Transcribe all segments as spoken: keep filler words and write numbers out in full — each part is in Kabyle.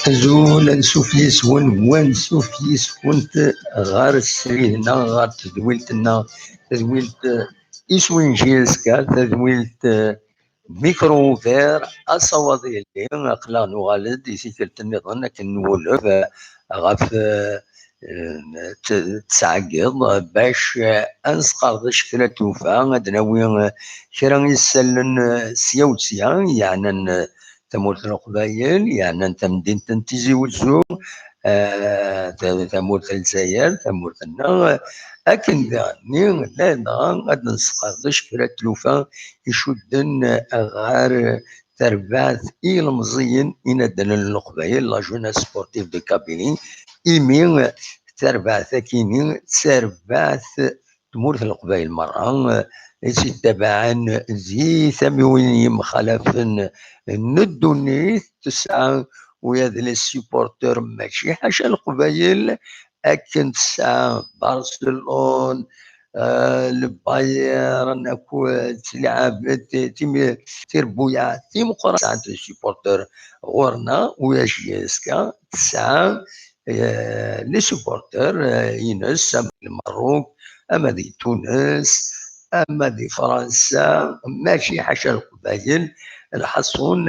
Azul, ansuf yis-wen, wansuf yis-went ɣer srid-nneɣ, ɣer tedwilt-nneɣ, tadwilt, eh, iswi n J S K, tadwilt, eh, Micro Ouvert, asawaḍ yelli, aql-aɣ nuɣal-d i tikkelt nniḍen akken nwulef, eh, ɣef, eh, eh, t-, tesɛeggiḍ, eh, bac, eh, ad nesqerdec kra n tlufa, ad d-nawi, eh, kra n yisallen, eh, sya u sya, yeɛnan, eh, tamurt n Leqbayel, yeɛnan tamdint n Tizi Wezzu, eh, ta-, tamurt n Lezzayer, tamurt-nneɣ, eh, akken daɣenni, ladɣa ad nesqerdec kra n tlufa icudden, eh, ɣer terbaɛt i yilemẓiyen inaddalen n Leqbayel, la jeunesse sportive de Kabylie, imi, eh, tarbaɛt-akini d tarbaɛt tmurt n Leqbayel merra, eh, i tt-ittabaɛen di tamiwin yemxalafen n ddunit, tesɛa ula d les supporters mačči ḥaca Leqbayel, akken tesɛa Barcelone, eh, le Bayern, akked tliɛab, ti-, timi-, tirbuyaɛ timeqqrant, tesɛa les supporters ɣur-neɣ, ula d J S K tesɛa, eh, les supporters, eh, ines, ama di Lmerruk, ama di Tunes, ama di Fransa, mačči ḥaca Leqbayel. Lḥaṣun,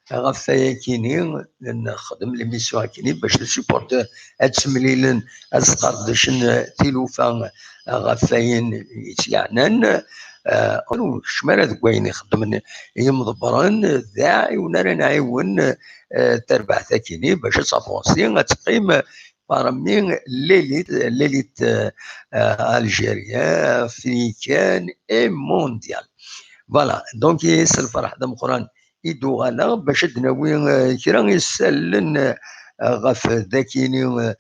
ɣef wayakini, nexdem l'émission akini bac les supporters ad ttemlilen, ad sqerdcen tilufa ɣef wayen i tt-yeɛnan. Eh, ur nekcem ara deg wayen i xeddmen yimḍebbren, d aɛiwen ara nɛiwen, eh, tarbaɛt akini bac ad tavansi, ad teqqim parmi l'élite, l'élite, euh, euh, algérienne, africaine et mondiale. Voilà, donc s lferḥ d ameqqran i d-uɣaleɣ bac ad d-nawi, euh, kra isallen, euh, ɣef dakini, euh,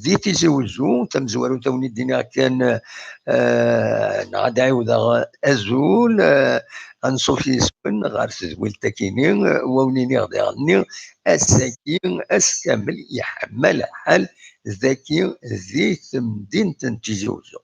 di Tizi Wezzu. Tamezwarut, ad wen-id-iniɣ kan, euh, neɣ ad d-ɛiwdeɣ azul, euh, anṣuf yis-wen ɣer tedwilt akini, euh, wa wen-iniɣ diɣenni, ass-agi, ass kamel, yeḥma lḥal dagi di temdint n Tizi Wezzu.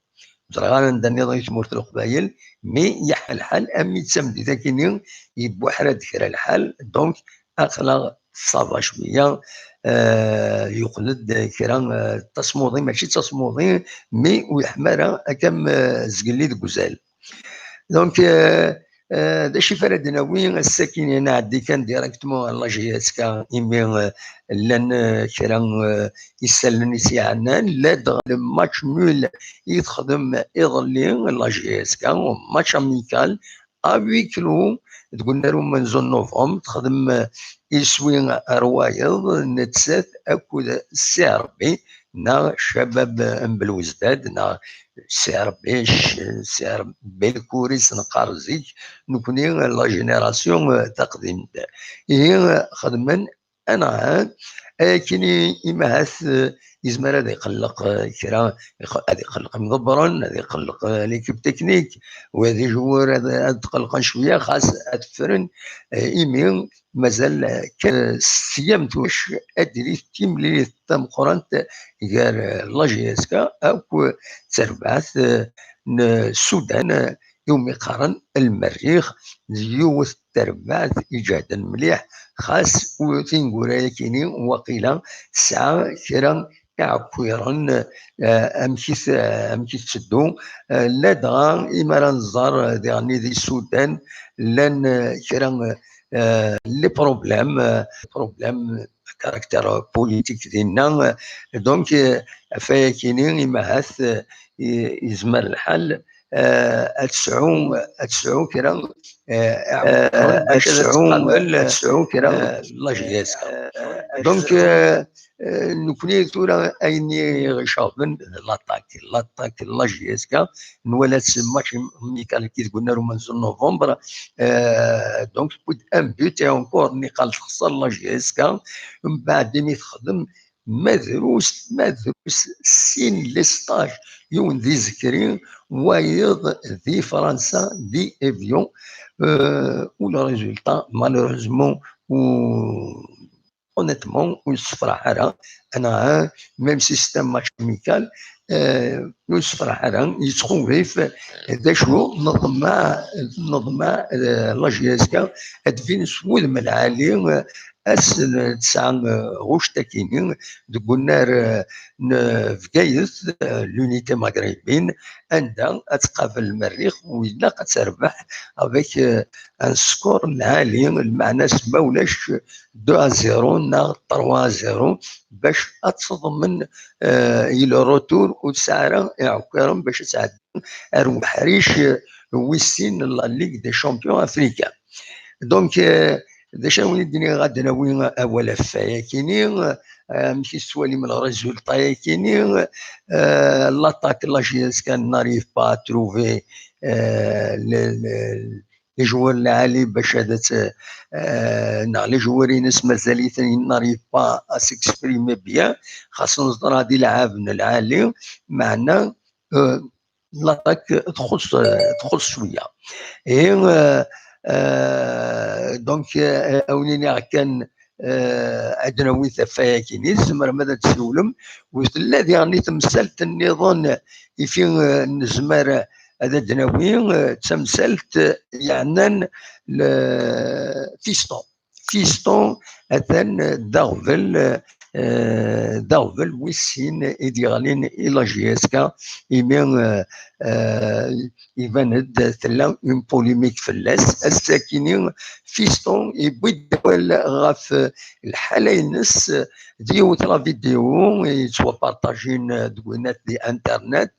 Ẓriɣ ara anda nniḍen i tmurt n Leqbayel, mi yeḥma lḥal, ami d tamdint akini, yebbuḥra-d kra lḥal, donc, aql-aɣ ça va cwiya, euh, yuqel-d kra, euh, tasmuḍi, mačči d tasmuḍi, mi ur yeḥma ara akka am, euh, zgelli deg uzal. Donc, euh, euh, d acu i ara d-nawi ass-agi, nɛeddi kan directement à la J S K, imi, euh, llan, euh, kra, euh, isallen i s-yeɛnan, ladɣa le match nul i texdem iḍelli la J S K, match amical, à huis clos, deg unnar umenzu n novembre, texdem, euh, iswi ar wayeḍ, nettat akked Si Ṛebbi, neɣ Cabab n Belwezdad, neɣ Si Ṛebbi, c-, Si Ṛebbi Belkuris neqqar zik, nekni la génération, euh, taqdimt. Ihi, euh, xedmen anɛam, ayakini imahat, euh, yezmer ad iqelleq, euh, kra, iq-, ad iqelleq imḍebbren, ad iqelleq, euh, l'équipe technique, wa d ijwur ad, ad tqellqen cwiya, xas ad ffren, euh, imi mazal, eh, kan s tyamt wac ad d-tili timlilit tameqqrant gar, eh, la J S K akk d terbaɛt, eh, n Sudan, eh, iwumi qqaren Lmerrix, d yiwet n terbaɛt iǧehden mliḥ, xas u-, tineggura-yakini waqila tesɛa kra iɛekkiren, eh, amek i t-, amek i tetteddu. Eh, ladɣa imi ara nẓer, eh, diɣenni di Sudan, llan, eh, kra, eh, les problèmes, eh, problèmes à caractère politique dinna. Donc, eh, ɣef wayakini, imahat, eh, i-, yezmer lḥal, eh, ad tesɛu, ad tesɛu kra, eh, eh, ad tesɛu, ad tesɛu kra, eh, la J S K. Donc, eh, eh, nekni tura ayen i ɣ-iceɣben d l'attaque, l'attaque n la J S K, nwala-tt match amical deg unnar umenzu n novembre, eh, donc tewwi-d un but et encore niqal texṣer la J S K, mbeɛd imi texdem ma drus, ma drus sin les stages, yiwen di Zekri, wayeḍ di Fransa, di Evian, euh, u le résultat, malheureusement, u, honnêtement, ur yessefraḥ ara, anɛam, même si c'est un match amical, euh, ur yessefraḥ ara, yettxewwif, d acu, neḍmeɛ, neḍmeɛ, euh, la J S K, ad d-tbin s wudem lɛali, euh, ass n tesɛa, eh, ɣuct akini deg unnar, eh, n Bgayet, eh, l'Unité Maghrébine, anda ad tqabel Lmerrix, u ilaq ad terbeḥ avec, eh, un score lɛali, lmeɛna-s ma ulac deux à zéro neɣ trois à zéro, bac ad teḍmen, eh, i le retour ur tesɛi ara iɛekkaren bac ad tɛeddi ar uḥric, eh, wis sin n la Ligue des Champions Africains. Donc, eh, d acu ara wen-d-iniɣ, ad d-nawi awal ɣef wayakini, eh, amek i tettwalim le résultat-yakini, eh, l'attaque, la J S K n'arrive pas à trouver, eh, le, le, les joueurs lɛali bac ad t-, eh, neɣ les joueurs-ines mazal-iten n'arrive pas à s'exprimer bien, xas neẓra di lɛab n lɛali, meɛna, eh, l'attaque txuṣ, txuṣ cwiya. Et, euh, euh, donc, euh, ad wen-iniɣ kan, euh, ad d-nawi tafayakini, tzemrem ad d-tsiwlem, u tella diɣen temsalt nniḍen i fi, euh, nezmer ad d-nawi, euh, d tamsalt yeɛnan le Fiston. Fiston atan d aɣbel, eh, d aɣbel wis sin i d-yeɣlin i la J S K, imi, eh, eh, iban-d tella une polémique fell-as. Ass-akini, Fiston yewwi-d awal ɣef lḥala-ines, d yiwet la vidéo yettwapartajin deg winat di internet.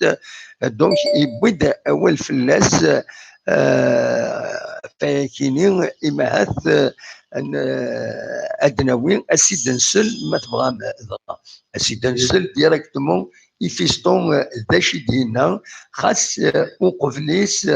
Donc, yewwi-d awal fell-as, eh, fayakini, imahat, eh, n-, eh, ad d-nawi, ad s-id-nsel, ma tebɣam, dɣa. Ad s-id-nsel directement i Fiston, eh, d acu i d-yenna, xas, eh, uqbel-is,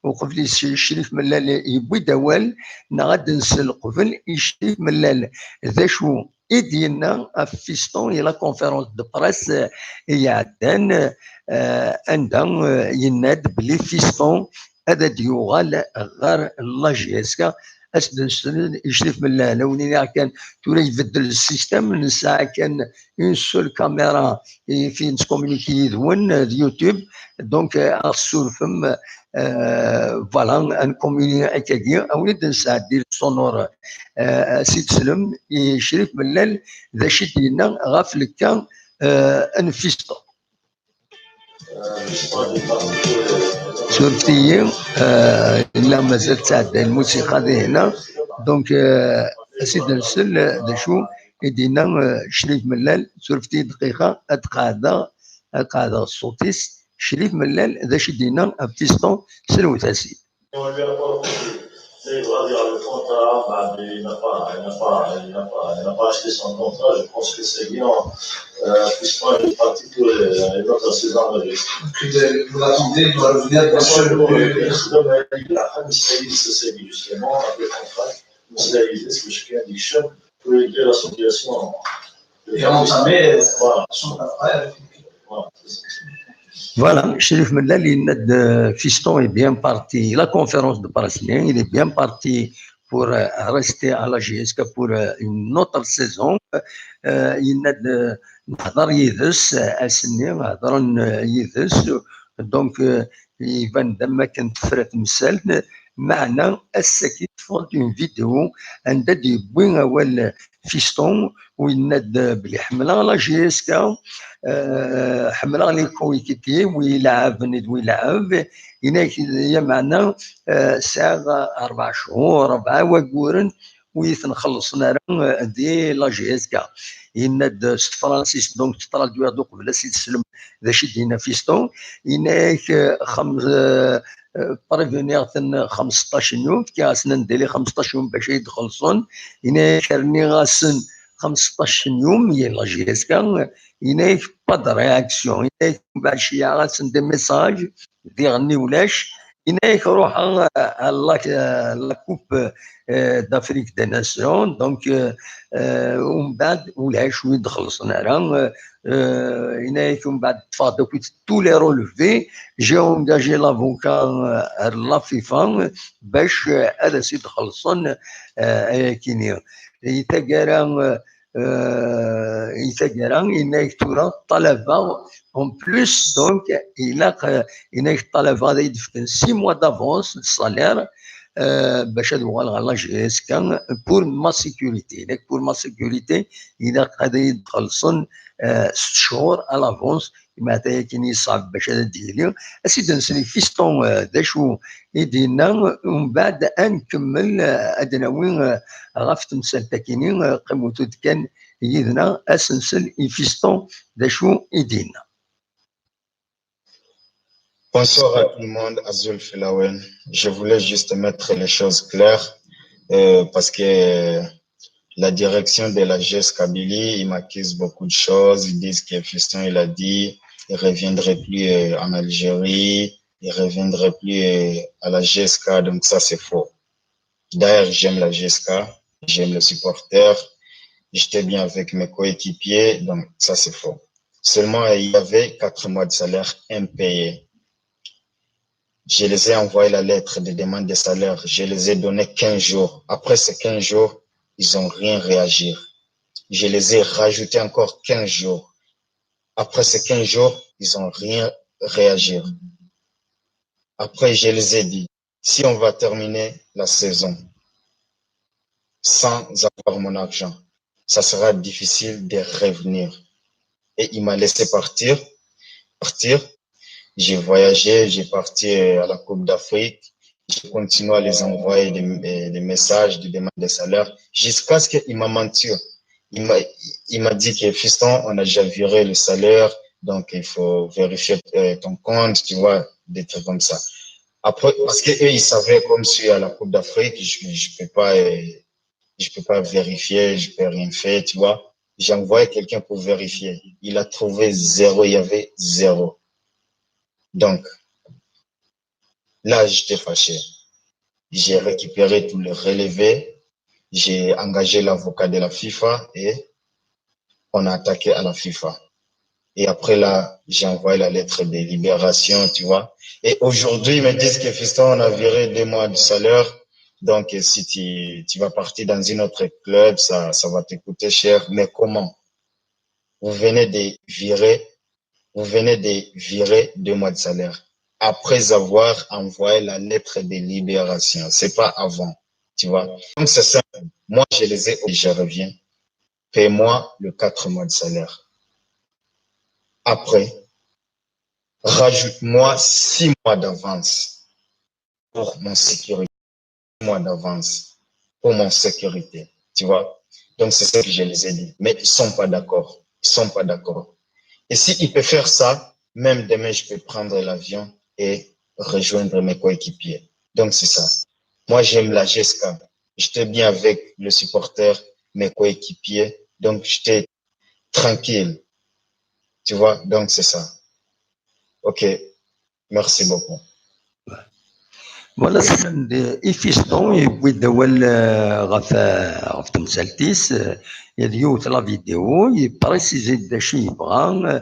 uqbel-is Crif Mellal yewwi-d awal, neɣ ad d-nsel qbel i Crif Mellal d acu i d-yenna ɣef Fiston i la conférence de presse, eh, i iɛeddan, eh, anda, eh, yenna-d belli Fiston ad d-yuɣal ɣer la J S K. Ad s-d-nsel i Crif Mellal, ad wen-iniɣ kan, tura ibeddel le système, nesɛa kan une seule caméra i fi nettcommunique yid-wen, eh, d YouTube. Donc, eh, ad ɣ-tessurfem, eh, voilà, ad ncommunique akkagi, ad wen-id-nesɛeddi le sonore, eh, ad s-id-teslem i Crif Mellal d acu i d-yenna ɣef le cas, eh, n Fiston. Surfet-iyi, eh, illa mazal tettɛedday lmusiqa dihna. Donc, eh, ad s-id-nsel, eh, d acu i d-yenna, eh, Crif Mellal. Surfet-iyi dqiqa, ad qeɛdeɣ, ad qeɛdeɣ ṣṣut-is. Crif Mellal, d acu i d-yenna ɣef Fiston, slewt-as-id. On lui a pas reconnu. Mais il va dire le contrat, bah, il n'a pas, il n'a pas, il n'a pas, il n'a pas acheté son contrat. Je pense que c'est bien. Euh, Fiston est parti pour, euh, une autre saison avec. Puis, euh, vous l'attendez, il doit revenir, bien sûr. Il a fait une série, c'est justement, avec le contrat. Une série, c'est ce que je viens de dire. Pour régler la situation. Et entamer, euh, voilà, son travail avec l'équipe. Voilà, c'est ça. Voilà, Crif Mellal, il est de, Fiston est bien parti. La conférence de presse, il est bien parti pour, euh, rester à la J S K pour, euh, une autre saison. Euh, il est de, نهضر يدس، euh, أسني، نهضر، euh, يدس. Donc, euh, iban d am akken tefra temsalt, meɛna ass-agi teffeɣ-d une vidéo anda d-yewwi awal Fiston, u yenna-d belli ḥemmleɣ la J S K, eh, ḥemmleɣ les coéquipiers, wi ileɛɛben d wi ileɛɛeb, yenna-ak, ya meɛna, eh, sɛiɣ rebɛa cchur, rebɛa wagguren, ur iyi-ten-xellṣen ara, eh, di la J S K. Yenna-d s tefransist, donc, ttradwiɣ-d uqbel ad s-id-teslem d acu i d-yenna Fiston. Yenna-ak, eh, xam-, eh, eh, préveniɣ-ten xemseṭṭac n yum, fkiɣ-asen un délai xemseṭṭac yum bac ad yi-d-xellṣen. Yenna-ak rniɣ-asen xemseṭṭac n yum, i la J S K. Yenna-ak pas de réaction. Yenna-ak mbeɛd ceyyɛeɣ-asen des messages, diɣenni ulac. Yenna-ak ruḥeɣ, eh, à la, eh, la Coupe, eh, d'Afrique des Nations, donc, eh, eh, umbeɛd ulac ur yi-d-xellṣen ara, eh, eh, yenna-ak umbeɛd ṭṭfeɣ-d akk tous les relevés, j'ai engagé l'avocat, eh, ar la FIFA, eh, bac, eh, ad as-id-xellṣen, eh, ayakini. Di taggara, eh, eh, di taggara, yenna-ak tura ṭṭalabeɣ, en plus, donc, ilaq, eh, yenna-ak ṭṭalabeɣ ad yi-d-fken six mois d'avance de salaire, euh, bac ad uɣaleɣ ɣer la J S K pour ma sécurité. Nekk pour ma sécurité, ilaq ad iyi-d-xellṣen, euh, sett cchur à l'avance, ma ata yakan yeṣɛeb bac ad d-yili. Ad s-id-nsel i Fiston, euh, d acu i d-yenna, umbeɛd ad nkemmel, euh, ad d-nawi, euh, ɣef temsalt-akini, euh, qqimet-d kan yid-neɣ, ad s-nsel i Fiston d acu i d-yenna. Bonsoir à tout le monde, Azul Filawen. Je voulais juste mettre les choses claires, euh, parce que la direction de la G S Kabylie, ils m'accusent beaucoup de choses. Ils disent que Fiston, il a dit, il reviendrait plus, euh, en Algérie, il reviendrait plus, euh, à la G S K. Donc ça, c'est faux. D'ailleurs, j'aime la G S K, j'aime les supporters, j'étais bien avec mes coéquipiers, donc ça, c'est faux. Seulement, il y avait quatre mois de salaire impayé. Je les ai envoyé la lettre de demande de salaire, je les ai donné quinze jours. Après ces quinze jours, ils ont rien réagi. Je les ai rajouté encore quinze jours. Après ces quinze jours, ils ont rien réagi. Après, je les ai dit, si on va terminer la saison sans avoir mon argent, ça sera difficile de revenir. Et il m'a laissé partir, partir. J'ai voyagé, j'ai parti, euh, à la Coupe d'Afrique. J'ai continué à les envoyer des, euh, des messages, des demandes de salaire, jusqu'à ce qu'il m'a menti. Il m'a, il m'a dit que, Fiston, on a déjà viré le salaire, donc il faut vérifier, euh, ton compte, tu vois, des trucs comme ça. Après, parce que eux, ils savaient, comme je suis à la Coupe d'Afrique, je, je peux pas, euh, je peux pas vérifier, je peux rien faire, tu vois. J'ai envoyé quelqu'un pour vérifier. Il a trouvé zéro, il y avait zéro. Donc, là, j'étais fâché. J'ai récupéré tous les relevés, j'ai engagé l'avocat de la FIFA et on a attaqué à la FIFA. Et après là, j'ai envoyé la lettre de libération, tu vois. Et aujourd'hui, ils me disent que, Fiston, on a viré deux mois de salaire. Donc, si tu, tu vas partir dans une autre club, ça, ça va te coûter cher. Mais comment? Vous venez de virer, vous venez de virer deux mois de salaire après avoir envoyé la lettre de libération. C'est pas avant, tu vois. Donc, c'est simple. Moi, je les ai, je reviens. Paie-moi le quatre mois de salaire. Après, rajoute-moi six mois d'avance pour mon sécurité. Six mois d'avance pour mon sécurité. Tu vois? Donc, c'est ce que je les ai dit. Mais ils sont pas d'accord. Ils sont pas d'accord. Et s'il peut faire ça, même demain, je peux prendre l'avion et rejoindre mes coéquipiers. Donc, c'est ça. Moi, j'aime la G S K. J'étais bien avec le supporter, mes coéquipiers. Donc, j'étais tranquille. Tu vois, donc c'est ça. Ok, merci beaucoup. Voilà, send i Fiston yewwi-d awal, euh, ɣef, euh, ɣef temsalt-is, euh, yal yiwet la vidéo, yeprécise-d d acu yebɣa, euh,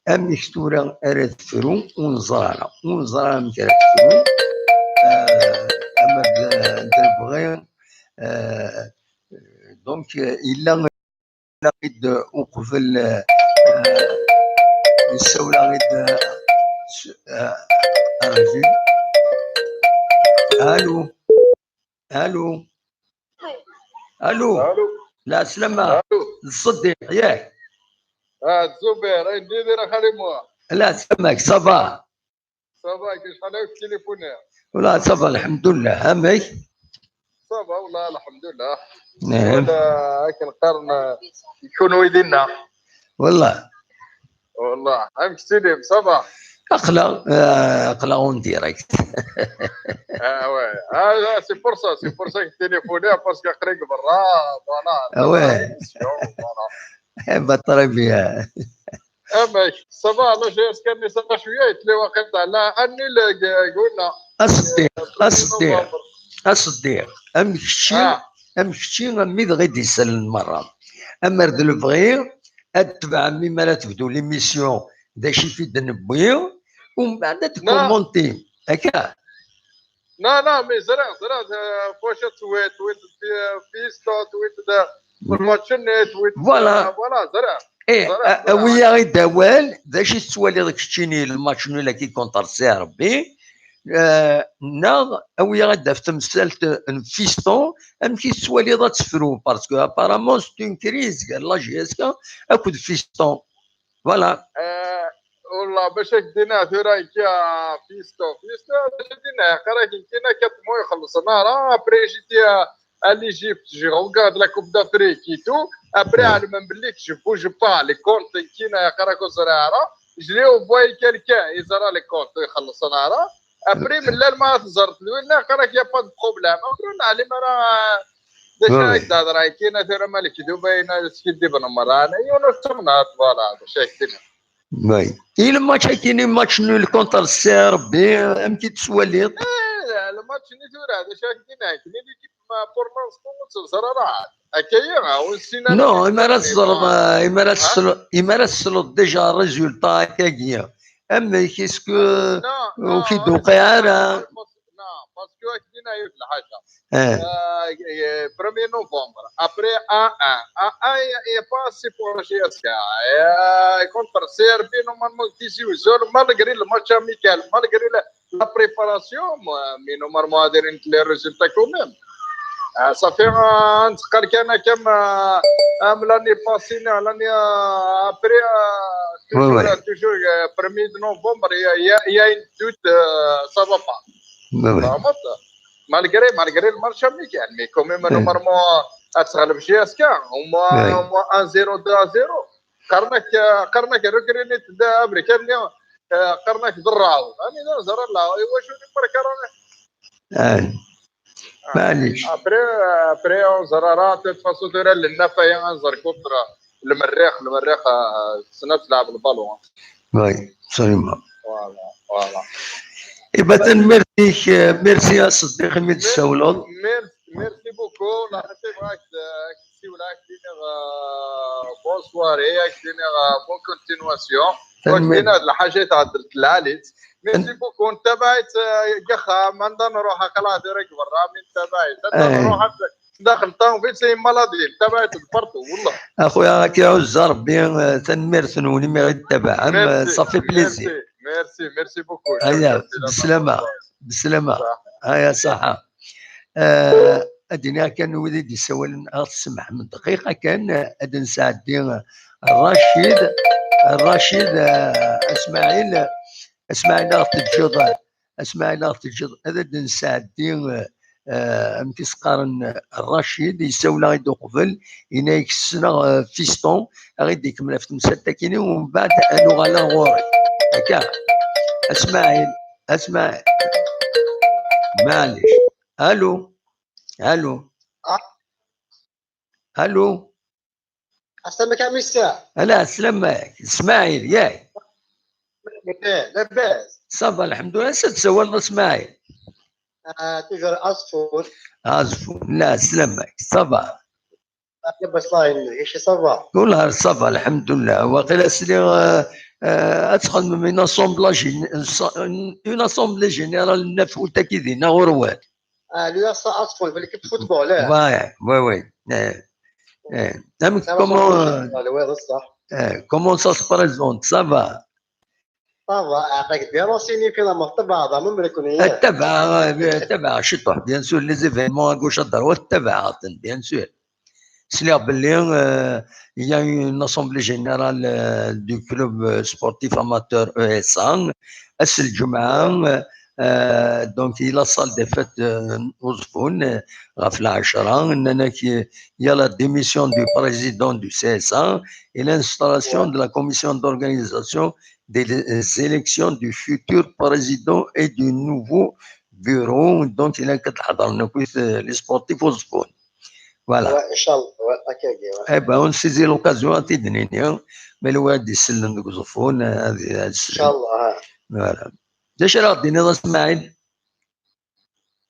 amek tura ara tefru, ur neẓri ara, ur neẓri ara amek ara tefru, euh, ama d, d lebɣi, euh, donc, euh, yella id uqbel, eh, eh, yessawel-aɣ-id, eh, s-, eh, argile. Allô? Allô? Allô? Allô? Lɛeslama. Allô? D Ṣeddiq, yak? Ah, Zubair, ay d-idir a xali Muḥ. Lɛeslama-k, ça va? Ça va, acḥal akk tilifunir? Wala, ça va, lḥemdullah. Amek? Ça va, wallah, lḥemdullah. Eh, Wala akken qqaren, kunwi dinna. Wala. Wallah, amek tettiliḍ, ça va? Aql-aɣ, eh, aql-aɣ en direct. Ah ouais. Ah, c'est pour ça, c'est pour ça que je téléphone, parce que aql-ik berra, voilà. Ah ouais. Émission, voilà. Eh ben, très bien. Amek, ça va, la G S K-nni ça va cwiya, yettli waqil tala, anni la qulna. A Ṣeddiq, a Ṣeddiq, a Ṣeddiq, am kečči, Ah. Am kečči, am wid ɣ i d-isellen merra. Amer d lebɣi, ad tebɛem mi ara tebdu l'émission, d acu i d-newwi, umbeɛd ad tkumuntim. Akka? Non, non, mais ẓriɣ, ẓriɣ, euh, fac ad tewwiḍ, tewwiḍ, euh, Fiston, tewwiḍ, euh, match-nni, tewwiḍ, Voilà. Euh, voilà, ẓriɣ. Eh, Voilà, a- voilà. Awi-yaɣ-id awal, d acu i tettwaliḍ keččini le match nul-agi contre Sidi Ṛebbi? Eh, neɣ awi-aɣ-d ɣef temsalt n Fiston, amek i tettwaliḍ ad tefru, parce que apparemment c'est une crise gar la J S K akked Fiston. Voilà. Eh, والله باش هاك دينا ثورة كيا فيستو فيستو باش دينا قراك كينا كتمو يخلصنا راه. Après j'étais à l'Égypte, je regarde la Coupe d'Afrique et tout. Après على ما نبليك je bouge pas, les comptes كينا قراك زرارة. Je l'ai envoyé quelqu'un يزرع les comptes يخلصنا راه. Après من لا ما تزرت لوين قراك y a pas de problème. Après نعلم راه داك هكذا هضره كاينه ثورة مالك كذوبه هنا سكيدي بن مران يونس تمنات. Voilà هذا شيء كاين. Oui. Et le match كاين match nul contre السيربي، ام كي تسواليط؟ ايه الماتش اللي ثورة هذا شاك دينا كاين اللي كيف ما pour l'instant تزرع راه هكايا ونسينا. Non, il me reste il me reste il me reste déjà résultat هكايا. اما كيسكو Non, non, وكي دوقي عارة. Non, parce que هاك دينا يوجد الحاجه. اه Euh, premier novembre. Après un un. Un un, il n'y a pas assez pour la J S K. Euh, contre C R B, normalement, Tizi Ouzou, malgré le match amical, malgré la, la préparation, moi, mais normalement, on a des résultats quand même. Euh, ça fait un quelqu'un comme euh, euh, l'année passée, non, l'année euh, après, euh, toujours, Ouais, ouais. euh, toujours euh, premier de novembre, il y a, il y a, il y a une doute, euh, ça va pas. Ouais, ouais. فهمت؟ Malgré, malgré le match amical, mais quand même, normalement, à J S K, au moins, Ouais. Au moins un zéro, deux à zéro. قرنك قرنك ركريني تدا بريكانيا. قرنك ضراو يعني لا زرا لا ايوا شو دي بركه راه. اه معليش. Après, après, on زرا راه تفاصيل ديال النفايا غنزر كونتر المريخ. المريخ آه، سنه تلعب البالون. Oui, absolument. Voilà, voilà. ايبا تنميرتيك، merci اصدقائي من تسولون. Merci, merci beaucoup. الله يعطيك الصحة. كتسيو لك دينيغ bonne soirée، كدينيغ bonne continuation. وكدينا هاد الحاجة تعدلت العاليت. Merci beaucoup. انت بايت كخا من دا نروح خلاص ديريك برا من انت بايت انت نروح داخل طون في سي مالادي انت بايت البرتو والله. اخويا راك يعز ربي، آه، تنميرت نولي مي غير تبع عم، آه، صافي plaisir. Merci, merci beaucoup. هيا بالسلامة. بالسلامة. هيا صحة. آه، ادينا كان وليد يسول، آه، تسمح من دقيقة كان، آه، ادن سعدي، آه، الرشيد، الرشيد، آه، اسماعيل، اسماعيل اخت الجوضة، اسماعيل اخت الجوضة، هذا ادن سعدي، آه، آه، ام تسقارن الرشيد يسول غير قبل، ينايك السنة، آه، فيستون، غير ديك ملف تمسات تاكيني، ومن بعد انو غالا غوري. هكا. اسماعيل، اسماعيل. معليش. الو. الو. آه. الو. السلام عليكم ميسا. لا، السلام عليك. اسماعيل، ياك؟ إيه، لاباس. صافا، الحمد لله. سي تسول اسماعيل. آه، توجور عصفور. عصفور. لا، السلام عليك. صافا. لاباس الله يهنيك. ايش صافا؟ والله صافا، الحمد لله. واقيلا سلي، آه، آه، ادخل من assemblée gén-، une assemblée générale نفوت كي دينا غروات. آه، لو يا عصفور في l'équipe football، إيه. Ouais, ouais, ouais. Eh, eh. Comment, صح. eh, comment ça se présente, ça va? صافا، عطاك بيان راسيني فينا مطبع هذا من مريكونية. تبع، تبع شطح، bien sûr, les événements à gauche à droite, تبع، bien sûr. سليغ بلي, euh, il y a eu une assemblée générale, euh, du club, euh, sportif amateur E S A, ass الجمعة, euh, donc, il y a la salle des fêtes, euh, Ouzfoun, euh, غف العشرة, il y a la démission du président du C S A et l'installation de la commission d'organisation des élections du futur président et du nouveau bureau. Donc, il y a les sportifs Ouzfoun. Voilà. ان شاء الله. Eh ben, on saisit l'occasion à t'aider, mais le wad isellen deg Ouzfoun, euh, ان شاء الله. Voilà. D acu ara ɣ-d-tiniḍ a Smaɛil?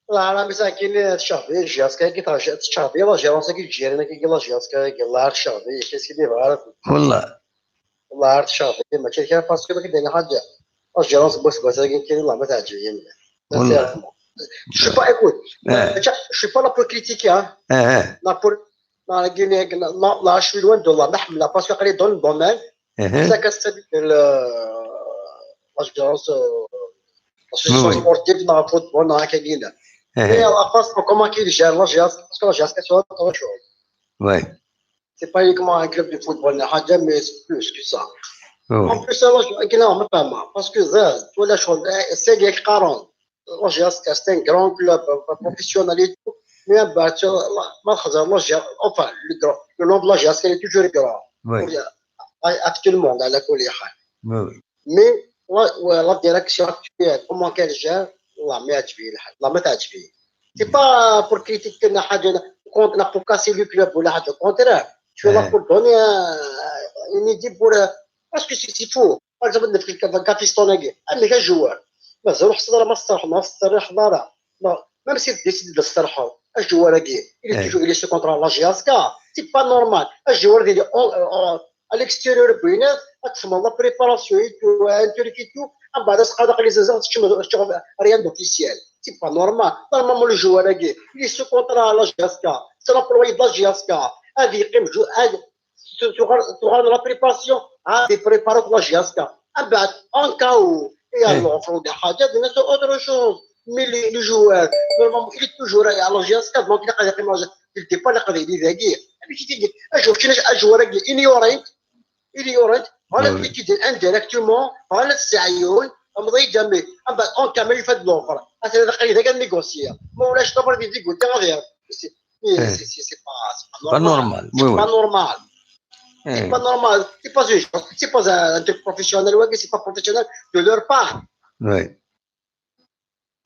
والله راه مساكين تشهدي جهاز كي تشهدي لا جيرونس كي تجيري كي لا جيرونس كي لا تشهدي كي سيدي بغا. والله. والله عرفت شهدي ماشي كان parce que ما كدير حاجة. لا جيرونس بوس بوس كاين كاين والله ما تعجبني. والله. Je suis pas, écoute, je suis pas là pour critiquer, hein. اه. Là pour, là, je suis loin de là, نحملها parce que قريب dans le domaine. اه. Ça casse la gérance. L'association sportive, dans le football, dans la Kagina. Mais à la face, comment qu'il gère la G S K, parce que la G S K, c'est autre chose. C'est pas uniquement un club de football, mais c'est plus que ça. En plus, la G S K, non, mais pas mal, parce que ça, tu vois, la chose, c'est des quarante. La G S K, c'est un grand club, euh, professionnel et tout. Mais en bas, tu vois, la, la, la, la, enfin, le, grand- le nom de la G S K, il est toujours grand. Pour, euh, actuellement, dans la colère. Mais la, ouais, la direction actuelle, comment qu'elle gère, la m'a tué, la m'a tué. C'est pas pour critiquer, la, contre, la, pour casser le club ou la, au contraire. Tu es là pour donner euh, une idée pour. Euh, parce que c'est c'est faux. Par exemple, نفكر كيف كابيستون هاكي، عندك un joueur مازال حصل راه ما استرح، ما استرح ضارع. Non, même si décide de استرحه, un joueur هاكي, il est toujours, il est sous contrat à la G S K. C'est pas normal. Un joueur, il est en, en, à l'extérieur, بينات، تسمى la préparation et tout, un truc et tout. من بعد تقعد قليل زوج شهور، rien d'officiel. C'est pas normal. Normalement, le joueur هاكي, il est sous contrat à la G S K. C'est l'employé de la G S K. هذه يقيم جو هذه تغال la préparation, هذه préparation la G S K. من بعد, en cas où, et alors, on fait des حاجات, c'est autre chose. Mais les, les joueurs, normalement, il est toujours à la G S K, donc il a quand même, il était pas là, il était ذكي. Mais qui dit, un joueur, un joueur, il est ignorant, il est ignorant, voilà, il dit indirectement, voilà, c'est un, on va dire, mais, en cas, il fait de l'offre. Ah, c'est-à-dire qu'il a négocié. Mais on lâche pas des dégoûts, c'est c'est c'est pas, c'est pas normal. C'est pas normal. C'est pas normal. C'est pas juste. C'est pas un truc professionnel. C'est pas professionnel de leur part. Oui.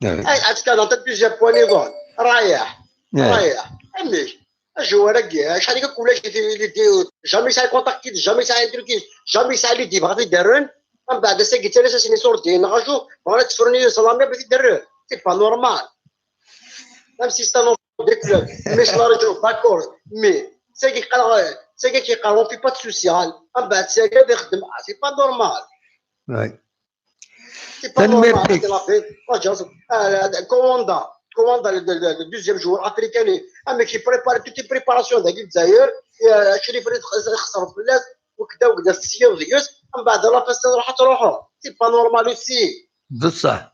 Est-ce que dans le deuxième point, ils vont رايح رايح عمي, un joueur هاكي, شحال هكا كلش يدي, jamais ça contacté, jamais ça introduit, jamais ça les dit, بغا يدرن. من بعد ساكي تالا ساسني صور دين غاشو, بغا تفرني سلامي بغا يدرن. C'est pas normal. Même si c'est un autre club, mais je la retrouve, d'accord. Mais c'est qui, c'est qui qui on fait pas de social. En bas, c'est que c'est pas normal. C'est pas normal. Commanda, Commanda, le deuxième joueur africain, un mec qui prépare toutes les préparations d'ailleurs, et je les ferai وكذا وكذا السيا وديوس. من بعد la fête راح تروحوا. C'est pas normal aussi. بصح.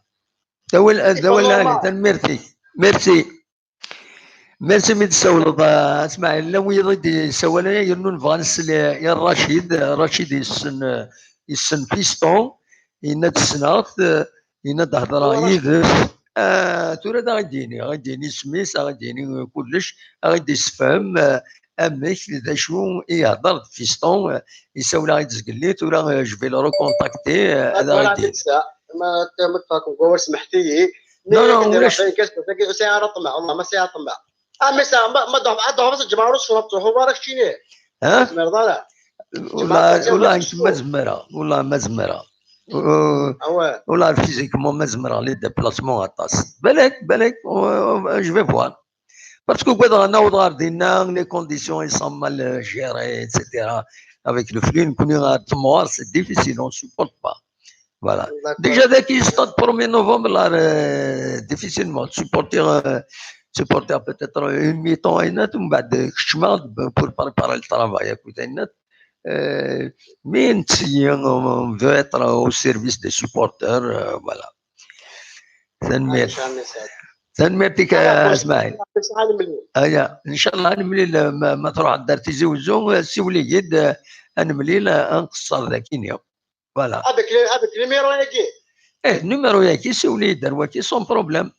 Merci. Merci mi d-tsawleḍ, a Smaɛil. Llan wiyaḍ i d-yessawalen, yernu nebɣa ad nsel i Racid. Racid yessen, yessen Fiston, yenna-d ssneɣ-t, yenna-d hedreɣ yid-s. Ah, tura ad aɣ-d-yini, ad aɣ-d-yini isem-is, ad aɣ-d-yini kullec, ad aɣ-d-yessefhem, ah, amek, d acu i yehder d Fiston, ah, yessawel-aɣ-d zgelli, tura, ah, je vais le recontacter, ah, ad aɣ-d-yini. ما ما تفاكم قوة سمحتي. Non, non, ولاش. سي على طمع، والله ما سي على طمع. اه، mais ça, ما ما ضعف، ضعف الجمهور الصورة تروح وبارك شيني. ها؟ تسمع الهضرة. والله، والله ما زمرة، والله ما زمرة. والله physiquement ما زمرة les déplacements aṭas. بالك، بالك، je vais voir. Parce que كذا نوض غير دينا les conditions ils sont mal gérées, et cetera. Avec le flux, نكون غير تموار, c'est difficile, on supporte pas. Voilà. Déjà, dès qu'il start premier novembre, là, euh, difficilement, supporter, euh, supporter peut-être une mi-temps, et net, on va de chemin pour préparer le travail, écoutez, net. Euh, mais si on veut être au service des supporters, euh, voilà. Tanemmirt. Tanemmirt-ik, a Smaɛil. Aya, ncallah ad nemlil, ma, ma truḥeḍ ar Tizi Wezzu, siwel-iyi-d, ad nemlil, ad nqeṣṣer dagi. Voilà. Avec le, avec le numéro-agi. Eh, numéro-agi, siwel-iyi-d ar waki, sans problème.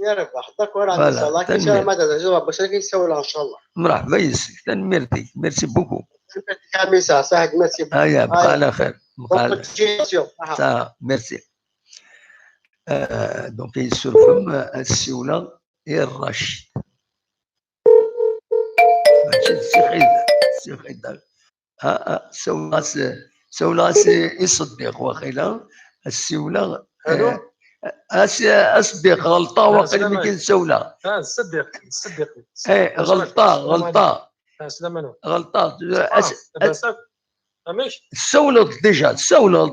يا ربح، d'accord, voilà. Ncallah, ncallah, ma d-, d-, d-, bac ad k-id-siwleɣ, ncallah. Mreḥba yes-k, tanemmirt-ik, merci beaucoup. Tanemmirt-ik a Misa, saḥit, merci beaucoup. Aya, bqa ɛla xir, bqa ɛla xir. Continuation. Aha. Merci. Euh, donc, yessuref-am, euh, ad siwleɣ i Racid. Mačči d Si Ḥider, Si Ḥider. Ah, ah, sawleɣ-as, sawleɣ-as i, i Ṣeddiq, waqila. Ad siwleɣ, eh, a Si-, a Ṣeddiq, ɣelṭeɣ, waqila mi kan sawleɣ. Ah, Ṣeddiq, Ṣeddiq. Eh, ɣelṭeɣ, ɣelṭeɣ. Ɣelṭeɣ. Amek? Tsawleḍ déjà, tsawleḍ.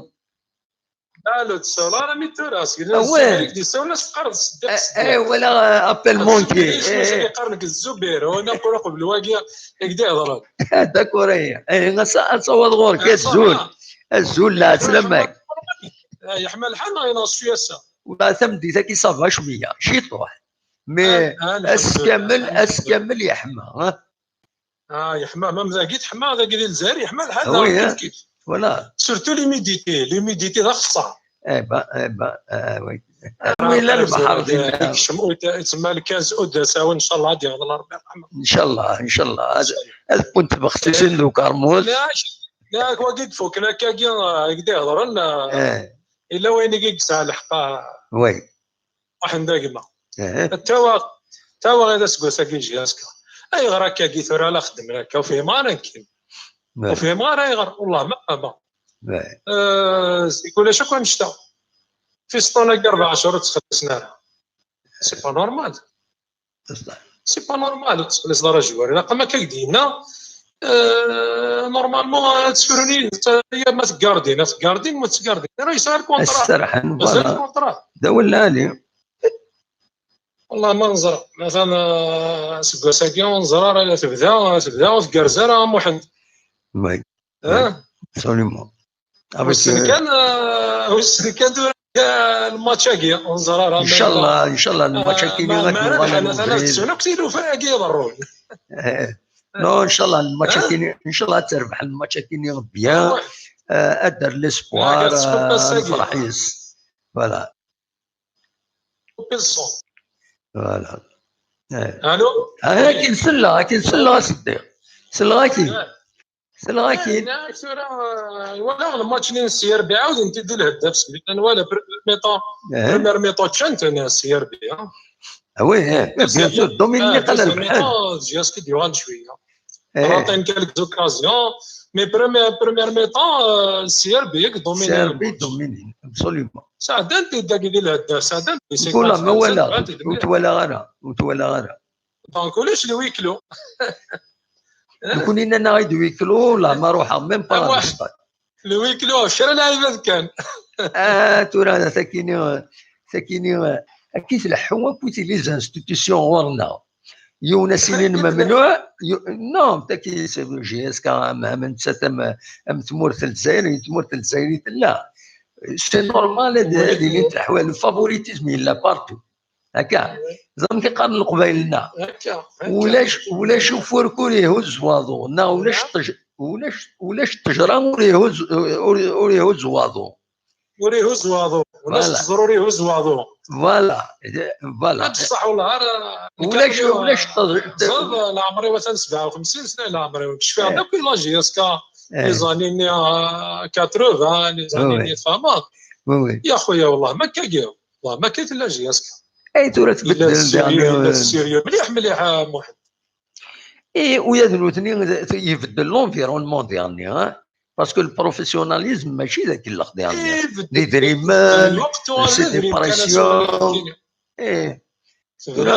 Alo, tsawleḍ ara mi tura, seg Zzayer i k-d-yessawlen, ad s-teqqareḍ Ṣeddiq, Ṣeddiq. Eh, wala, eh, appel manqué. Qqaren-k Zubir, ur neqq ur qbel wagi i k-d-ihedren. D'accord, eh, eh, ad taweḍ ɣur-k, azul. Azul, lɛeslama-k. Ah, yeḥma lḥal neɣ yenɣes cwiya ass-a? Wala tameddit-agi ça va cwiya, ciṭuḥ. Mais Ah, ah, ass lḥemdulillah, kamel, ass lḥemdulillah. Kamel yeḥma, ha? Ah, yeḥma, même dagi teḥma, dagi di Lezzayer yeḥma lḥal, Ah oui, kif hein. Kif. Voilà. Surtout l'humidité, l'humidité d axeṣṣar. Eh ben, eh ben, ah oui. Ah, Oui, la ah, lbeḥr ah, dinna. Yekcem, u-, yettmal kan s-, ur d-asawen, ncallah ad yeɣḍel Rebbi yerḥem. Ncallah, ncallah. Ad, ad wwent tbexsisin d ukermus. La, la, wagi d-fuken akkagi, ah, i d-ihedren, ah, Eh, yella wayen i yesɛa lḥeqq, ah, oui. Muḥend a gma. Eh, Tawa, tawa ɣer aseggas-agi jyaska. Ayɣer akkagi tura la xeddmen akka? Ur fhimeɣ ara nekkin. oui, Ur fhimeɣ ara ayɣer. Wallah ma fehmeɣ. oui. Euh, c'est que ulac akk annect-a. Fiston-agi rebɛa cchur ur ttxellisen ara. C'est pas normal. Bṣeḥ. C'est pas normal ur tettxelliseḍ ara joueur. Ilaq am akka i k-d-yenna, euh, normalement, ad tefruni, ma tgardin, ad tgardin, ma tgardin. Ara yesɛa lkuntra. Asterḥen, Mazal voilà. Lkuntra. D awal lɛali. Wallah ma neẓra. Atan, euh, aseggas-agi ur neẓra ara la tebda, la tebda, ur tgerrez ara, a Muḥend. Oui, Hein? Absolument. Avec, Wissen euh, kan, euh, wissen kan tura, euh, lmatch-agi, ur neẓra ara. Ncallah, ncallah, lmatch-agi Ma, ad ma yuɣal rebḥen, atan ad ubrid. ttun akk tilufa-agi iḍerrun. Eh, non, ncallah, lmatch-agi, ncallah ad terbeḥ lmatch-agi bien. Euh, ad d-terr l'espoir, Yak, ad tfuk euh, ass-agi. Nefreḥ yes. Voilà. Tfuk le son. Voilà. Eh. Allô? Ah, akin selleɣ, akin selleɣ a Seddiq. Selleɣ-ak-id. Selleɣ-ak-id. Tura, euh, walaɣ lmatch-nni n C R B, ɛawden-t-id i lheddaf, smitan wala pr-, mi-temps, Eh. Première mi-temps ččan-ten C R B, hein. Ah oui, eh, bien sûr, domine Ah, niqal deuxième rebḥen. Mi-temps, Jyask i d-yuɣal cwiya. Eh, Ratin quelques occasions, mais première, première mi-temps, euh, C R B i yeḍḍumini C R B lmatch. Domine, absolument. Sɛeddan-t-id dagi di lheddaf, sɛeddan-t di Kula séquence, ma walaɣ, sɛeddan-t-id ur twalaɣ ara, ur twalaɣ ara. Donc, ulac le huis clos. Nekni nnan-aɣ-d huis clos, la ma ruḥeɣ même pas Ah, à ouais. Stade. Le huis clos, kra lɛibad kan. Ah, tura, takini, takini, akka i tleḥḥu akk i les institutions ɣur-neɣ. Yiwen ad s-inin mamnuɛ, yu-, non, taki, c'est J S K, am, am nettat, am, am tmurt n Lezzayer, tmurt n Lezzayer i tella. C'est normal, ad, ad ilint leḥwal, le favoritisme yella partout. Akka, ẓer amek i qqaren Leqbayel-nneɣ. Akka, akka. Ulac, ulac ufurk ur ihuzz waḍu, neɣ ulac ṭṭej-, ulac, ulac ṭṭejra ur ihuzz, ur, ur ihuzz waḍu. Ur ihuzz waḍu. Ulac Voilà. Ttẓer ur ihuzz waḍu. Voilà, voilà. Ah, bṣeḥ, wallah, ara nekk Ulac, aql-i, ulac ṭṭej-, ẓer, leɛmer-iw atan sebɛa u xemsin sna, leɛmer-iw. Cfiɣ-d Eh. akk i la J S K, Eh. les années, euh, quatre-vingts, les années, Oui. Tfehmeḍ? Oui, oui. Ya xuya, wallah, ma akka-agi. Wallah, ma akka tella J S K. Ay tura Yella tbeddel sérieux, daɣen, yella euh, sérieux. Mliḥ, mliḥ, a Muḥend. Et ula d nutni ibeddel l'environnement daɣen, hein? Parce que le professionnalisme mačči d akellex daɣen. Eh, beddel. D idrimen, Lweqt uɣal d c'est des adrim kan, pressions. aswal-agi. Eh, Tebda, tura,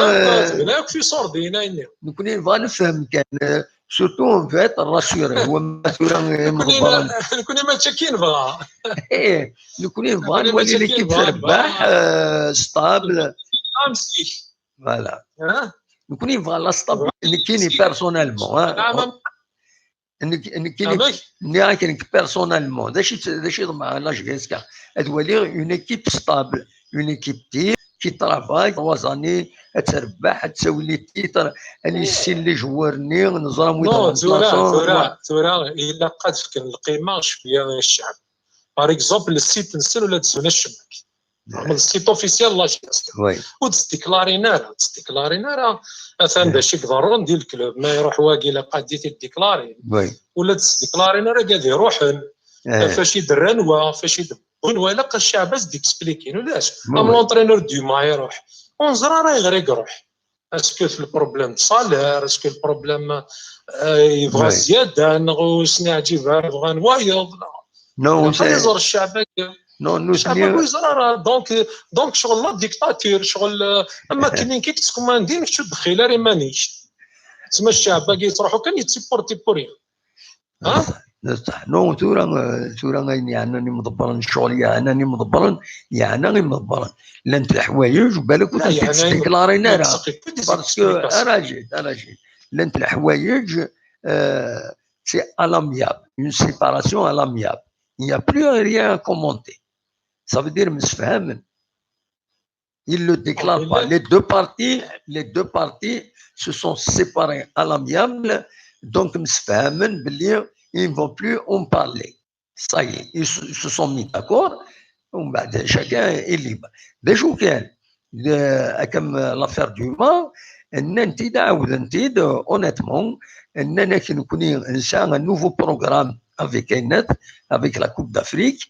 tebda akk tiṣurdiyin-a-nni. Nekni nebɣa nefhem kan, euh, surtout on veut être rassuré. Wamma tura Nekni imḍebbren. ma-, nekni mačči akka i nebɣa. Eh, nekni nebɣa Nekni nwali mačči l'équipe nebɣa, trebbeḥ, nebɣa. Euh, stable. Am zik. Voilà. Hein? Nekni nebɣa la stabilité, nekini Si. Personnellement, hein. Naam, am- Nek-, nekini, Amek? nniɣ-ak nekk personnellement, d acu i, d acu i ḍemɛeɣ la J S K? Ad waliɣ une équipe stable, une équipe type qui travaille trois années, ad terbeḥ, ad tawi les titres, ad nissin les joueurs-nni, neẓra wi Non, tura, remplaçants, tura, voilà. Tura, ilaq ad fken lqima cwiya i ccɛeb. Par exemple, le site nsen ula d-zun acemmek. Ɛmel site officiel la J S K. Oui, Ur d-sdiklarin ara, ur d-sdiklarin ara. Atan d oui, acu i iḍerrun di leklub. Ma iruḥ wagi, ilaq ad d-it-id-diklarin. Oui. Ula d-sdiklarin ara, gad iruḥen. Eh, Fac i d-rran wa, fac i d-wwin wa, ilaq cceɛb ad s-d-explikin. Ulac. oui, Am oui. l'entraîneur du ma iruḥ. Ur neẓra ara ayɣer i iruḥ. Est-ce que le problème de salaire, est-ce que le problème, euh, yebɣa Oui. Zzyada, neɣ ur s-neɛǧib ara, bɣan wayeḍ, neɣ Non, ilaq ad c'est, iẓer cceɛb-agi. Non, nous, Cceɛb-agi ur yeẓri ara. Donc, donc, ccɣel la dictature, ccɣel, euh, am akken nekk i yettkumandin, kečč ur d-xil ara iman-ik. Tma cceɛb-agi yettruḥu kan yettipurti pour rien. Ha? Neṣṣeḥ, neṣṣeḥ. Non, tura, euh, tura ayen yeɛnan imḍebbren, ccɣel yeɛnan imḍebbren, yeɛna imḍebbren. Llant leḥwayeǧ, balak ur La, yeɛna tent-id-sdiklarin ara. Parce que, Parce que, arajit, arajit. Llant leḥwayeǧ, euh, c'est à l'amiable, une séparation à l'amiable. Il n'y a plus rien à commenter. Ça veut dire msefhamen. Il le déclare pas. Les deux parties, les deux parties se sont séparées à l'amiable, donc msefhamen belli ils ne vont plus en parler. Ça y est, ils se, ils se sont mis d'accord. ومن بعد chacun est libre. D acu kan, de, comme l'affaire Dumas, nnan-t-id, ɛawden-t-id, honnêtement, nnan-ak nekni nesɛa un nouveau programme avec Aynet, avec la Coupe d'Afrique.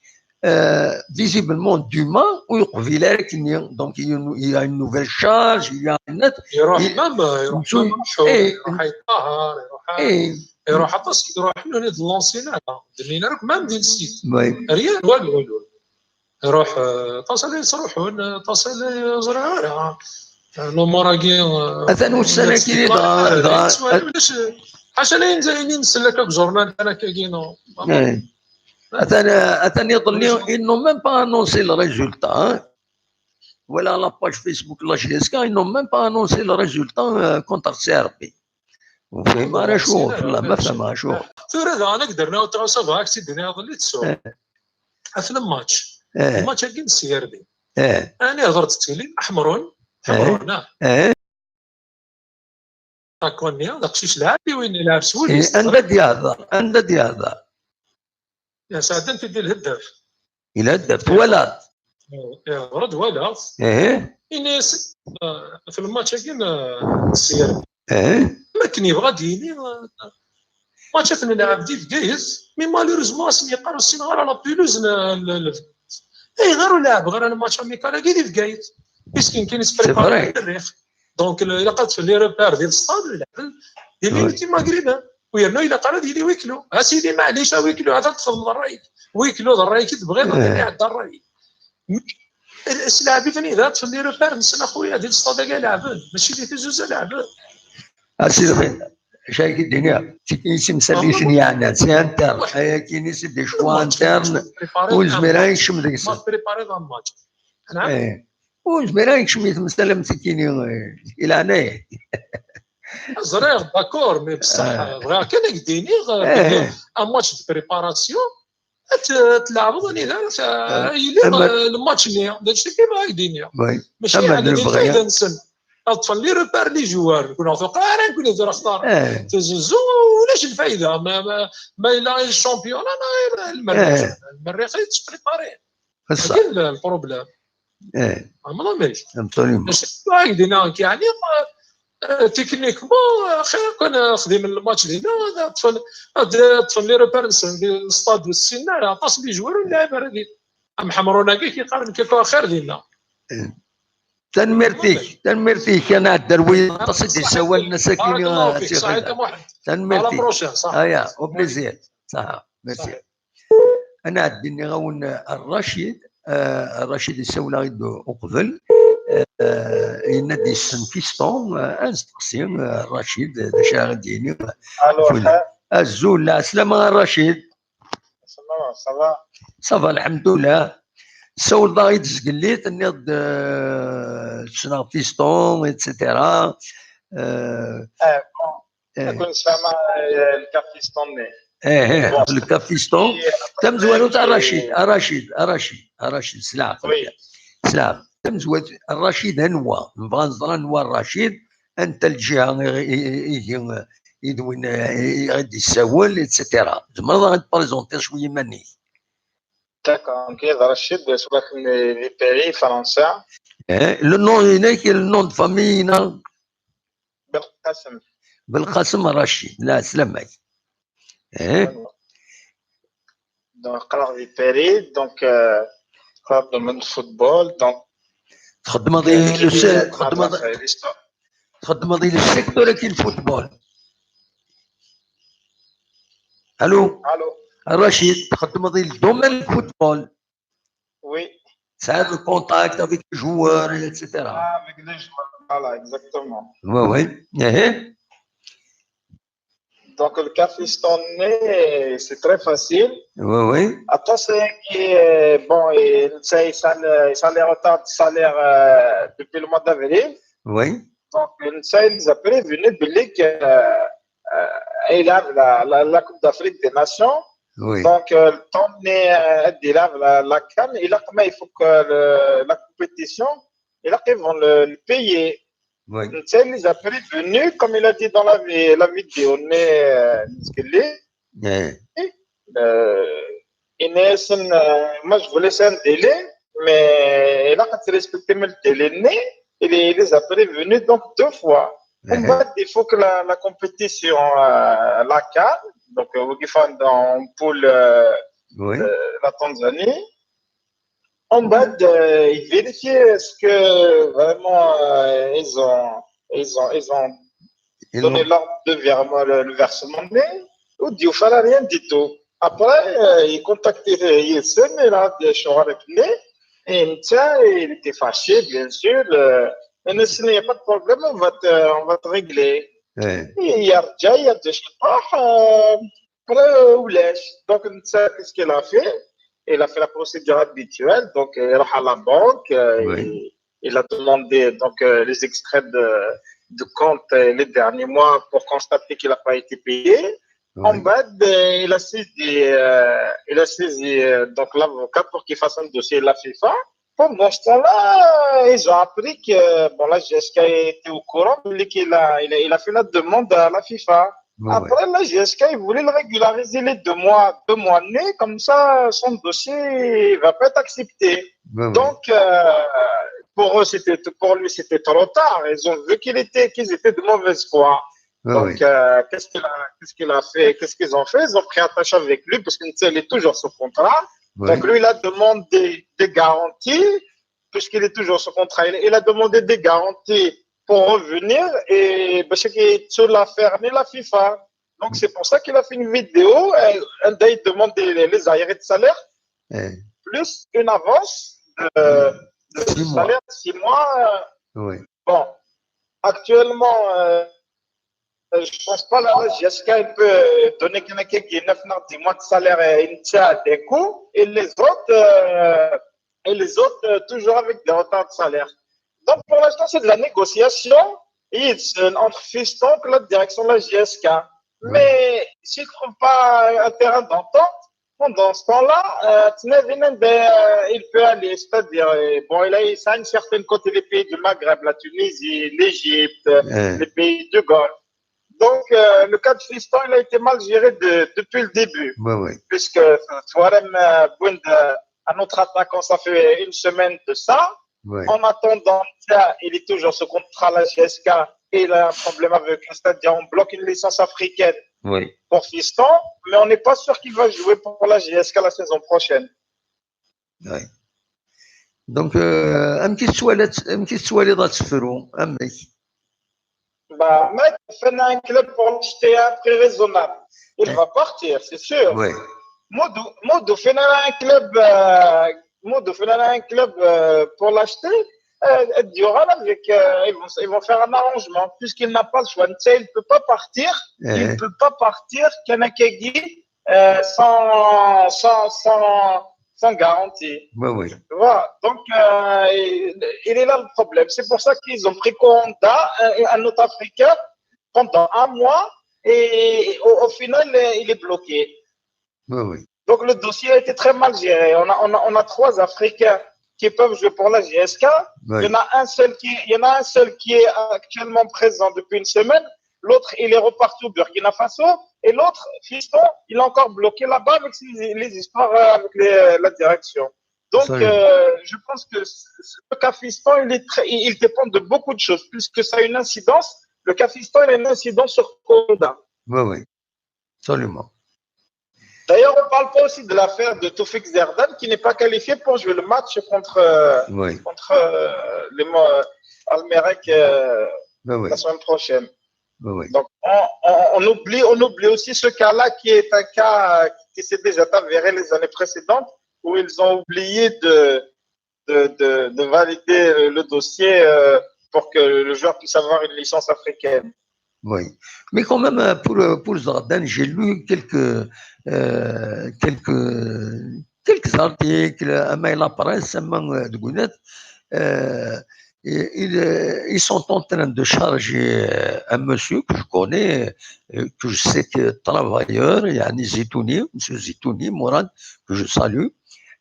Euh, visiblement, Dumas, ur yeqbil ara akken-nni. Donc, il y a une, il y a une nouvelle charge, il y a Aynet. يروح Il- même يروح شو- même شو إيه. يروح يطهر يروح Eh, يروح حتى يروح له هاد لونسينا دنينا راك ما ندير نسيت oui. ريال والو والو يروح آه، تصل يصرحون آه، تصل يزرع الامور كي أثن والسنة كي دغا- دغا- علاش حاشا لا ينزل ينسل لك بجورنال انا كاكينو Eh. Attends, euh, attends, ils n'ont même pas annoncé le résultat. Hein. Voilà la page Facebook, la J S K, ils n'ont même pas annoncé le résultat euh, contre C R B. Vous pouvez ما شو والله ما فهم شو. ثورة هذا انا قدرنا وتغاصب هاك سيدنا يظل يتسو إيه. اثنى ماتش إيه. الماتش هاكي نسير بي إيه. انا هضرت تيلي احمرون حمرون إيه. تاكوني هذا قشيش لعب وين يلعب سويدي إيه. عند دياضة، عند دياضة. يا سعد انت دير الهداف إلى الدف ولا يا رد ولا إيه. اني س- آه، في الماتش هاكي نسير إيه. ما كان يبغى ديني ماتشات نلعب دي في كايز مي مالوريزمون اسمي يقارو السينغال على بيلوز اي غير لعب غير انا ماتش اميكال هاكي دي في كايز بيسكين كاين C'est vrai. الريخ دونك الا قلت في لي روبير ديال الستاد يلعب دي ليميتي ماغريبان ويرنو الا قال ديالي ويكلو اسيدي معليش ويكلو هذا تخدم الراي ويكلو الراي كي تبغي إيه. اللي عندها الراي السلاعبي ثاني اذا في لي روبير نسنا خويا ديال الستاد كاع لعبن ماشي ديال تيزوز لعبن اسيدي شايك الدنيا تيكيسي مساليش يعني سي انتر ايا كيني سي دي شوا انترن وزميرا يكشم ديك ما بريباري ذا الماتش نعم ايه وزميرا يكشم يتمثل مسكيني الى انا زرير داكور مي بصح بغا كان يديني ان ماتش دو بريباراسيون تلعبوا انا يلي الماتش اللي داكشي كيما يديني ماشي على الفايده نسن اطفال لي روبار لي جوار نكون عطوك انا نكون يدير اختار تزوزو ولاش الفايده ما ما, ما الا الشامبيون انا المريخ المريخ يتبريباري بصح كاين البروبليم ايه ما ماشي ابسوليومون هاك دينا يعني تكنيكمون خير كون خدي من الماتش دينا طفل طفل لي روبار نسن الستاد والسن عطاس لي جوار واللاعب هذيك ام حمرون هكا كيقارن كيكون خير دينا تنميرتيك تنميرتيك انا الدروي تصدي سوال نساكيني صحيح محمد على تنميرتيك بروشين صح ايا او بليزير صح ميرسي انا عندي غاون الرشيد آه، الرشيد يسولنا غير اقبل آه، ينادي السن فيستون آه، انستقسي آه، الرشيد هذا شاغل ديني الو خير الزول السلام الرشيد السلام صافا صافا الحمد لله سول ضايد زقليت نيض سنا فيستون اتسيتيرا اه كون سما الكافيستون ايه ايه الكافيستون تمزوالو تاع رشيد رشيد رشيد رشيد سلام سلام تمزوالو رشيد هنوا نبغى نزرى نوا رشيد انت الجهه يدوين غادي يسول اتسيتيرا زعما غادي تبريزونتي شويه ماني داكور كي رشيد سواء لي باري فرنسا لو نون هناك لو نون دو فامي هنا بالقاسم بالقاسم رشيد لا سلامك ايه دونك قرا في باري دونك قرا من الفوتبول دونك تخدم هذه تخدم تخدم هذه السيكتور كي الفوتبول الو الو رشيد تخدم هذه الدومين الفوتبول وي ساعات الكونتاكت افيك جوار اتسيتيرا اه افيك لي جوار فوالا اكزاكتومون وي وي ايه دونك الكافيستون سي تري فاسيل وي وي ابخي سي كي بون سا سا لي روتار دو سالير دوبي لو موا دافريل وي دونك سا لي زا بريفوني بلي يلعب لا كوب دافريك دي ناسيون Donc, euh, le temps n'est, euh, la, la CAN, il a quand même, il faut que le- la compétition, il a quand même le, le payer. Netta, il les a prévenus, comme il a dit dans la, vi- la vidéo, mais, euh, ce qu'il est, euh, il est, euh, moi, je vous laisse un délai, mais il a respecté le délai, il, il les a prévenus donc deux fois. En fait, il faut que la, la compétition, euh, la CAN, donc, euh, وقفنا dans une poule, euh, euh, la Tanzanie. En bas, euh, il vérifie est-ce que vraiment, euh, ils ont, ils ont, ils ont donné l'ordre de virement, le, le versement, mais ou du rien du tout. Après, euh, il contacte, euh, il s'est mis là, des choses avec lui, et tiens, il était fâché, bien sûr. Euh, mais ne, s'il n'y a pas de problème, on va te, on va te régler. Et il y a déjà, il y a déjà, ah, euh, après, euh, ولاش. Donc, ça, qu'est-ce qu'il a fait? Il a fait la procédure habituelle. Donc, euh, il a la banque, euh, il, il a demandé donc, euh, les extraits de, de compte, euh, les derniers mois pour constater qu'il n'a pas été payé. En bas, euh, il a saisi, euh, il a saisi euh, donc l'avocat pour qu'il fasse un dossier de la FIFA. Pendant ce temps-là, ils ont appris que bon, la G S K était au courant, qu'il a, il a, il a fait la demande à la FIFA. Après, la G S K, il voulait le régulariser les deux mois, deux mois nés, comme ça, son dossier ne va pas être accepté. Donc, euh, pour eux, c'était, pour lui, c'était trop tard. Ils ont vu qu'il était, qu'ils étaient de mauvaise foi. Donc, euh, qu'est-ce qu'il a, qu'est-ce qu'il a fait? Qu'est-ce qu'ils ont fait? Ils ont pris attache avec lui parce qu'il est toujours sous contrat. Donc, lui, il a demandé des garanties, puisqu'il est toujours sous contrat. Il, il a demandé des garanties pour revenir et parce que sur l'affaire, la FIFA. Donc, c'est pour ça qu'il a fait une vidéo, euh, il demande les, les arriérés de salaire, plus une avance de, de salaire six mois. Bon, actuellement, euh, euh, je pense pas la G S K, elle peut donner quelqu'un qui est neuf mois, dix mois de salaire, euh, une tiare d'un coup, et les autres, euh, et les autres, euh, toujours avec des retards de salaire. Donc, pour l'instant, c'est de la négociation, et c'est entre Fiston que la direction de la G S K. Mais s'ils ne trouvent pas un terrain d'entente, pendant ce temps-là, euh, Tinavin, euh, il peut aller, c'est-à-dire, euh, bon, il a, il a une certaine côté des pays du Maghreb, la Tunisie, l'Égypte, les pays du Golfe. Donc, euh, le cas de Fiston, il a été mal géré de- depuis le début. Puisque euh, Tuarem euh, Bouenda, un autre attaquant, ça fait une semaine de ça. En attendant, tiens, il est toujours sous contrat à la G S K et il a un problème avec, c'est-à-dire on bloque une licence africaine pour Fiston, mais on n'est pas sûr qu'il va jouer pour la G S K la saison prochaine. Donc, euh, amek i tettwaliḍ, amek i tettwaliḍ ad tefru, amek? Bah, mec, on fait un club pour l'acheter à un prix raisonnable. Il va partir, c'est sûr. Modou, Modou fait un club, euh, Modou fait un club euh, pour l'acheter. Euh, il y aura avec, euh, ils, vont, ils vont faire un arrangement puisqu'il n'a pas le choix. Il ne peut pas partir. Il ne peut pas partir. Kanakagi, euh, sans, sans, sans, sans garantie. Oui, oui. Tu vois. Donc, euh, il, il est là le problème. C'est pour ça qu'ils ont pris Konda, un, un autre Africain, pendant un mois et au, au final, euh, il est bloqué. Oui, oui. Donc, le dossier a été très mal géré. On a, on a, on a trois Africains qui peuvent jouer pour la G S K. Il y en a un seul qui, il y en a un seul qui est actuellement présent depuis une semaine. L'autre, il est reparti au Burkina Faso. Et l'autre, Fiston, il est encore bloqué là-bas avec ses- les histoires euh, avec les- la direction. Donc, Ça y est. Euh, je pense que ce- ce- le cas Fiston, il, est très- il dépend de beaucoup de choses, puisque ça a une incidence. Le cas Fiston, il a une incidence sur Konda. Oui, oui. Absolument. D'ailleurs, on ne parle pas aussi de l'affaire de Toufik Zerdane, qui n'est pas qualifié pour jouer le match contre, euh, Oui, contre euh, les Mo- Almerek euh, oui, oui. La semaine prochaine. Oui, oui. Donc, on, on- on oublie, on oublie aussi ce cas-là qui est un cas qui s'est déjà avéré les années précédentes, où ils ont oublié de, de, de- de valider le dossier euh, pour que le joueur puisse avoir une licence africaine. Oui. Mais quand même, euh, pour, euh, pour Zerdane, j'ai lu quelques, euh, quelques, quelques articles, euh, à la presse, à, euh, de Gounet, euh, et ils, euh, ils sont en train de charger, euh, un monsieur que je connais, euh, que je sais que travailleur, يعني زيتوني, monsieur Zitouni Mourad, que je salue.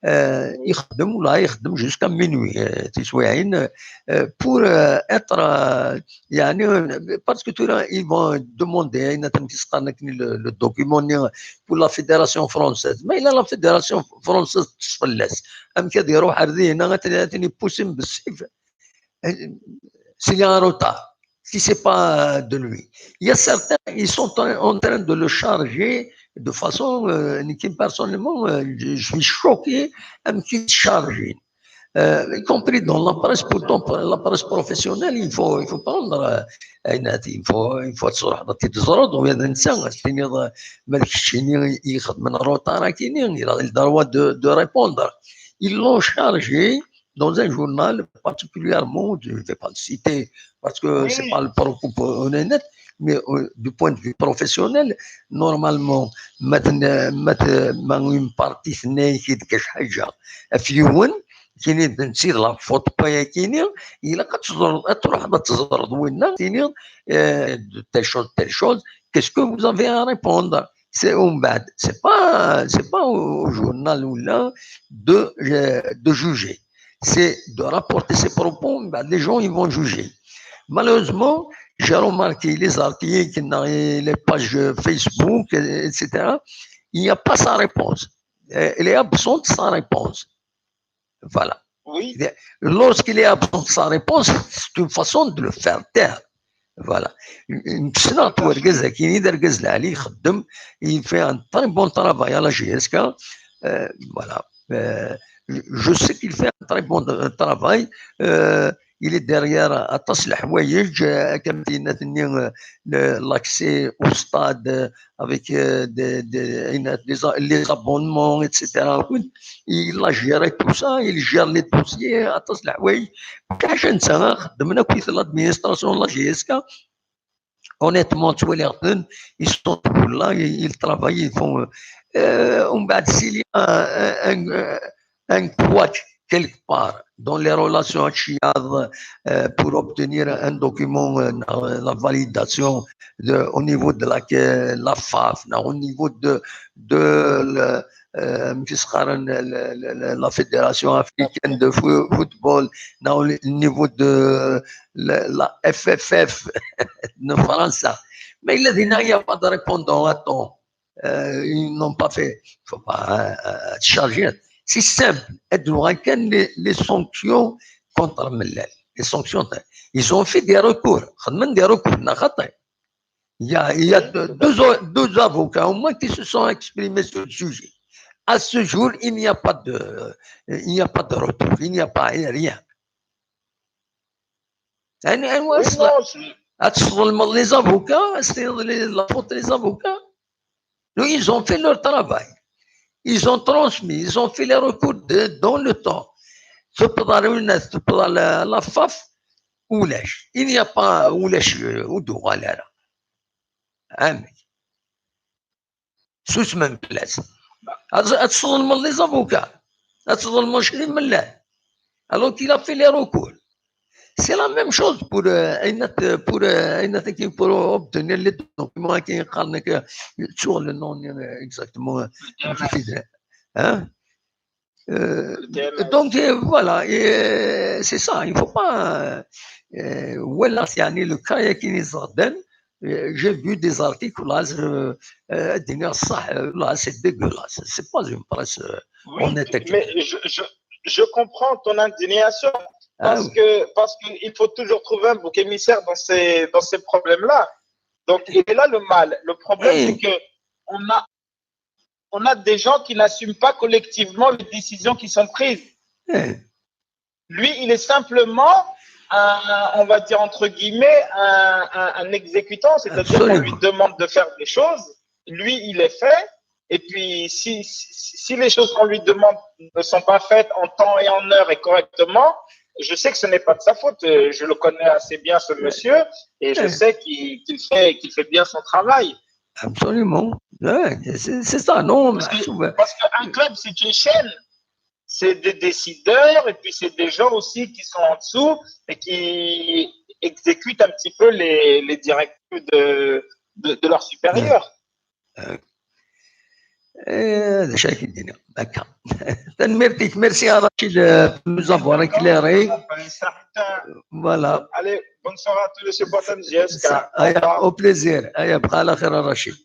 Euh, يخدم ولا يخدم jusqu'à minuit, euh, تسويعين, euh, pour, euh, être, euh, يعني, euh, parce que tout là, ils vont demander, أين تنكس قالك le, le document pour la fédération française. Mais il a la fédération française تشفلس. أم كذا يروح هذه هنا، غتني بوسم بالسيف. C'est un retard. Si c'est pas de lui. Il y a certains, ils sont en, en train de le charger de façon, euh, qui, personnellement, euh, je, je suis choqué, أم كي تشارجين. Euh, y compris dans la presse, pourtant, la presse professionnelle, il faut, il faut prendre, euh, أين هذه, il faut, il faut تروح تزرد وهذا الإنسان، c'est-à-dire, ما داكشي يخدم من روتار كيني, il a le droit de, de répondre. Ils l'ont chargé dans un journal particulièrement, je ne vais pas le citer parce que c'est pas le propos honnête, mais, euh, du point de vue professionnel, normalement, ما تن-, ما ت-, ما une partie ثنايا كي ديك شي حاجة في يوم كيني نسيت la faute pas كيني, إلا كتزرد تروح تزرد وينا كيني, euh, telle chose, telle chose, qu'est-ce que vous avez à répondre? C'est ومن بعد, c'est pas, c'est pas au journal ولا de, euh, de juger. C'est de rapporter ses propos, ومن بعد les gens, ils vont juger. Malheureusement, j'ai remarqué les articles, les pages Facebook, et cetera. Il n'y a pas sa réponse. Euh, il est absent de sa réponse. Voilà. Oui. Lorsqu'il est absent de sa réponse, c'est une façon de le faire taire. Voilà. Une, une excellente ورقة كيني دار غزل علي خدم, il fait un très bon travail à la J S K. Euh, voilà. Euh, je, je sais qu'il fait un très bon, euh, travail. Euh, il est derrière aṭas n leḥwayeǧ, euh, كما قلنا, euh, le, l'accès au stade, euh, avec, euh, des, des, les, les abonnements, et cetera. Il a géré tout ça, il gère les dossiers, aṭas n leḥwayeǧ. كاع نتا خدمنا كويس l'administration de la J S K. Honnêtement, ils sont toujours là, ils, ils travaillent, ils font, euh, euh, ومن بعد, s'il y a un, un, un, un couac quelque part dans les relations avec Chiad, euh, pour obtenir un document, euh, la validation de, au niveau de la, la FAF, là, au niveau de, de le, euh, la Fédération africaine de football, là, au niveau de la, la F F F de France. Mais il a dit, non, il n'y a pas de répondant à temps. Euh, ils n'ont pas fait. Faut pas, euh, charger. C'est simple. Les, les sanctions contre Mellal. Les sanctions. Ils ont fait des recours. Des recours. Il y a, il y a deux, deux, deux avocats au moins qui se sont exprimés sur le sujet. À ce jour, il n'y a pas de, il n'y a pas de retour, il n'y a pas rien. Les avocats, c'est la faute des avocats. Ils ont fait leur travail. Ils ont transmis, ils ont fait les recours de, dans le temps. La, la FAF, il n'y a pas, ulac, ur d-uɣal ara. Amek. Susmen fell-as. Ad tḍelmeḍ les avocats. Ad tḍelmeḍ cri Mellal. Alors qu'il a fait les recours. C'est la même chose pour, euh, pour, euh, pour obtenir les documents qui, sur le nom, euh, exactement. Hein? Euh, donc, euh, voilà, et, euh, c'est ça, il ne faut pas, euh, euh, voilà, c'est le cas qui nous ordonne. Euh, j'ai vu des articles là, euh, euh, c'est dégueulasse, c'est pas une presse, euh, honnête. Mais je, je, je comprends ton indignation parce que, parce qu'il faut toujours trouver un bouc émissaire dans ces, dans ces problèmes-là. Donc, il est là le mal. Le problème, c'est que on a on a des gens qui n'assument pas collectivement les décisions qui sont prises. Lui, il est simplement, un, on va dire entre guillemets, un, un, un exécutant, c'est-à-dire qu'on lui demande de faire des choses, lui, il les fait, et puis si, si, si les choses qu'on lui demande ne sont pas faites en temps et en heure et correctement, je sais que ce n'est pas de sa faute. Je le connais assez bien, ce monsieur, et je sais qu'il qu'il fait, qu'il fait bien son travail. Absolument. Ouais, c'est ça, non? Parce que, parce qu'un club, c'est une chaîne. c'est des décideurs et puis c'est des gens aussi qui sont en dessous et qui exécutent un petit peu les, les directives de, de, de leurs supérieurs. Eh, d acu ara k-id-iniɣ akka. Tanemmirt-ik, merci à Rachid, euh, pour nous avoir éclairé. Voilà. Allez, bonne soirée à tous les supporters de J S K. Au plaisir. Aya, bqa ɛla xir a Rachid.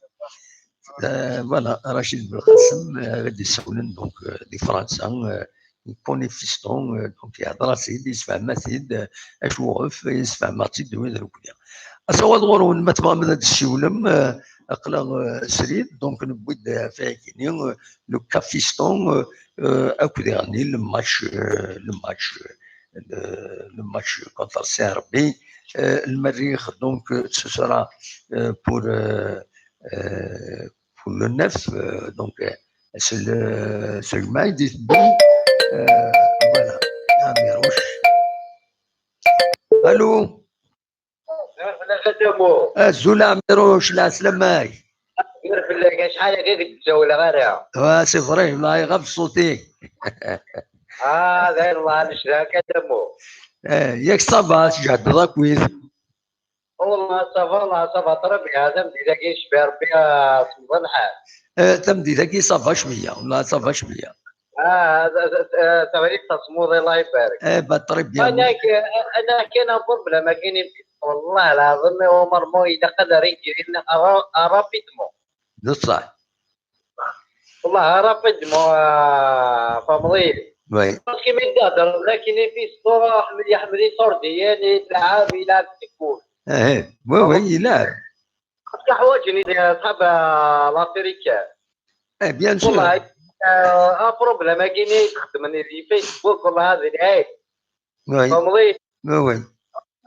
Euh, voilà, Rachid Belqasem, euh, ad d-issawlen, donc, euh, di Fransa, euh, Conifiston, euh, donc, yehder-as-id, yessefhem-as-id, euh, acuɣef, yessefhem-as-id d wid nekkni. Asawaḍ ɣur-wen, ma tebɣam ad d-tessiwlem, euh, aql-aɣ, euh, srid, donc, newwi-d, euh, ɣef wayagi-nni, euh, le Cafiston, euh, euh, akked iɣenni, le match, euh, le match, euh, le, le match contre C R B. Euh, le merrix, donc, euh, ce sera, euh, pour, euh, euh, pour le neuf, euh, donc, euh, c'est le, c'est le mail du, euh, voilà. Amirouche. Allô ? Azul a Amirouche, lɛeslama-k. Azul fell-ak, acḥal akka i k-d-ssawleɣ ara. Ah, c'est vrai, walaɣ ɣef ṣṣut-ik. Ah, d ayen, Allah, necda akka, Adamu. Eh, yak ça va, tjehdeḍ akkit. Wallah, ça va, Allah, ça va, très bien. Tameddit-agi, yecba Rebbi, ah, semmeḍ lḥal. Eh, tameddit-agi, ça va cwiya, wallah, ça va cwiya. Ah, d- d- d- taɣrit tasmuḍ, Allah ibarek. Eh, bah, très bien. Ana k- ana kan un problème akin, wallah lɛaḍim, Omar Mo ilaq ad arigir rapidement. D ṣṣeḥ. Wallah, rapidement, ah, famḍi. Oui. Parce que mi d-hedreḍ akin i Fisto, Ḥmed Iḥmed iṣurdiyen, ilɛab, ilɛab deg wul. Eh, oui, oui, ilɛab. Parce que ḥwaǧen i ṣḥab, ah, l'Afrique. Eh, bien sûr. Wallah, ah, un problème akin i txeddmen di Facebook, wallah, hadi lɛib. Oui. Famḍi. Oui, oui.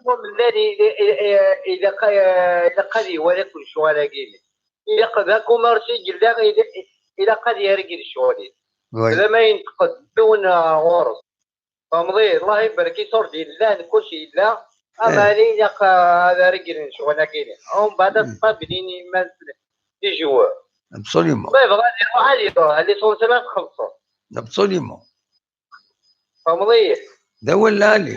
Mellan i- i- i- ilaq ilaq ad iwala kul ccɣel-agi. Ilaq d akumersi yella, ilaq- ilaq ad yargel ccɣel-is. Oui. Lama yenteqd yiwen, ah, ɣur-s. Famḍi, Allah ibarek, iṣurdiyen llan, kulci yella. Ama ilaq, ah, ad reglen ccɣel-agi. Umbeɛd ad ṭṭablen iman-nsen les joueurs. Absolument. Ma yebɣa ad iruḥ, ad iruḥ, l'essentiel ad txellṣeḍ. Absolument. Famḍi. D awal lɛali.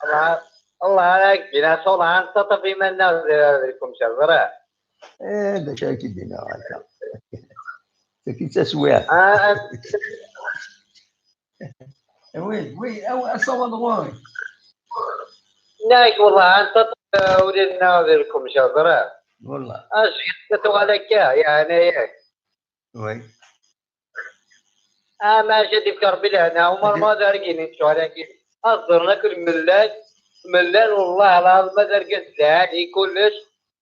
Allah, Allah ara k-d-iniɣ, wallah, ad nettaṭṭaf iman-nneɣ d- d lkumca, ẓriɣ. Eh, d acu ara k-id-iniɣ akka? Tagi d taswiɛt. Ah, ah. Oui, oui, aw- asawaḍ ɣur-k. Nniɣ-ak, wallah, ad nettaṭṭaf, ah, ula-nneɣ d lkumca, ẓriɣ. Wallah. Ah, jjiɣ-k tuɣal akka, yeɛni yak. Oui. Ah, maca ad ifk Rebbi lehna, Umar ma d argin n ccɣel-agi. Ad ẓren akk lmellal, mellal, wallah lɛaḍim, ad argaz lɛali kullec.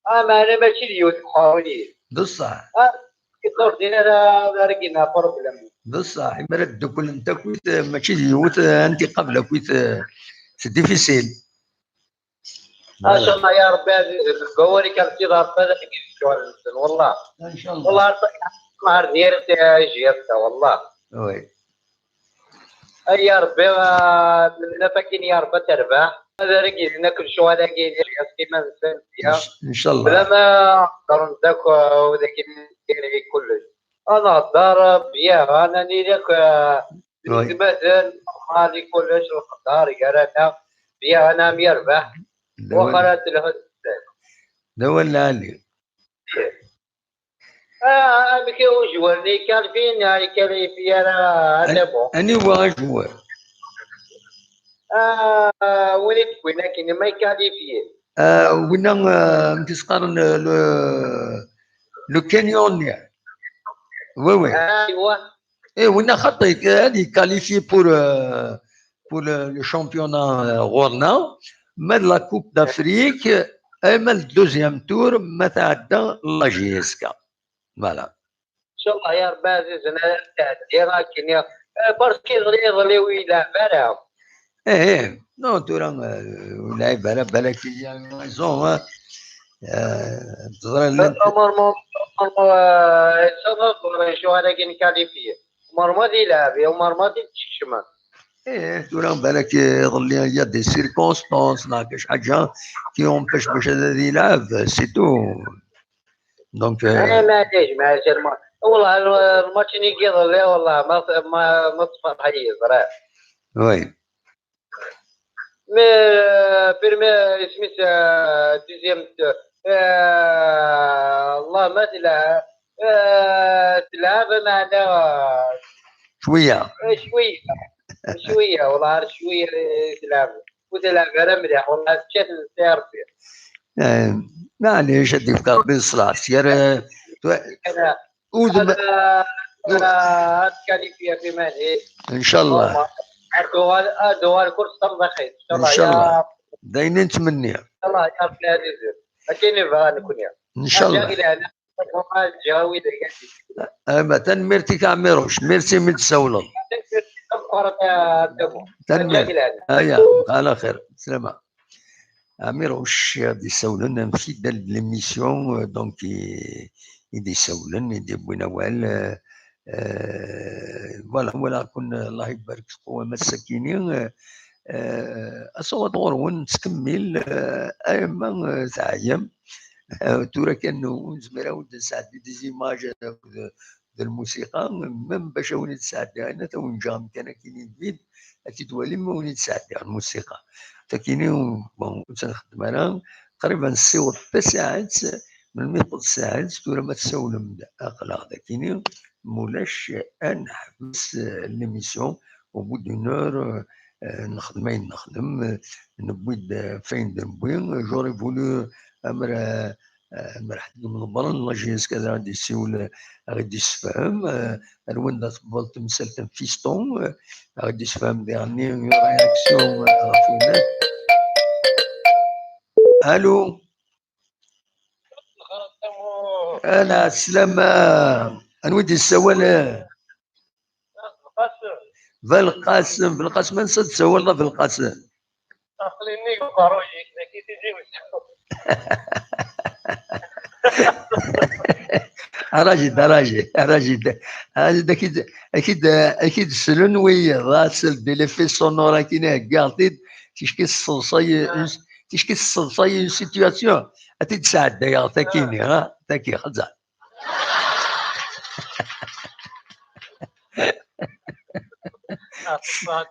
Ah, meɛna mačči d yiwet uxxawi. D ṣṣeḥ. Ah, iqurden ara d argin ɣef problème. D ṣṣeḥ, imi ara dduklen takwit, eh, mačči d yiwet, eh, anti qabel akkit, eh, c'est difficile. Voilà. Macallah, ya Rebbi, aziz, deg wawal-ik, ad k-id Rebbi ad ak-id ccɣel-nsen, wallah. Incallah. Wallah, ar diyar J S K, wallah. Oui. Ay, ya Rebbi, ah, naf akin, ya Rebbi, ad terbeḥ. Ad ara k-id-inin akk lecɣal-agi, J S K iman-nsen, ya. Inc- incallah. Bla ma qqaren-d akk, ah, wid akken i kullec. Ad nehder, ah, bya, ad nini akk, ah, d aytmaten, normal, i kullec, leqder gar-aneɣ, bya, ad nerbeḥ. D awal. Waxa ara telhu. D awal lɛali. Ah, amek i ujwar-nni ikalfin, ah, ikalfi ara, ah, Adamu? Aniwa ajwar? Ah, win i d-wwin akken, ma ikalifye. Ah, winna, ah, amek i s-qqaren, ah, le, le Kenyan. Oui, oui. Aywa. Eh, winna xaṭi, ad ikalifye pour, euh, pour le, le championnat, euh, ɣur-neɣ, ma d la Coupe d'Afrique, eh, ma d le deuxième tour, ma tɛedda la J S K. Voilà. Incallah, ya Rebbi ɛzizen, ad tɛeddi akken, ya, eh, parce que iḍelli, iḍelli ur yelɛeb ara. Eh, eh, non, tura, euh, ur yelɛib ara, balak il y a une raison, hein. Euh, teẓra llant Normalement, normalement, euh, ça va, ẓriɣ acu ara k-ikalifyen. Normalement ad yelɛeb, normalement ad t-id-tkecmem. Eh, tura balak iḍelli, il y a des circonstances, neɣ kra ḥaǧa qui empêche bac ad yelɛeb, c'est tout. Donc, euh, eh, maɛlic, maɛlic, alma-, Wallah, lmatch-nni n yiḍelli, wallah, ma, ma, ma tfeṛḥ-iyi, ẓriɣ. Oui. Mais, euh, premier, isem-is, euh, deuxième, euh, Allah ma telɛab, euh, telɛab, meɛna, euh, cwiya. Euh, cwiya. Cwiya, wallah, cwiya, euh, telɛab. Ur telɛab ara mliḥ, wallah, tečča-ten Rebbi. Eh, maɛlic, ad d-yefk Rebbi ṣṣlaḥ. Syer, eh, twa-, udem-, ad, ad tkalifya fi Mali. Incallah. Ad tuɣal, ad tuɣal kul tamḍiqit. Incallah. D ayen i nettmenni. Incallah, ya Rebbi Ɛziz. Akken i bɣa nekni. Incallah. Ama tanemmirt-ik a Ɛmiruc. Merci mi d-tsawleḍ. Tanemmirt. Aya, ala xir. Slama. Ɛmiruc i ɣ-d-isawlen, am fidèle de l'émission, euh, donc, i, i d-isawlen, i d-yewwin awal, euh, euh, voilà, walaɣ-ken, Allah ibarek tqewwam ass-akini, euh, euh, asawaḍ ɣur-wen, nettkemmil, euh, ayama, euh, teɛyam, euh, tura kan ur nezmir ad wen-d-nesɛeddi des images akked d lmusiqa, même bac a wen-id-sɛeddiɣ, ad wen-ǧǧeɣ amkan akkin i vide, ad t-id-twalim ma wen-id-sɛeddiɣ lmusiqa. Takini, bon, ur tt-nxeddem ara, qrib ad nessiweḍ tasaɛet, melmi teṭṭeḍ tsaɛet, tura ma tessawlem-d, aql-aɣ dakini, mulac, ad neḥbes, euh, l'émission, au bout d'une heure, euh, nexdem ayen nexdem, euh, newwi-d, euh, ɣef ayen d-newwi, j'aurais voulu, euh, amer, euh, Euh, Merḥ Deg Menbren, la J S K, ad aɣ-d-yessiwel, ad aɣ-d-yessefhem, euh, ar wanda tewweḍ temsalt n Fiston, euh, ad aɣ-d-yessefhem diɣenni une réaction, euh, ɣef winna. Allô? Ala, slam, euh, anwa i d-yessawal, euh? Belqasem. Belqasem, ansa d-tsawaleḍ a Belqasem? Aql-i nnig uqerruy-ik, dagi tili wezzeɣ. Arajid, arajid, arajid. Arajid, akid, akid, akid slen wiyaḍ, ah, sel des effets sonores akkin i heggaɣ-t-id, ticki tesseḍsay, ticki tesseḍsay une situation. Ad t-id-sɛeddayeɣ takini, ha? Taki, xeẓẓer.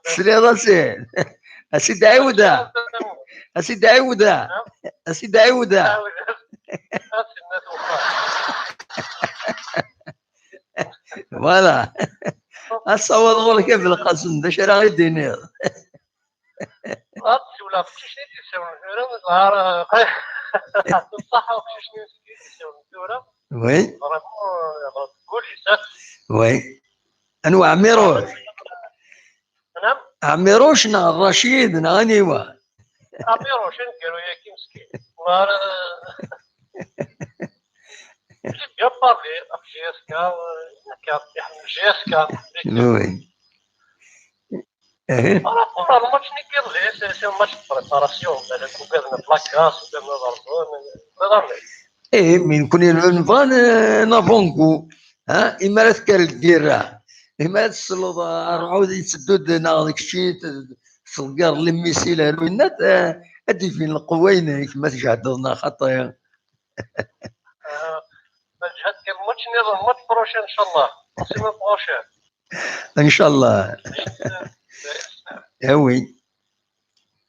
Tesliḍ-as? A s-id-ɛiwdeɣ. A s-id-ɛiwdeɣ. A s-id-ɛiwdeɣ. Voilà. Ad sawaḍ ɣur-k a Belqasem, d acu ara ɣ-id-tiniḍ? Ad siwleɣ teqcict i d-yessawlen tura, ẓer, ṣṣaḥa uqcic-nni i d-yessawlen tura. Oui. Vraiment, yeɣleḍ deg wul-is, ha? Oui. Anwa, Ɛmiruc? Anam? Ɛmiruc neɣ Racid neɣ aniwa? Ɛmiruc, aneggaru-yagi meskin. Ẓer, j'ai bien parlé ɣef J S K, euh, nekk iḥemmel J S K. Oui. Par rapport à lmatch-nni n yiḍelli, c'est, c'est un match de préparation, balak ugaden plakas, ugaden ad rẓen, ẓriɣ. Eh, mais nekkni nebɣa n-, navonku, ha, imi ara tekker lgirra, imi ara tesleḍ, ah, ṛṛɛud yetteddu-d neɣ d kečči t-, tḍeggireḍ les missiles ar winna, eh, ad d-ibin lqewwa-inek ma tjehdeḍ neɣ xaṭi. Ah, ma tjehdeḍ kan match-nniḍen, match prochain, inchallah. Semaine prochaine. Inchallah. Eh oui.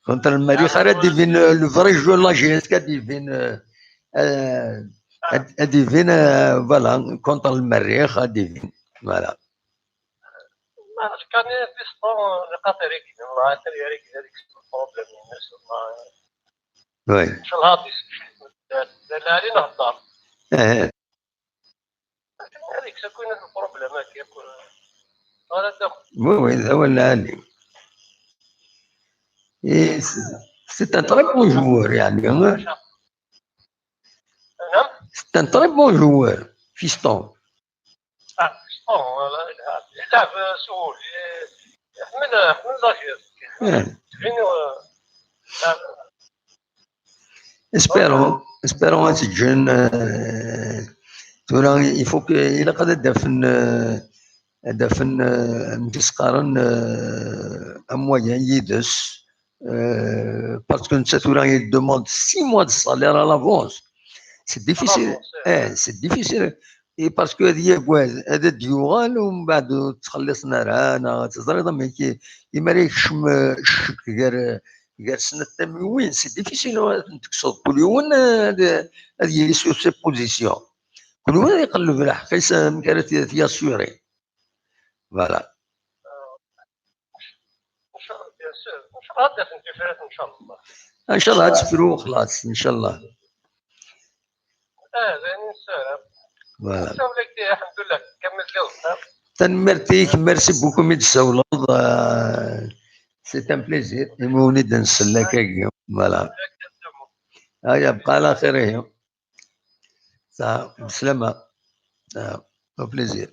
Contre le Merrikh, ah, ad d-ibin, euh, le vrai jeu de la J S K ad d-ibin, euh, euh, ad, ad d-ibin, euh, voilà, contre le Merrikh, ad d-ibin, voilà. Ma kan Fiston, euh, le Qatar, il a un problème, il a un problème. Oui. Inchallah, d, d, d lɛali nhedder. Eh. Akken ad yekkes akk winna lproblèm-agi akk. Ara d-, oui, oui, d awal lɛali. Et c'est, c'est un très bon joueur, يعني, hein. C'est un très bon joueur, Fiston. Ah, Fiston, voilà, il a, il a, euh, سهول. يحمل، يحمل la J S K. Eh. Espérons, espérons ad t-ǧǧen, euh, tura, il faut que, ilaq ad d-afen, euh, ad d-afen, euh, amek i s-qqaren, euh, un moyen yid-s, euh, parce que netta tura, il demande six mois de salaire à l'avance. C'est difficile. À l'avance, eh, c'est difficile. parce que ad yagad, ad d-yuɣal, u mbeɛd ur ttxelliṣen ara, neɣ teẓriḍ amek i, imi ara yekcem, eh, ccek gar, gar snat tamiwin, c'est difficile ad ten-tekkseḍ. Kul yiwen, eh, ad, ad yili sur ses positions. Kul yiwen ad iqelleb lḥeqq-is, eh, amek ara t-, t-yassuri. Voilà. Bien sûr. Inchallah ad d-afen tifrat, inchallah. Inchallah ad tefru xlaṣ, inchallah. Ah, d ayen nessaram. Voilà. Ssawel-ak-d, alḥemdulillah, kamel lewṣa. Tanemmirt-ik, merci beaucoup mi d-tsawleḍ. Euh, c'est un plaisir. Imi wen-id-nsell akkagi. Voilà. Aya, bqa ɛla xir ihi. Sa, bslama. Sa, au plaisir.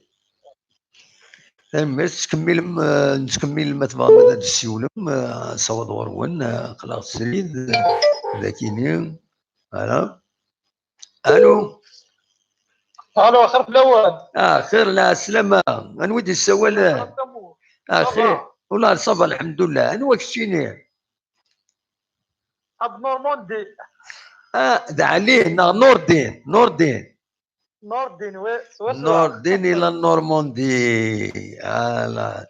Tanemmirt, tettkemmilem, eh, nettkemmil ma tebɣam ad d-tessiwlem, eh, sawaḍ ɣur-wen, eh, aql-aɣ srid, eh, dakini. Voilà. Allô? Allô, xir fell-awen. Ah, xir, lɛeslama. Anwa i d-yessawalen? Ah, xir. Ula, ça va, lḥemdullah. Anwa keččini? Ab Normandie. Ah, d Ɛli neɣ Nurdin? Nurdin. Nurdin, oui, swaswa. Nurdin i la Normandie. Ala.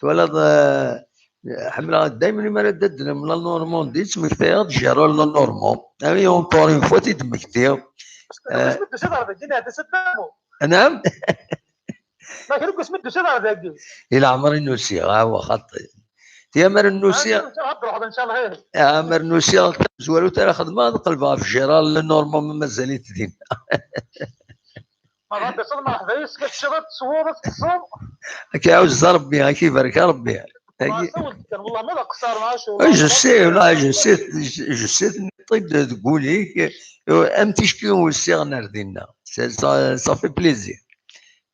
Twalaḍ, eh, ḥemmleɣ daymen mi ara d-addrem la Normandie, ttmektayeɣ-d Gérard Lenormand. Ami encore une fois, t-id-mmektiɣ. Kul asmi d-tusiḍ ɣer dagi, neɛd asaddamu. Anam? Ma kra n wasmi d-tusiḍ ɣer dagi? I leɛmer i n-usiɣ, awa xaṭi. Ti amer n-usiɣ, ad d-ruḥeḍ, incallah, ih. Amer n-usiɣ, tamezwarut ara xedmeɣ, ad qelbeɣ ɣef Gérard Lenormand, ma mazal-it din. Ma bɣa d-taseḍ, merḥba yes-k, ad teččeḍ, ad tesweḍ, ad teṭṭseḍ. Ad k-iɛuzz Rebbi, ad k-ibarek Rebbi. Ma sawel-d kan, wallah, ma d aqeṣṣer, ma acu, je sais, là, je sais, je sais, tenniḍ-t-id deg wul-ik, am ticki usiɣ-n ar dinna. Ça, ça, ça fait plaisir.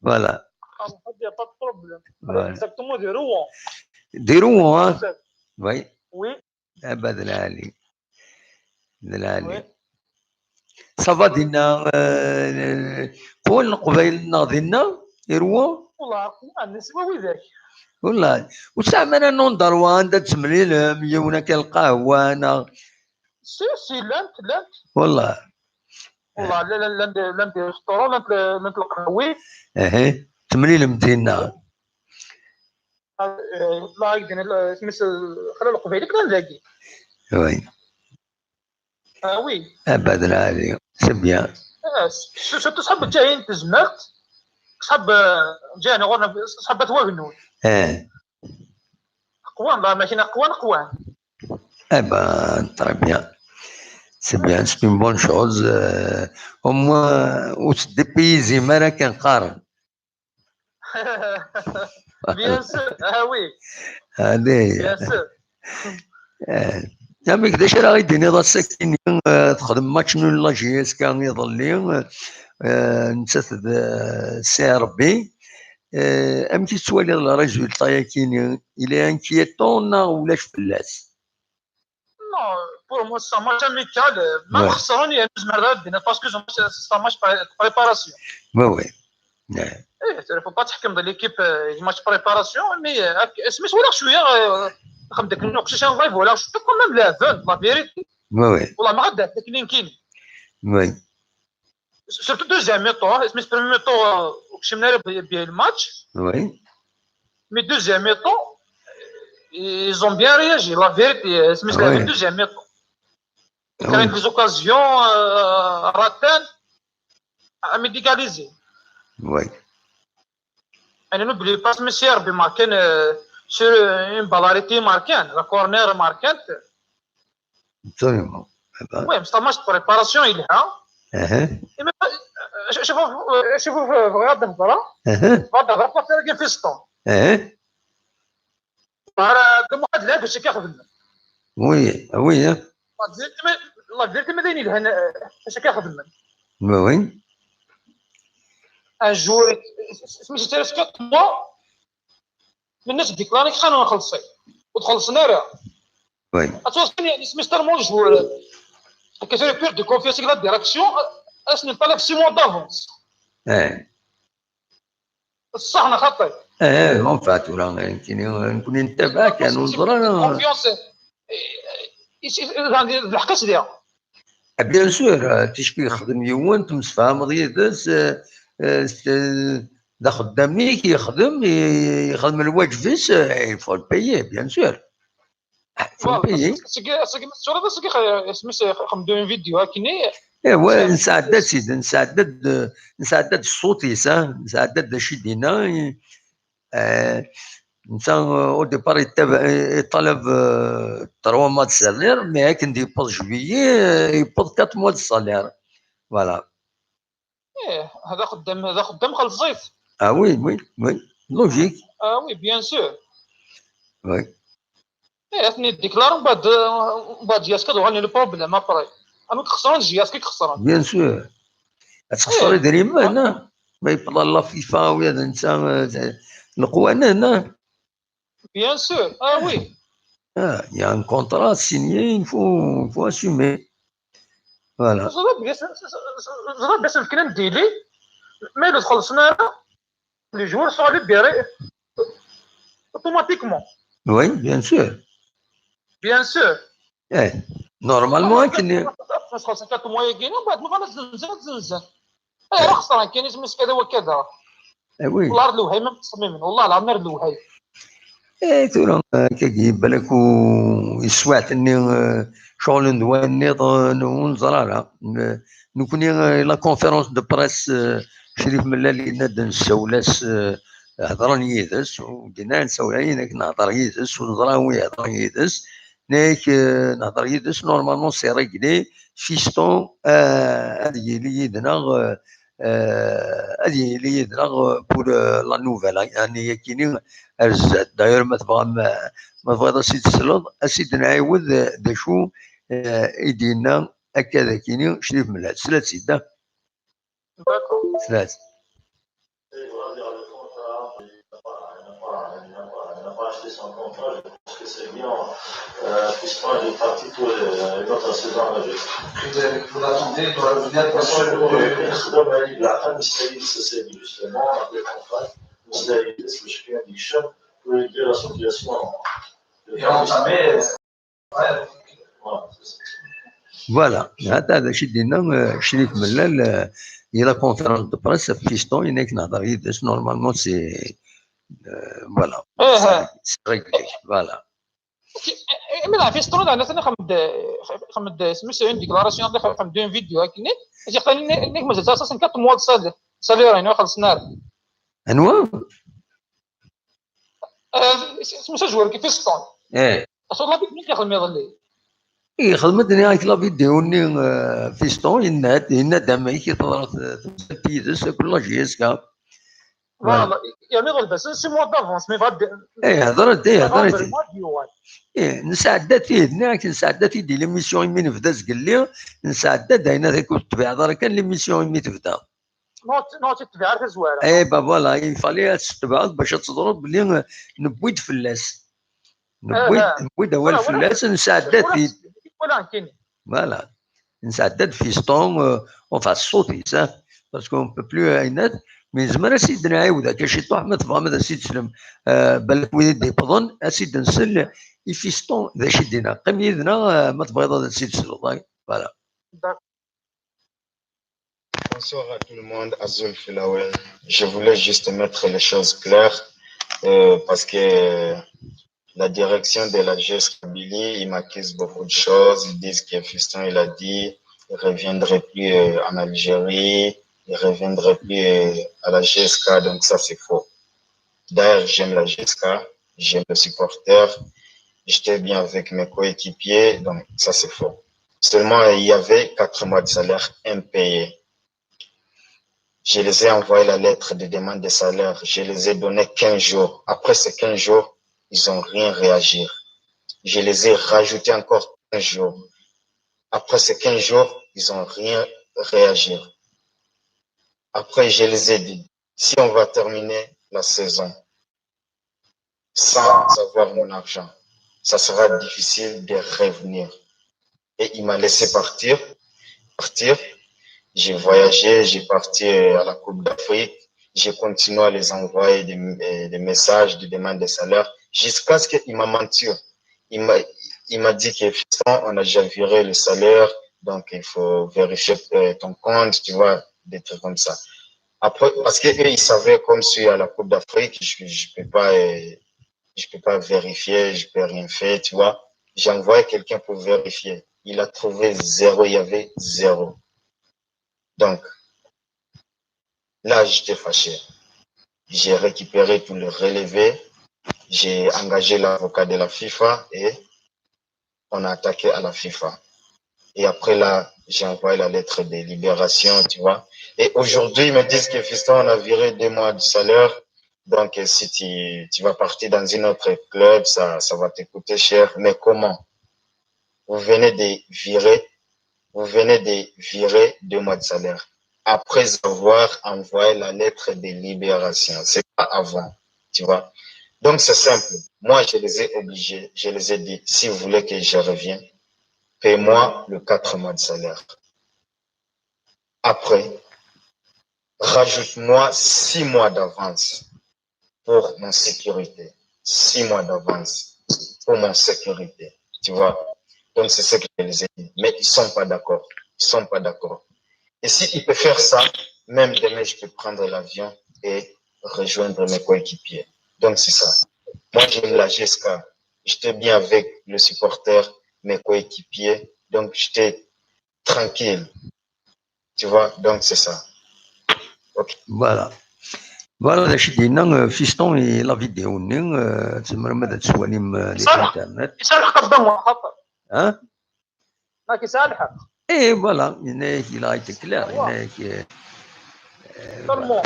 Voilà. Ah, il y a pas de problème. Voilà. Exactement, des Rouen. Des Rouen, hein? Oui. Oui. Ah, bah, de la Ali. De la Ali. Oui. Ça va, dinna, euh, qwan Leqbayel-nneɣ dinna, i Rouen? Wallah, qwan, neswa widak. Wallah, ur tesɛam ara un endroit anda ad temlilem, yiwen akka lqahwa, neɣ? Si, si, llant, llant. Wallah. Wallah, llan, llan, llan des restaurants, llant, llant lqahwi. Aha, temlilem dinna. Ah, eh, la, la, isem-is, eh, xla Leqbayel, llan dagi. Oui. Ah, oui. Abad lɛali, c'est bien. Ah, s-, s-, surtout ṣṣḥab Ǧahin Tezmert, ṣṣḥab, eh, Ǧahin ɣur-, ṣṣḥab At Wagnun. Eh. Qwan, la, makina qwan, qwan. Eh ben, très bien. C'est bien, c'est une bonne chose. Euh, au moins, ur teddipizim ara akken qqaren. Bien sûr, ah oui. Allez. Bien sûr. Eh, amek, d acu ara ɣ-d-tiniḍ ass-akini, eh, texdem match nul la J S K iḍelli, eh, nettat d, eh, C R B. Eh, amek i tettwaliḍ le résultat-yakini? Il est inquiétant neɣ ulac fell-as? Non, pour moi, c'est un match amical. Ma xesren, nezmer ad d-naf, parce que c'est un match de préparation. Oui, oui. Eh, il faut pas تحكم dans l'équipe, euh, match préparation, mais, euh, اسمي ولا شويه، euh, خدم داك النقطه شي لايف ولا شفت quand même لعبان، la vérité. Oui, oui. والله ما غدا حتى كاين كاين. Oui. Surtout deuxième mi-temps, اسمي premier mi-temps, euh, كشمنا بيه الماتش. Oui. Mais deuxième mi-temps, ils ont bien réagi, la vérité, اسمي deuxième mi-temps. كاين des occasions, euh, راتان، عم égaliser. Oui. يعني n'oublie pas اسمي C R B marqué, euh, sur une balle arrêtée marqué, la corner marqué. Absolument. Oui, c'est un match de préparation, il est, hein. شوف، شوف، بغا هاد الهضره. بغا هاد الهضره في السطون. راه دم واحد اللاعب باش كيخدم. Oui, oui, hein. La vérité ما، la vérité ما داين يلهن، آه، باش كيخدم. Oui, oui. Un joueur، سميتو تيريس كات، هو من الناس ديكلاري خاصنا نخلصي. وتخلصنا راه. Oui. اتوصل يعني سميتو مول joueur. كيصير perte de confiance في la direction، اسني طلب six mois d'avance. ايه. بصح انا خطيت. ايه، اون فات ولا يمكن نكون نتابعك، يعني، ونزرى. Confiance. إيه، إيه، إيه، يعني، الحق سريع. Bien sûr, آه، تيشكي يخدم يوم، تمسفهم ضيدس، آه، euh, c'est, d axeddam-ik, yexdem, i- yexdem lwaǧeb-is, euh, il faut le payer, bien sûr. Il faut le payer. Seg seg ma tetturiḍ seg xir isem-is, xdem-d une vidéo akkenni. Ewa, nesɛedda-tt-id, nesɛedda-d, nesɛedda-d ṣṣut-is, ah, nesɛedda-d d acu i d-yenna, eh, netta, euh, au départ, yeṭṭab- yeṭṭalab, euh, trois mois de salaire, mais akken d-yewweḍ juillet, euh, yewweḍ quatre mois de salaire. Voilà. Ih, hada xeddam, hada xeddam xelẓit. Ah oui, oui, oui, logique. Ah oui, bien sûr. Oui. Eh, ad ten-id-déclarer, mbaɛd, mbaɛd yas-k ad uɣalen le problème après. Am i ixesren, yas-k i ixesren. Bien sûr. Ad txesser idrimen, ah. Ma yewweḍ ɣer la FIFA, wi ad netta, eh, leqwanen, ah. Bien sûr, ah oui. Ah, il y a un contrat signé, il faut, il faut assumer. Voilà. Ẓriɣ d ass n kra n dili, ma ur xellṣen ara, les joueurs sont libérés automatiquement. Oui, bien sûr. Bien sûr. Eh, normalement, akken. Xellṣen quatre mois-agi, mbaɛd ma bɣan ad zzenzen, ad zzenzen. Eh, xesren kan isem-is kada wa kada. Eh oui. Wallah ar lewhayem am ttxemmimen, wallah ar lewhayem. Eh, tura, eh, kagi, balak u-, yeswaɛt-nni, eh, ccɣel n ddwa nniḍen, ur neẓri ara. Eh, nekkni, eh, la conférence de presse, eh, Crif Mellal yenna-d nessawel-as, eh, hedren yid-s, u dinna nessawel-as, nehder yid-s, ur neẓri anwa yehder yid-s, nek, eh, nehder yid-s, normalement c'est réglé, Fiston, eh, ad yili yid-neɣ, eh, eh, ad yili yid-neɣ, eh, pour, eh, la nouvelle, yani, akini, ar zdat. D'ailleurs, ma tebɣam, eh, ma tebɣiḍ ad s-id-tesleḍ, ad s-id-nɛiwed, eh, d acu, eh, i d-yenna akka d akini Crif Mellal. Slat-id, ah. D'accord. Slat. Il n'a pas acheté son contrat, je pense que c'est bien. Euh, Fiston, il est parti pour euh, une autre saison avec. Vous attendez, il doit revenir pour Parce que le club a eu la fin de Mister Yildiz, c'est justement, avec le contrat, Mister Yildiz, le champion du champ, pour régler la situation. Et entamer. Voilà, c'est ça. Voilà, hada d acu i d-yenna, eh, Crif Mellal, eh, i la conférence de presse, Fiston, yenna-k nehder yid-s, normalement, c'est, eh, voilà, Eh, eh. C'est réglé, voilà. Imi d Fiston, d atan xdem-d, xdem-d, isem-is, une déclaration, xdem-d une vidéo akkenni, nek mazal aṭas n quatre mois de salaire, salaire-inu xellṣen ara. Anwa? Isem-is azwar-agi Fiston. Eh. Aṣul la vidéo i xdem iḍelli. Ixdem-d nniɣ-ak la vidéo-nni, eh, Fiston, yenna-d, yenna-d amek i teḍra t- temsalt yid-s akked la J S K. Voilà, yerna iḍelb-asen six mois d'avance, mais bɣa Eh, hedret, eh, hedret. Mois d yuɣal. Eh, nesɛedda-t-id, nniɣ-ak nesɛedda-t-id di l'émission imi nebda zgelli, nesɛedda-d ayen ad ur tebɛeḍ ara kan l'émission imi tebda. Non, non, tu tebɛeḍ tazwara. Eh, ben voilà, il fallait ad tetbeɛeḍ bac ad teẓreḍ belli, eh, newwi-d fell-as. Newwi-d, Ah, ah. Newwi-d awal Voilà, voilà. Fell-as, nesɛedda-t-id. Voilà, kini. Voilà. Nesɛedda-d Fiston, euh, enfin, ṣṣut-is, hein, parce qu'on peut plus, euh, ayen-at, mais nezmer ad s-id-nɛiwed akka ciṭuḥ, ma tebɣam ad as-id-teslem, euh, balak wid i d-yewwḍen, ad s-id-nsel i Fiston d acu i d-yenna. Qqim yid-neɣ, euh, ma tebɣiḍ ad as-id-tesleḍ, hein, voilà. Bonsoir à tout le monde, Azul Filawen. Je voulais juste mettre les choses claires euh, parce que la direction de la G S Kabylie, ils m'accusent beaucoup de choses. Ils disent que Fiston, il a dit, il ne reviendrait plus euh, en Algérie, il ne reviendrait plus euh, à la G S K, donc ça c'est faux. D'ailleurs, j'aime la G S K, j'aime le supporter, j'étais bien avec mes coéquipiers, donc ça c'est faux. Seulement, il y avait quatre mois de salaire impayé. Je les ai envoyé la lettre de demande de salaire. Je les ai donné quinze jours. Après ces quinze jours, ils n'ont rien réagi. Je les ai rajouté encore quinze jours. Après ces quinze jours, ils n'ont rien réagi. Après, je les ai dit, si on va terminer la saison sans avoir mon argent, ça sera difficile de revenir. Et il m'a laissé partir, partir. J'ai voyagé, j'ai parti à la Coupe d'Afrique. J'ai continué à les envoyer des, des messages, des demandes de salaire, jusqu'à ce qu'il m'a menti. Il m'a, il m'a dit que Fiston, on a déjà viré le salaire, donc il faut vérifier euh, ton compte, tu vois, des trucs comme ça. Après, parce que eux, ils savaient comme je suis à la Coupe d'Afrique, je, je peux pas, euh, je peux pas vérifier, je peux rien faire, tu vois. J'ai envoyé quelqu'un pour vérifier. Il a trouvé zéro, il y avait zéro. Donc, là, j'étais fâché. J'ai récupéré tout le relevé, j'ai engagé l'avocat de la FIFA et on a attaqué à la FIFA. Et après là, j'ai envoyé la lettre de libération, tu vois. Et aujourd'hui, ils me disent que Fiston, on a viré deux mois de salaire. Donc, euh, si tu, tu vas partir dans une autre club, ça, ça va te coûter cher. Mais comment? Vous venez de virer, vous venez de virer deux mois de salaire après avoir envoyé la lettre de libération. C'est pas avant, tu vois. Donc, c'est simple. Moi, je les ai obligés, je les ai dit, si vous voulez que je revienne, payez-moi le quatre mois de salaire. Après, rajoute-moi six mois d'avance pour mon sécurité. Six mois d'avance pour mon sécurité. Tu vois? Donc, c'est ce que je les ai dit. Mais ils sont pas d'accord. Ils sont pas d'accord. Et s'il peut faire ça, même demain, je peux prendre l'avion et rejoindre mes coéquipiers. Donc, c'est ça. Moi, j'ai la G S K. J'étais bien avec le supporter, mes coéquipiers. Donc, j'étais tranquille. Tu vois, donc c'est ça. Ok. Voilà. Voilà, d acu d-yenna, euh, Fiston, i la vidéo-nni, euh, tzemrem ad tt-twalim, euh, di Iṣalḥ. Internet. Iṣalḥ qeddam wa xaṭer. Hein? Nak iṣalḥ. Et voilà, yenna-yak, il a été clair, Ouais. yenna-yak, euh, euh, Tellement.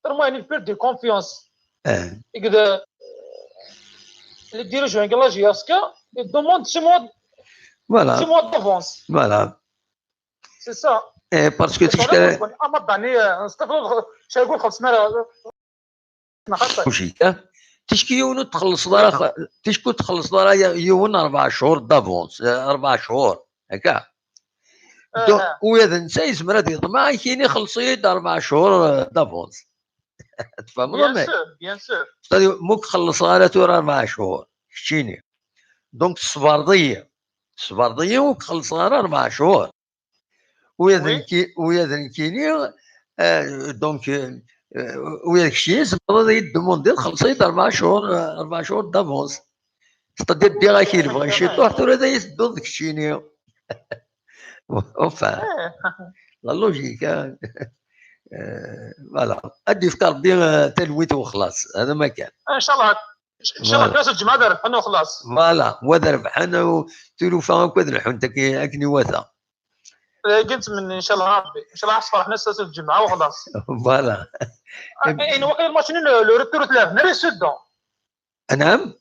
Tellement il perd de confiance. euh, Et que de, les dirigeants de la G S K, ils demandent six mois, voilà, six mois d'avance. Voilà. C'est ça. Eh, parce que C'est tu ça, là, on est à Madani, euh, c'est pas, je vais dire, خمسمية. Logique, hein? Ticki yiwen ur txellṣeḍ ara, ticki ur txellṣeḍ ara yiwen rebɛa cchur d'avance, eh, rebɛa cchur, akka. Donc, Ah, ula d netta yezmer ad yeḍmeɛ, ad k-yini xelleṣ-iyi-d rebɛa cchur, eh, d'avance. Tfehmeḍ bien amek? Sûr, bien sûr. C'est-à-dire, ma ur k-xellṣeɣ ara tura rebɛa cchur, keččini. Donc, tesberḍ-iyi. Tesberḍ-iyi, ur k-xellṣeɣ ara rebɛa cchur. Ula d Oui. nekki, ula d nekkini, euh, donc, euh, euh, ula d keččini, tzemreḍ ad iyi-d-demandiḍ, xelleṣ-iyi-d rebɛa cchur, euh, rebɛa cchur d'avance. C'est-à-dire, ddiɣ-ak-id bɣiɣ ciṭuḥ, tura ad iyi-tedduḍ d keččini. Enfin, Eh, la logique, hein. Euh, voilà. Ad d-yefk Rebbi, euh, talwit u xlaṣ. Hada ma kan. إن شاء الله. إن شاء الله Voilà. كاس الجمعة دار حنا وخلاص. Voilà. Wa d rrbeḥ, anaw tilufa akk ad lḥunt akken, akken iwata. قلت من إن شاء الله ربي. إن شاء الله أصفر حنا ساس الجمعة وخلاص. Voilà. إن وقت الماتش نو لو ريتور تلعب ناري سودون. أنعم؟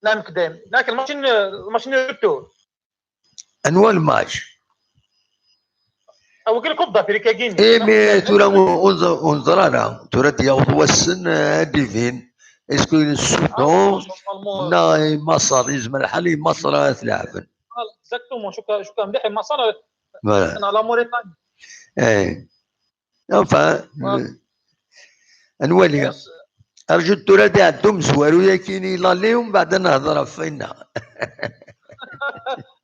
نعم كدايم. لكن الماتش نو، الماتش نو ريتور. Anwa lmatch? أو قال كوب دافريكا كيني. Eh, mais tura ur, ur, ur neẓri ara. Tura ad d-yaweḍ wass-n, eh, ad d-ibin. Est-ce que Soudan neɣ Maṣer, yezmer lḥal i Maṣer ad t-leɛben. Exactement. شكرا، شكرا مليح. مصر Voilà. أنا لا موريتانيا. Eh. Enfin, Voilà. eh, ad nwali. Arju tura ad iɛeddu umezwaru-yagi i Lali, umbeɛd ad nehder ɣef winna.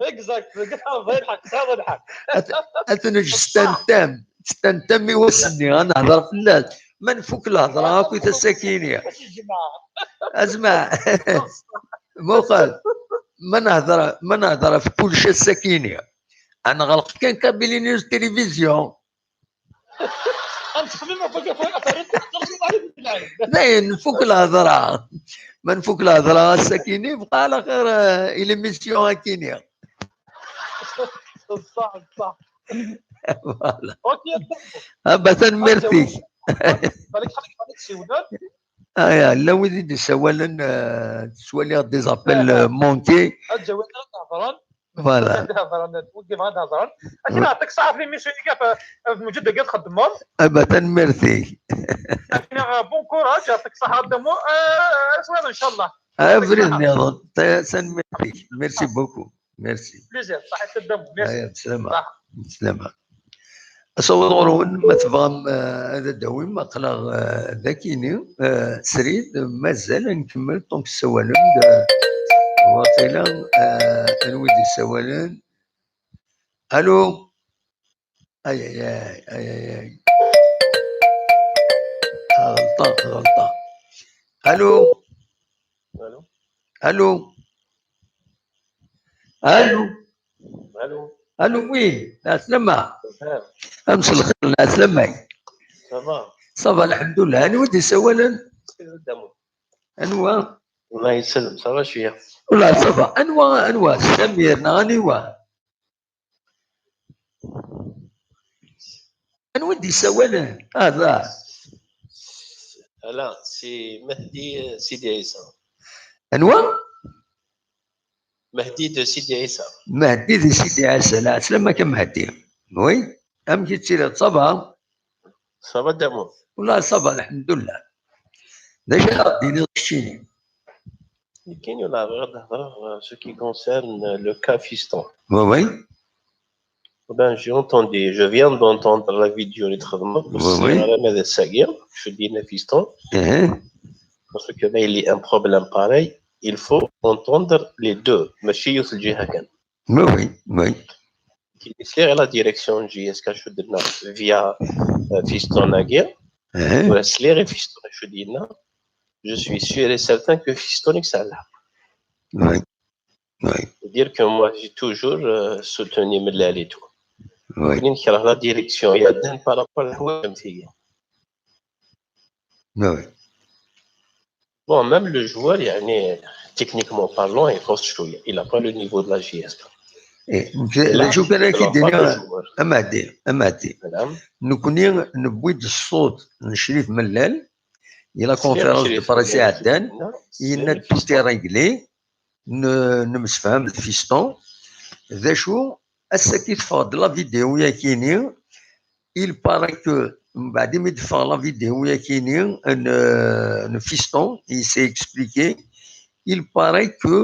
Exact. هذا الحق، هذا الحق. Ad neǧǧ s tantam, s tantam i wass-nni, ad nehder fell-as. Ma nfuk lehḍra akkit ass-akini. ماشي الجمعة. Asma, muqel, ma nehder, ma nehder ɣef kullec ass-akini, ad neɣleq kan Kabylie News Télévision. أنت خلينا فوق، فوق، فوق، فوق، فوق. Dayen, nfuk lehḍra. Ma nfuk lehḍra ass-akini, bqa ɛla xir, eh, i l'émission akini. صح، صح. Voilà. اوكي. Ah, bah, tanemmirt-ik. بالك خليك، خليك تسولف. Aya, llan wid i d-issawalen, eh, ttwaliɣ des appels, eh, manqués. هاد جواد راه تهضران. Voilà. هاد هضران، وقف هاد هضران. اكيد نعطيك صحه في ميسيو كاع في الموجود كاع تخدمهم. Ah, bah, tanemmirt-ik. اكيد بون كوراج، يعطيك الصحه دمو. آه، سوينا ان شاء الله. Ah, brid nniḍen. Ta-, tanemmirt-ik. Merci beaucoup. Merci. بليزير، صحه الدمو. ميرسي. Aya, bslama. Bslama. Asawaḍ ɣur-wen, ma tebɣam, eh, ad d-tawim, aql-aɣ, eh, dagi-ni, eh, srid, mazal ad nkemmel, donc ssawalen-d, eh, waqila, eh, anwa i d-issawalen? Allô? Ay, ay, ay, ay, ay, ay. غلطة، غلطة. Allô. Allô. Allô. Allô. Allô. Allô, oui. العسلامة. أمس الخير، العسلامة. Ça va. Ça va، الحمد لله. أنوا دي سوالا؟ أنوا؟ الله يسلم، ça va شوية. والله ça va. أنوا، أنوا سمير، نغني وا. أنوا دي سوالا؟ هذا. لا، c'est مهدي سيدي عيسى. أنوا؟ مهدي de سيدي عيسى. مهدي de سيدي عيسى، العسلامة كان مهدي. Oui. أم كي تسير، ça va؟ Ça va d'amour. والله ça va، الحمد لله. ديجا غادي نغشيني. كاين ولا غير هضره ce qui concerne le cas Fiston. Oui, oui. Ben, j'ai entendu, je viens d'entendre la vidéo اللي تخدمت. Oui, oui. على ماذا الساقية، شو دينا Fiston. Parce que là, il y a un problème pareil. Il faut entendre les deux. ماشي يوث الجهة كان. Oui, oui, oui. كي سير la direction J S K شو درنا via Fiston ناقير. ولا سليغي Fiston شو دينا. Je suis sûr et certain que Fiston يكسع الحق. Oui. Oui. Dire que moi, j'ai toujours soutenu Mellal et tout. Oui. كني نكره la direction يا دان par rapport للحوايج فيا. Oui. Bon, même le joueur, يعني, techniquement parlant, il coste شوية. Il n'a pas le niveau de la J S K. إيه، لا، شوف، أنا كي دينا أمادي، أمادي. نعم. نكوني نبويد الصوت نشريف ملال، إلى conférence de presse عدان، ينا tout est réglé. Nemsefham d Fiston. D acu, ass-agi teffeɣ-d la vidéo yakini. Il paraît que, mbeɛd imi d-teffeɣ la vidéo yakini n, n Fiston, il s'est expliqué. Il paraît que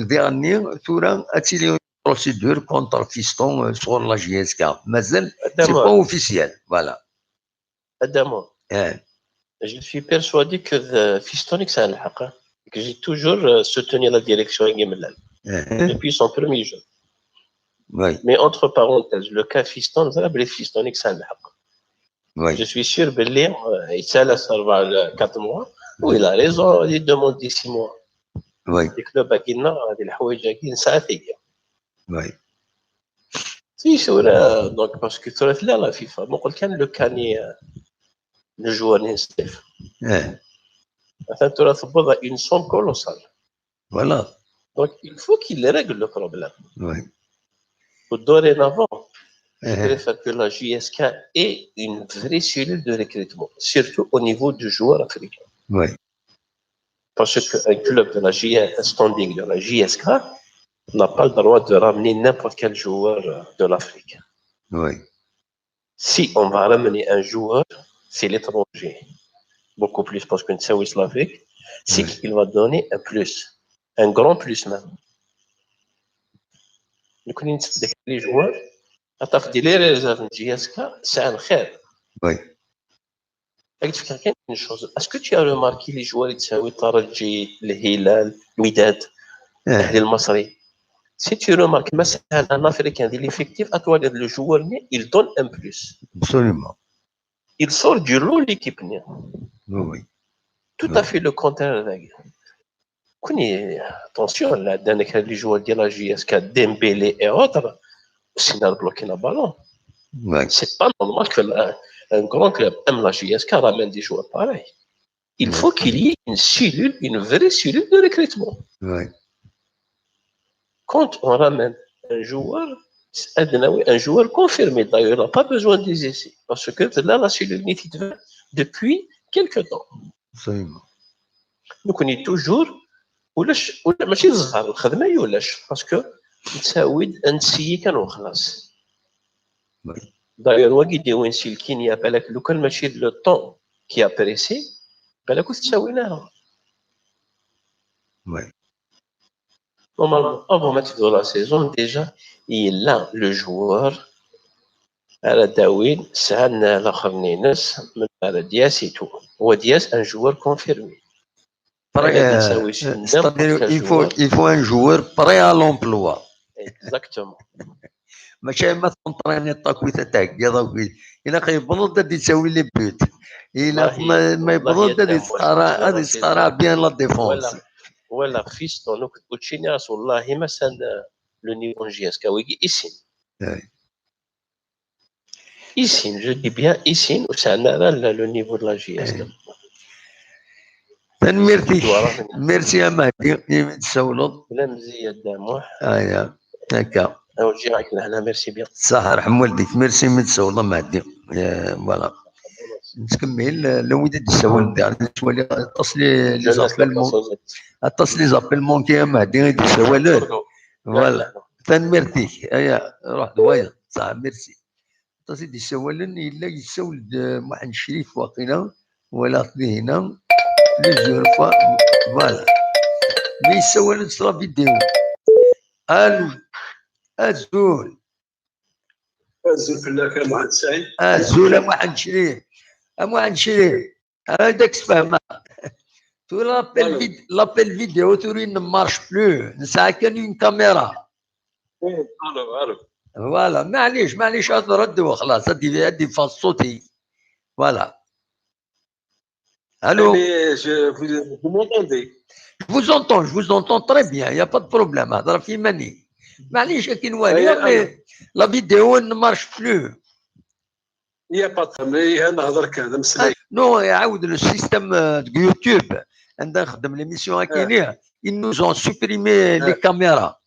daɣenni tura ad tili une procédure contre Fiston sɣur la J S K. Mazal, c'est pas officiel. Voilà. Adamo, je suis persuadé que Fiston يكسع الحق, hein. Que j'ai toujours soutenu la direction Guimel depuis son premier jeu. Oui. Mais entre parenthèses, le cas Fiston, ça, بلي Fiston يكسع الحق. Oui. Je suis sûr بلي يتسالى أربعة quatre mois, oui, il a raison, il demande six mois. Oui. Le club a dit non, هذه الحوايج هذه نسعى فيها. Oui. Si, c'est vrai, donc, parce que ثلاث لا لا فيفا ما قلت كان لو كاني le joueur نستيف. مثلا ترى تبوض une somme colossale. Voilà. Donc il faut qu'il règle le problème. Oui. Dorénavant, je préfère que la J S K ait une vraie cellule de recrutement, surtout au niveau du joueur africain. Oui. Parce qu'un club de la J S, standing de la J S K, n'a pas le droit de ramener n'importe quel joueur de l'Afrique. Oui. Si on va ramener un joueur, c'est l'étranger. Beaucoup plus parce que c'est l'Afrique. C'est qu'il va donner un plus. Un grand plus même. Donc, les joueurs, à les réserves de J S K, c'est un خير. Oui. Une chose. Est-ce que tu as remarqué les joueurs يتساوي الترجي, الهلال, الوداد, الأهلي المصري? Si tu remarques, مثلا, un Africain de l'effectif, à toi, le joueur, il donne un plus. Absolument. Il sort du lot l'équipe. Oui, oui. Tout à fait le contraire. كوني, attention, là, dans les joueurs de la J S K, Dembélé et autres, c'est un bloqué le ballon. Ouais. C'est pas normal que la, un grand club comme la J S K ramène des joueurs pareils. Il faut qu'il y ait une cellule, une vraie cellule de recrutement. Ouais. Quand on ramène un joueur, c'est un joueur confirmé. D'ailleurs, il n'a pas besoin des essais. Parce que là, la cellule est depuis quelque temps. Absolument. Donc, on est toujours, ولاش, ولا ماشي الزهر, الخدمة يولاش, parce que نتساويد نسيي كان وخلاص. D'ailleurs, واقي دي وين سلكين يا بالك, لو كان ماشي le temps qui a pressé, بالك تساويناها. Normalement, avant match de la saison, déjà, il a le joueur. على داوين سعنا الاخر نينس من على دياس ايتو. هو دياس un joueur confirmé. C'est-à-dire, il faut, il faut un joueur prêt à l'emploi. Exactement. Mačči ma tentrainiḍ akkit ad theggiḍ akkit. Ilaq yewweḍ-d ad d-yettawi les buts. Ilaq ma, ma yewweḍ-d ad yesqara, ad yesqara bien la défense. Wala Fiston akked Ucinias, wallahi ma sɛan le niveau n J S K wigi i sin. Isin, je dis bien isin, ur sɛan ara le, le niveau de la J S K. Tanemmirt-ik. Merci a Mahdi imi d-tsawleḍ. Lamziya Dda Muḥ. Aya, akka. Ǧǧiɣ-ak lehna, merci bien. Ṣaḥ, rḥem waldik, merci imi d-tsawleḍ a Mahdi. Eh, voilà. Nettkemmil, eh, la wid i d-issawlen daɣ, nettwali aṭas les, les appels man-, aṭas les appels manqués a Mahdi i d-issawalen. Voilà. Tanemmirt-ik. Aya, ruḥ d wayeḍ. Ṣaḥ, merci. Aṭas i d-issawalen, yella yessawel-d, eh, Muḥend Crif waqila, walaɣ-t dihina, plusieurs fois, voilà. Mi yessawalen s la vidéo. Allô, azul. Azul fell-ak a Muḥend Saɛid. Azul a Muḥend Crif. A Muḥend Crif. Ad ak-sfehmeɣ. Tura l'appel vid-, l'appel vidéo tura il ne marche plus. Nesɛa kan une caméra. Voilà, maɛlic, maɛlic, ad redd u xlas, ad d-, ad d-iffeɣ ṣṣut-ik. Voilà. Allô ? Allez, je, vous, vous m'entendez ? Je vous entends, je vous entends très bien, il n'y a pas de problème. Hḍer ɣef yiman-ik. Maɛlic, akken wali, mais la vidéo ne marche plus. Il n'y a pas de problème. Ihi, nehḍer kan, d ameslay. Ah, non, iɛawed le système, euh, de YouTube. Anda nxeddem l'émission akini, ils nous ont supprimé les caméras.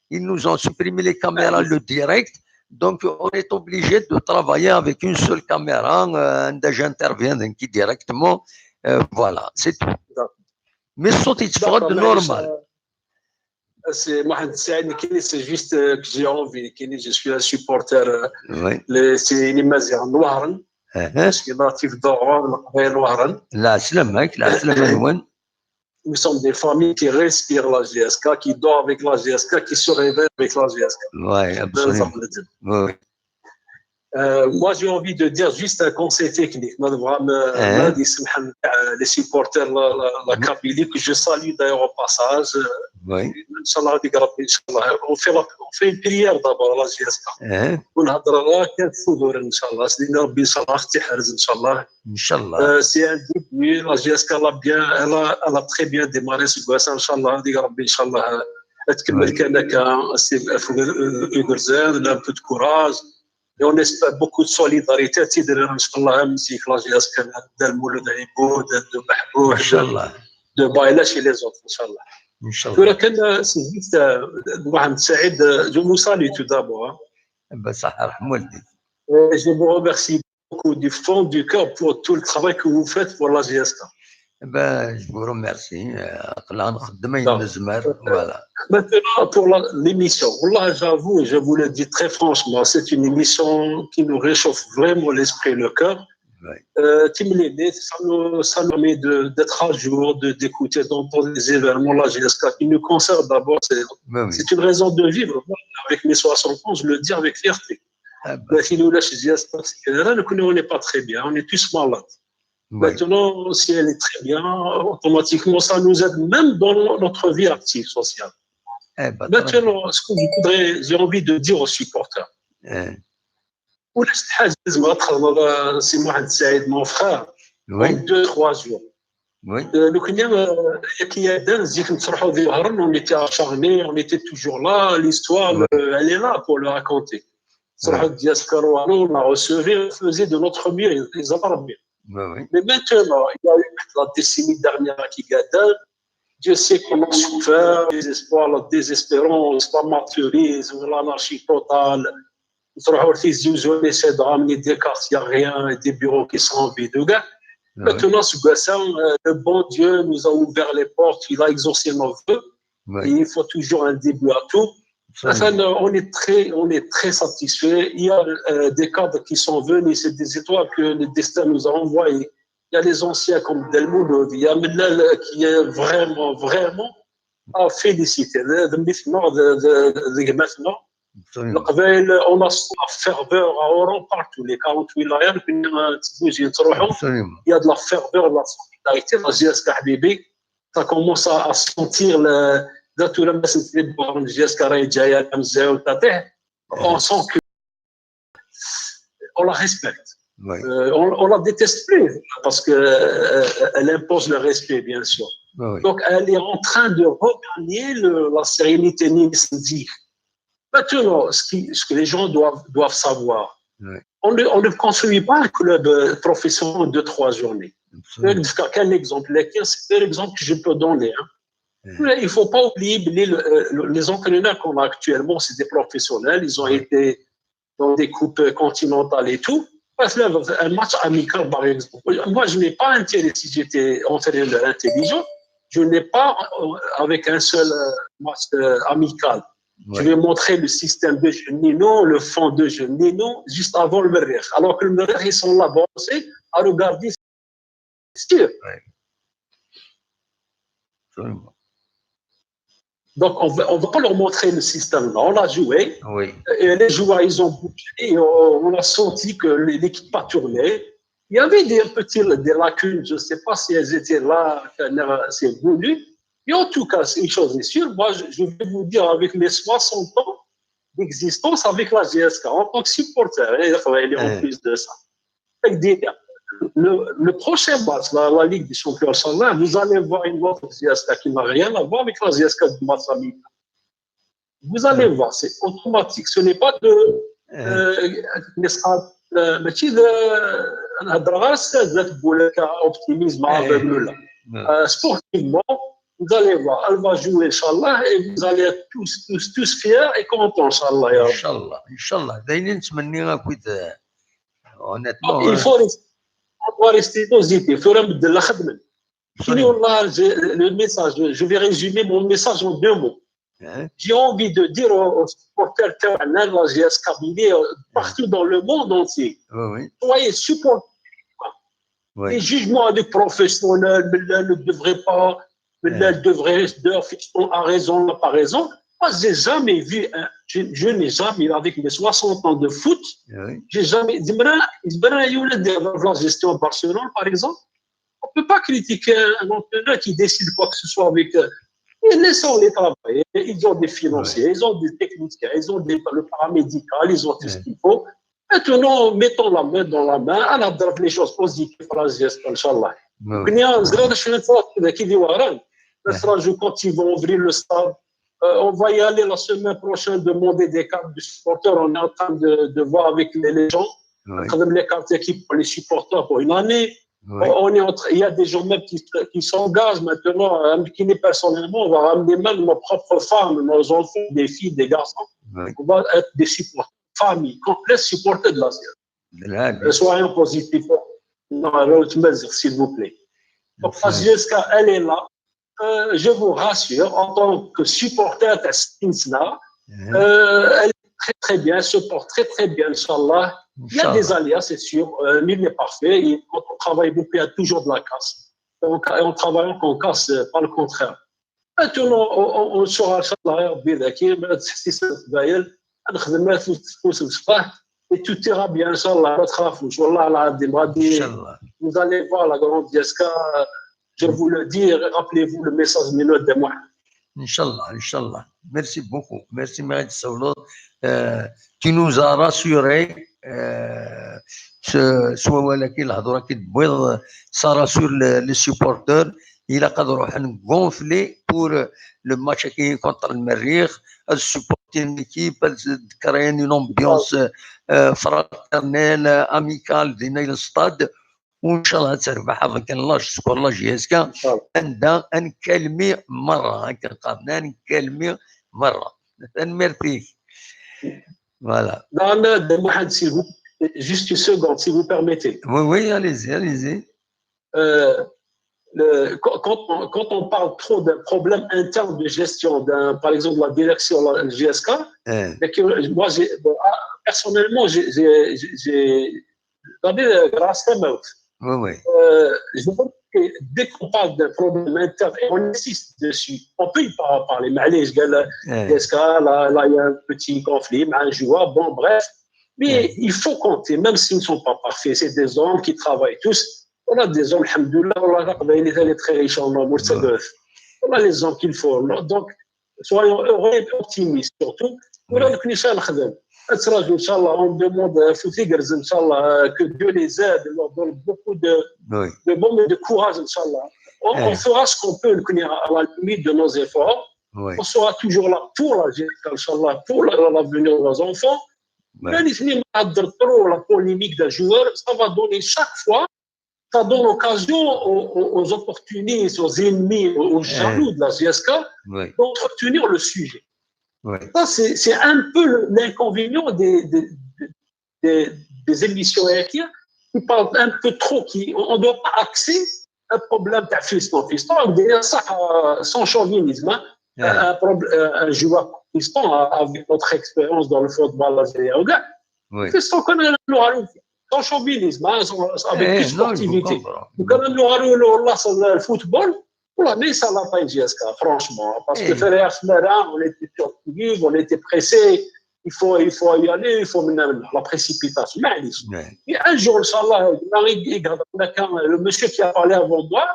Ils nous ont supprimé les caméras, le direct. Donc, on est obligé de travailler avec une seule caméra. Euh, anda j'interviens, donc, directement. Euh, voilà, c'est tout. Mais ṣṣut yetteffeɣ-d normal. C'est Mohamed Saïd, c'est juste, euh, que j'ai envie, je suis un supporter, euh, les, c'est les Mazières noirs, parce que natif d'Oran, les Mazières noirs. Lɛeslama-k, lɛeslama-nwen. Nous sommes des familles qui respirent la J S K, qui dorment avec la J S K, qui se réveillent avec la J S K. Oui, absolument. Oui, oui. Euh, moi, j'ai envie de dire juste un conseil technique. Moi, vraiment, euh, les supporters, la, la, la Kabylie, que je salue d'ailleurs au passage. Inchallah, on fait la, on fait une prière d'abord à la J S K. ونهضر راه كان فضول، إن شاء الله. سيدنا ربي إن شاء الله يحرز إن شاء الله. إن شاء الله. Euh, c'est un début. La J S K, elle a bien, elle a, elle a très bien démarré ce goût. إن شاء الله، هذيك ربي إن شاء الله تكمل كان هكا. C'est, euh, faut, euh, un peu de courage. Et on espère beaucoup de solidarité. تيدير إن شاء الله مزيك la J S K، دار مولود عيبود، دار محبوب، إن شاء الله. De Baila chez les autres، إن شاء الله. إن شاء الله. ولكن، euh, c'est juste, euh, Mohamed Saïd, euh, je vous salue tout d'abord, hein. بصح رحم والديك. Et je vous remercie beaucoup du fond du cœur pour tout le travail que vous faites pour la J S K. Ben, je vous remercie. Euh, aql-aɣ nxeddem ayen nezmer. Voilà. Maintenant, pour la, l'émission, والله, j'avoue, je vous le dis très franchement, c'est une émission qui nous réchauffe vraiment l'esprit et le cœur. Euh, timlilit, ça nous, ça nous permet de, d'être à jour, de, d'écouter, d'entendre les événements, la J S K qui nous concerne d'abord. C'est, c'est une raison de vivre. Moi, avec mes soixante ans, je le dis avec fierté. Mais si nous, la J S K, c'est que là, nous, on n'est pas très bien, on est tous malades. Maintenant, si elle est très bien, automatiquement, ça nous aide même dans notre vie active sociale. Maintenant, ce que je voudrais, j'ai envie de dire aux supporters. ولا شي حاجة لازم غتخدم، آه، سي محمد سعيد، mon frère, en deux, trois jours. Euh, لو كنا، آه، ياك يا دان زيك نتروحوا ذي الهرم، on était acharnés, on était toujours là, l'histoire, euh, elle est là pour le raconter. تروحوا ديال سكروانو، on a reçu, on faisait de notre mieux، يزال ربي. Mais maintenant, il y a eu la décennie dernière كي قاعدة، Dieu sait qu'on a souffert, désespoir, la désespérance, la martyrisme, l'anarchie totale. نتروحوا لتيزي وزوين، c'est de ramener des cartes, y a rien, des bureaux qui sont vides وكاع. Maintenant, ce goût-là, euh, le bon Dieu nous a ouvert les portes, il a exaucé nos vœux. Et il faut toujours un début à tout. Enfin, euh, on est très, on est très satisfait. Il y a, euh, des cadres qui sont venus, c'est des étoiles que le destin nous a envoyées. Il y a les anciens comme Del Mouloud, il y a Mellal qui est vraiment, vraiment à féliciter. De, de, de, de, de, de, de, Leqbayel, on a la ferveur à Oran partout, les quarante wilayat, كنا تبوجي نتروحوا. Il y a de la ferveur, de la solidarité, la J S K حبيبي. Ça commence à, à sentir le, ذات ولا ما سنتي بوغ J S K راهي جاية، مزيان، تطيح. On sent que on la respecte. Oui. Euh, on, on la déteste plus parce que euh, elle impose le respect, bien sûr. Oui, oui. Donc, elle est en train de regagner le- la sérénité niçaise. Maintenant, ce, qui, ce que les gens doivent, doivent savoir, Oui. on, ne, on ne construit pas un club euh, professionnel de trois journées. Absolument. Donc, quel exemple ? Lequel, c'est l'exemple que je peux donner. Hein. Mhm. Il ne faut pas oublier les, le- les entraîneurs qu'on a actuellement, c'est des professionnels. Ils ont Oui. Été dans des coupes continentales et tout. Parce que là, un match amical, par exemple. Moi, je n'ai pas intérêt, si j'étais entraîneur intelligent, je n'ai pas, euh, avec un seul euh, match euh, amical, je Ouais. vais montrer le système de jeu Nino, le fond de jeu Nino, juste avant le Merrikh. Alors que le Merrikh, ils sont là, branchés, à regarder. C'est sûr. Absolument. Donc, on ne va, on va pas leur montrer le système. Là, on a joué. Oui. Et les joueurs, ils ont bougé. Et on, on a senti que l'équipe a tourné. Il y avait des petits des lacunes. Je ne sais pas si elles étaient là, c'est voulu. Mais en tout cas, c'est une chose est sûre. Moi, je, je vais vous dire, avec mes soixante ans d'existence, avec la J S K, en tant que supporter, hein, en Ouais. plus de ça. Avec des- Le, le prochain match, la, la Ligue des Champions, Inch'Allah, vous allez voir une autre J S K qui n'a rien à voir avec la J S K du match amical. Vous allez Ouais. Voir, c'est automatique. Ce n'est pas de. Euh, Euh, mais ça, euh, mais tu de. نهضر غير هكا بولا optimisme Ouais. aveugle là. ouais. Euh, sportivement, vous allez voir, elle va jouer, Inch'Allah, et vous allez être tous, tous, tous fiers et contents, Inch'Allah. يا رب. Inch'Allah, Inch'Allah. دايرين نتمنى كنت honnêtement. Il faut rester, on doit rester positif. Il faut remettre de la khidma. Fini, والله, je- le message, je vais résumer mon message en deux mots. Hein? J'ai envie de dire aux, aux supporters تاعنا, la J S K Kabylie, euh, partout dans le monde entier, Oui, oui. Soyez supporters. oui. Les jugements avec professionnels, Mellal ne devrait pas, Mellal devrait, Fiston a raison, n'a pas raison. Moi, j'ai jamais vu, un- je, je n'ai jamais, avec mes soixante ans de foot, Oui. J'ai jamais. زعما زعما يولد, la gestion de Barcelone, par exemple, on ne peut pas critiquer un entraîneur qui décide quoi que ce soit avec. Euh, et laissons-les travailler. Ils ont des financiers, ils ont des techniciens, ils ont des, le paramédical, ils ont tout ce qu'il faut. Maintenant, mettons la main dans la main, on a les choses positives pour la J S K, Inch'Allah. Oui, oui. كنا زرنا شنو نتفرج كذا كي دي وهران. Parce que quand ils vont ouvrir le stade, euh, on va y aller la semaine prochaine demander des cartes de supporters. On est en train de, de voir avec les, les gens. Oui, نخدم les cartes équipe pour les supporters pour une année. oui. On est en train- il y a des gens même qui, qui s'engagent maintenant à impliquer personnellement. On va ramener même nos propres femmes, nos enfants, des filles, des garçons. Oui. On va être des supporters, famille complète, supporters de la J S K. بالعكس. Euh, soyons positifs. Non, alors, tu me dis, s'il vous plaît. Donc, la J S K, elle est là. Euh, je vous rassure, en tant que supporter de Stinsna, Hein? euh, elle est très, très bien, elle se porte très, très bien, Inch'Allah. Il y a des Inch'Allah. Aléas, c'est sûr. Euh, nul n'est parfait. Et quand on travaille beaucoup, il y a toujours de la casse. Donc, en travaillant qu'on casse, euh, pas le contraire. Maintenant, on, on, on sera, Inch'Allah, يا ربي ذاكي, ما تحسيش القبايل, نخدم ما تفوت، تفوت الصباح, et tout ira bien, Inch'Allah, ما تخافوش, والله العظيم, غادي, Inch'Allah. Vous allez voir la grande J S K, je vous le dis, rappelez-vous le message Mino de moi. Inch'Allah, Inch'Allah. Merci beaucoup. Merci, Maître Saoulot. Euh, tu nous as rassurés. Euh, ce, ce wawal-agi, الهضرة كي تبويض, ça rassure les, les supporters. Il a qu'à gonfler pour le match qui est contre le Merrikh, à supporter une équipe, à créer une ambiance euh, fraternelle, euh, amicale dans le stade. وان شاء الله تربح هذاك لاج سكور لا جي اس كا. إن شاء الله. عندها ان كلمي مره هكا قابلنا ان كلمي مره. Merci. Voilà. Mohamed, s'il vous juste une seconde, si vous permettez. Oui, oui, allez-y, allez-y. Euh, le- quand, quand on, quand on parle trop d'un problème interne de gestion, d'un, par exemple la direction, la J S K, Hein. c'est que moi, j'ai- bon, ah, personnellement, j'ai- j'ai- j'ai- j'ai- j'avais, euh, grâce à moi. Oui, oui. Euh, je vois que dès qu'on parle d'un problème interne et on insiste dessus, on peut y par- parler, معليش, قال Hein. J S K, là, là, il y a un petit conflit, un joueur, bon, bref. Mais Ouais. Il faut compter, même s'ils ne sont pas parfaits, c'est des hommes qui travaillent tous. On a des hommes, الحمد لله, والله القبايلي ثاني très riches en hommes, Ouais. On a les hommes qu'il faut. Donc, soyons heureux et optimistes surtout. ولا Ouais. نكونش نخدم. Ad traǧu, Inch'Allah, on demande, euh, faut dire, Inch'Allah, euh, que Dieu les aide, leur donne beaucoup de, Oui. de bon et de courage, Inch'Allah. On, on Eh. fera ce qu'on peut, à la limite de nos efforts. Oui. On sera toujours là pour la J S K, Inch'Allah, pour la- l'avenir de nos enfants. Ouais. Mais les, les, la polémique d'un joueur, ça va donner chaque fois, ça donne occasion aux, aux- aux opportunistes, aux ennemis, aux, aux jaloux de la J S K Oui. d'entretenir le sujet. Oui. Ça, c'est c'est un peu le- l'inconvénient des, des, des, des émissions équines qui parlent un peu trop, qui, on ne doit pas axer un problème de Fiston. Fiston, déjà, ça, euh, sans chauvinisme, hein, Eh, un, prob- euh, un joueur comme Fiston, euh, avec notre expérience dans le football algérien, regarde, oui. Fiston, quand même, nous avons- sans chauvinisme, hein, sans- avec Eh, toute non, je vous sportivité. comprends. Donc, quand même, nous avons le, le, le football, voilà, mais ça n'a pas été J S K, franchement, parce que Eh. Ferrer Asmara, on était sur le, on était pressé, il faut, il faut y aller, il faut mener la précipitation. Mais allez, Ouais. et un jour, Inch'Allah, Marie Guigard, le monsieur qui a parlé avant moi,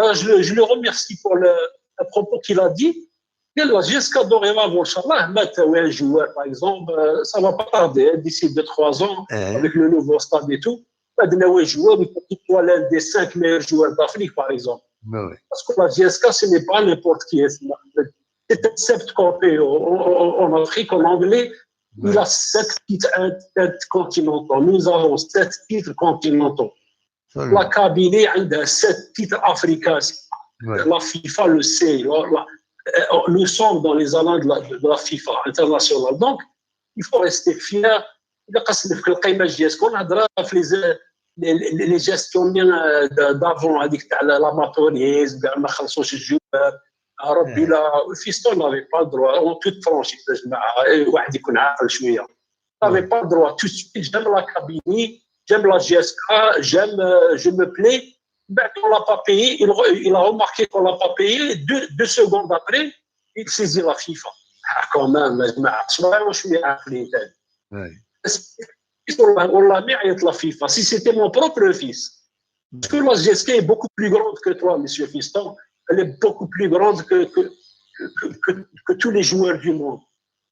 euh, je, le- je le remercie pour le, le propos qu'il a dit. Il a dit, jusqu'à dorénavant, Inch'Allah, mettre un joueur, par exemple, euh, ça va pas tarder, hein, d'ici deux trois ans, Eh, avec le nouveau stade et tout. Mettre un joueur, il faut qu'il soit l'un des cinq meilleurs joueurs d'Afrique, par exemple. oui, oui. Parce que la J S K, ce n'est pas n'importe qui. C'est un sept campé en, en- en Afrique, en anglais. Il Ouais. a sept titres in- intercontinentaux. Nous avons sept titres continentaux. Absolument. La Kabylie a sept titres africains. Ouais. La FIFA le sait. La- la- euh, nous sommes dans les annales de la, de la FIFA internationale. Donc, il faut rester fier. إلا قصدك في القيمة ديالك، كون هضره في les, les, les, les gestions, euh, de- d'avant, هذيك تاع l'amateurisme، كاع ما خلصوش الجوار. ربي، لا، Fiston n'avait pas le droit, en toute franchise، يا جماعه، إيه، واحد يكون عاقل شويه. N'avait pas le droit. Tout de suite, j'aime la Kabylie, j'aime la J S K, j'aime, euh, je me plais. Ben, on l'a pas payé, il, re- il a remarqué qu'on l'a pas payé. Deux, deux secondes après, il saisit la FIFA. Ah, quand même, يا جماعه، شويه، شويه عاقلين تاني. Ouais. والله، والله ما يعيط la FIFA. Si c'était mon propre fils. Parce que la J S K est beaucoup plus grande que toi, monsieur Fiston. Elle est beaucoup plus grande que, que, que, que, que tous les joueurs du monde.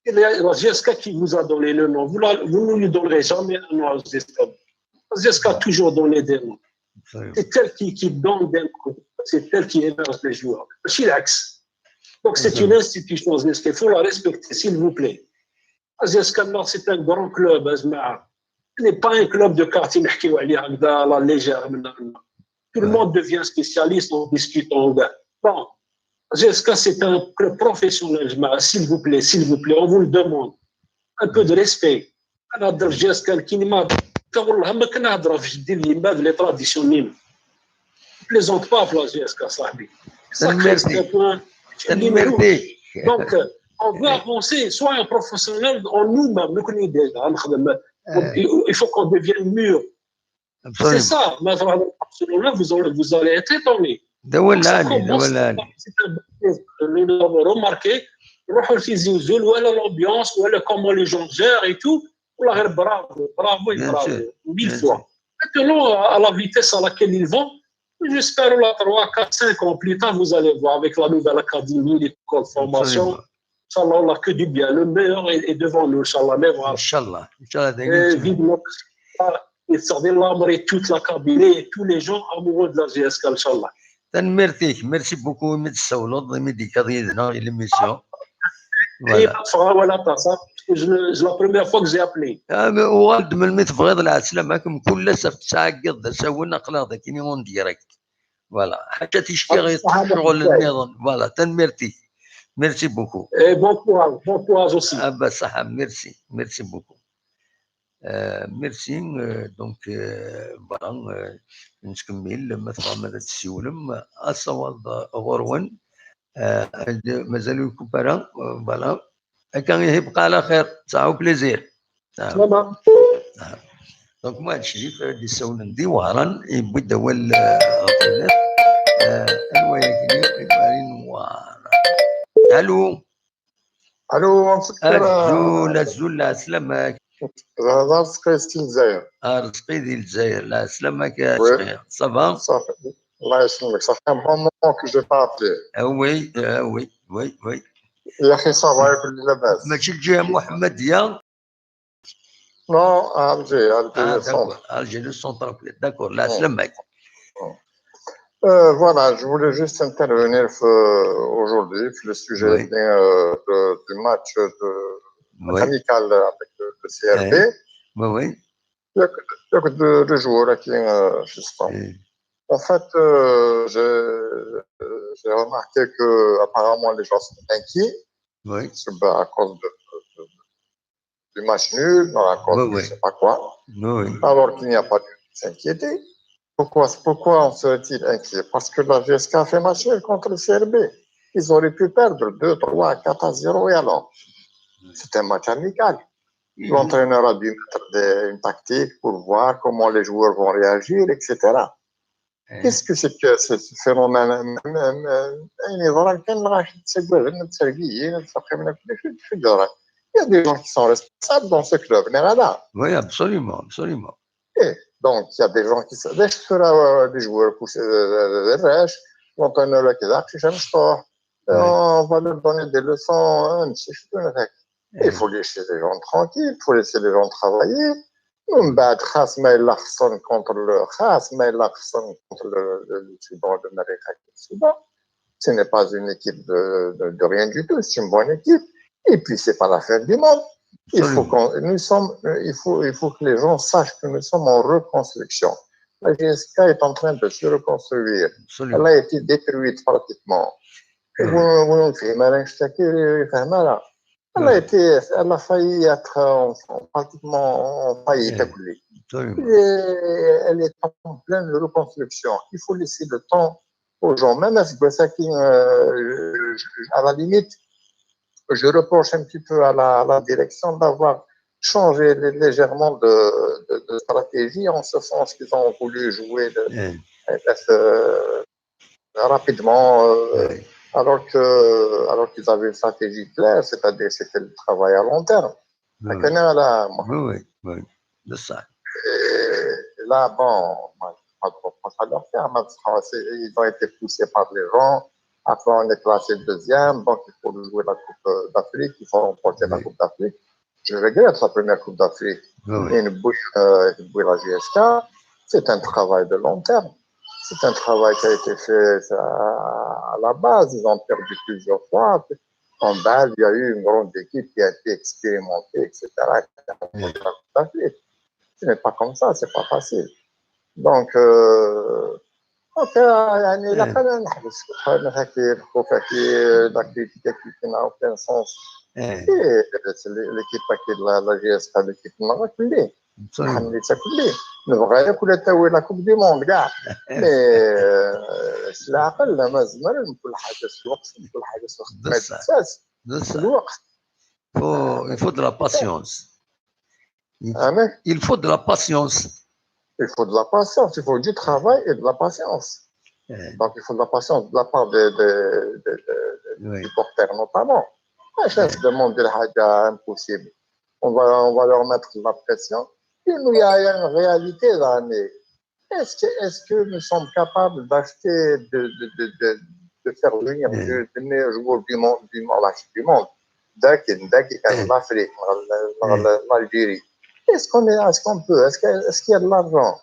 Et la, la J S K qui vous a donné le nom, vous, la- vous ne lui donnerez jamais un nom à la J S K. La J S K a toujours donné des noms. Absolument. C'est elle qui, qui donne des noms. C'est elle qui héberge les joueurs. C'est l'axe. Donc c'est Mhm. une institution, la J S K. Il faut la respecter, s'il vous plaît. La J S K, non, c'est un grand club, يا جماعة. Ce n'est pas un club de quartier, نحكيو عليه هكذا à la légère. Tout le Ouais. monde devient spécialiste en discutant. Bon, la J S K, c'est un club professionnel, يا جماعة. S'il vous plaît, s'il vous plaît, on vous le demande. Un peu de respect. أنا نهضر في la J S K كيما، والله ما كنهضر في جدي اليما، les traditions نينا. Plaisante pas في la J S K، صاحبي. Ça crée تنميرتي. Un point. تنميرتي. Donc, euh, on veut avancer, soit un professionnel en nous-mêmes, nous connaissons déjà, نخدم. آه، Il il faut qu'on devienne mûr. C'est absolument. Ça, maintenant, vous allez, vous allez être étonné. دول Ça عالي، commence, دول عالي. c'est un bon signe. Nous l'avons remarqué. روحوا لتيزي وزو، ولا l'ambiance, ولا comment les gens gèrent et tout. والله غير bravo, bravo et Bien bravo, sûr, mille bien fois. Maintenant, à la vitesse à laquelle ils vont, j'espère là, trois, quatre, cinq ans plus tard, vous allez voir avec la nouvelle académie, l'école de formation. Absolument. Inch'Allah, on a que du bien. Le meilleur est, est devant nous, Inch'Allah. Mais voilà. ان شاء الله، ان شاء الله دايما Et كنشوف. Vive notre et Sardi Lamri et toute la Kabylie et tous les gens amoureux de la J S K, Inch'Allah. تنميرتيك، merci beaucoup. مي تسولد، مي ديكا ديالنا l'émission. Et Voilà. voilà, ça, c'est la première fois que j'ai appelé. آه، mais وغالد من المي تبغيض العسلامة، كم كل سبت ساعة قد سوينا قلاضة كيني en direct. Voilà. حتى تشتي غير الصحة شغل والخير. النظام. Voilà، تنميرتي. Merci beaucoup. Et bon courage, bon courage aussi. آه، بصح، merci، merci beaucoup. آه، merci. آه، donc، آه، voilà، آه، نتكمل لما تبغى ماذا تسولم. الصواب غرون. آه، مازالوا يكون برا. آه، voilà. هكا يبقى على خير. صح، au plaisir. آه. سلامة. Donc moi الشريف دي سون ندي وهران يبدا هو ال-، آه، أنواع يكني يبقى نوار. الو. الو، مسكر. الزول، الزول، لا سلامك. هذا رزقي ستين دزاير. آه، رزقي ديال الجزائر، لا سلامك يا Oui. شقير. Ça va؟ صافي. الله يسلمك، صافي un bon moment que j'ai pas appelé. آه، oui، آه، oui، oui، oui. يا اخي، ça va، يقول لي لاباس. ماشي الجهة محمدية. Non, Alger, Alger Ah, Centre. D'accord. Alger Centre. D'accord. Là, c'est le mec. Euh, voilà, je voulais juste intervenir euh, aujourd'hui sur le sujet Oui. euh, de- du match de, Oui. amical avec le, le C R B. Oui, oui. Il y a que, il y a que deux, deux joueurs qui, euh, je sais pas. Euh, En fait, euh, j'ai j'ai remarqué que apparemment les gens sont inquiets Oui. c'est, ben, à cause de, de- du match nul, non, à cause Oui, de oui. je sais pas quoi, Oui, oui. alors qu'il n'y a pas de s'inquiéter. Pourquoi, pourquoi on serait-il inquiet? Parce que la G S K a fait match nul contre le C R B. Ils auraient pu perdre deux, trois, quatre à zéro et alors? C'est un match amical. L'entraîneur a dû mettre des- une tactique pour voir comment les joueurs vont réagir, et cetera. Euh, Qu'est-ce que c'est que ce, ce phénomène? يعني ضرك كان راه تسقى لنا تسرقيين تفقمنا كل شيء في الدورة. Il y a des gens qui sont responsables dans ce club. هذا. Oui, absolument, absolument. Et donc, il y a des gens qui sont des, des joueurs poussés de rage, l'entraîneur là qui est là, c'est jamais sport. Ouais. On va leur donner des leçons. Hein, c'est ce que je veux dire. Il faut laisser les gens tranquilles, il faut laisser les gens travailler. ومن بعد خاص ما يلا خصن contre le خاص ما يلا خصن contre le, le, le Soudan, le Merrikh, le Soudan. Ce n'est pas une équipe de, de, de rien du tout, c'est une bonne équipe. Et puis, c'est pas la fin du monde. Il faut Absolument. qu'on, nous sommes, euh, il faut, il faut que les gens sachent que nous sommes en reconstruction. La G S K est en train de se reconstruire. Elle Absolument. a été détruite pratiquement. Mhm. Vous, vous, vous, فهمنا، نشتكي، فهمنا. Elle a Ouais. été, elle a failli être en- en- pratiquement en faillite. Ouais. كلي. Absolument. Et elle est en pleine reconstruction. Il faut laisser le temps aux gens. Même à ce que ça qui, euh, je- je- à la limite, je reproche un petit peu à la, à la direction d'avoir changé lé- légèrement de, de- de stratégie en ce sens qu'ils ont voulu jouer le, Euh, euh, rapidement, euh, ouais. alors que alors qu'ils avaient une stratégie claire, c'est-à-dire c'était le travail à long terme. Ouais. لكن là, moi, Oui, oui, oui. C'est ça. et là, bon, moi, je ne pas trop penser à leur faire, mais c'est- ils ont été poussés par les gens. Après, on est classé deuxième, donc il faut jouer la Coupe d'Afrique, il faut remporter la Oui. Coupe d'Afrique. Je regrette la première Coupe d'Afrique. Oui, oui. Une bouille, euh, une bouille la G S K, c'est un travail de long terme. C'est un travail qui a été fait à la base. Ils ont perdu plusieurs fois. En base, il y a eu une grande équipe qui a été expérimentée, et cetera. Oui. Ce n'est pas comme ça, c'est pas facile. Donc, euh, donc, euh, يعني, إيه. لا، خلينا نحبس. خلينا هكي، نحكوا هكي، la critique qui n'a aucun sens. إيه. إيه، c'est l'équipe qui est la, la G S K, l'équipe نغا كلي. Absolument. الحمد لله كلي. نبغى ياكل تاوي la Coupe du Monde كاع. Mais، آه، العقل لا ما زمر كل حاجة سوق، كل حاجة سوق. بصح. الأساس بصح. الوقت. Faut, il faut de la patience. Il, أنا il faut de la patience. Il faut de la patience, il faut du travail et de la patience. إيه. Donc il faut de la patience de la part des, des, des, des Oui. supporters notamment. علاش تدوموندي حاجة impossible. On va, on va leur mettre de la pression. Et nous, il y a une réalité là, mais est-ce que, est-ce que nous sommes capables d'acheter, de, de, de, de, de faire venir Mm. de, de meilleurs joueurs du monde, du monde, du monde, ذاك ذاك كان Mm. l'Afrique, l'Algérie. Est-ce qu'on est, est-ce qu'on peut, est-ce que, est-ce qu'il y a de l'argent?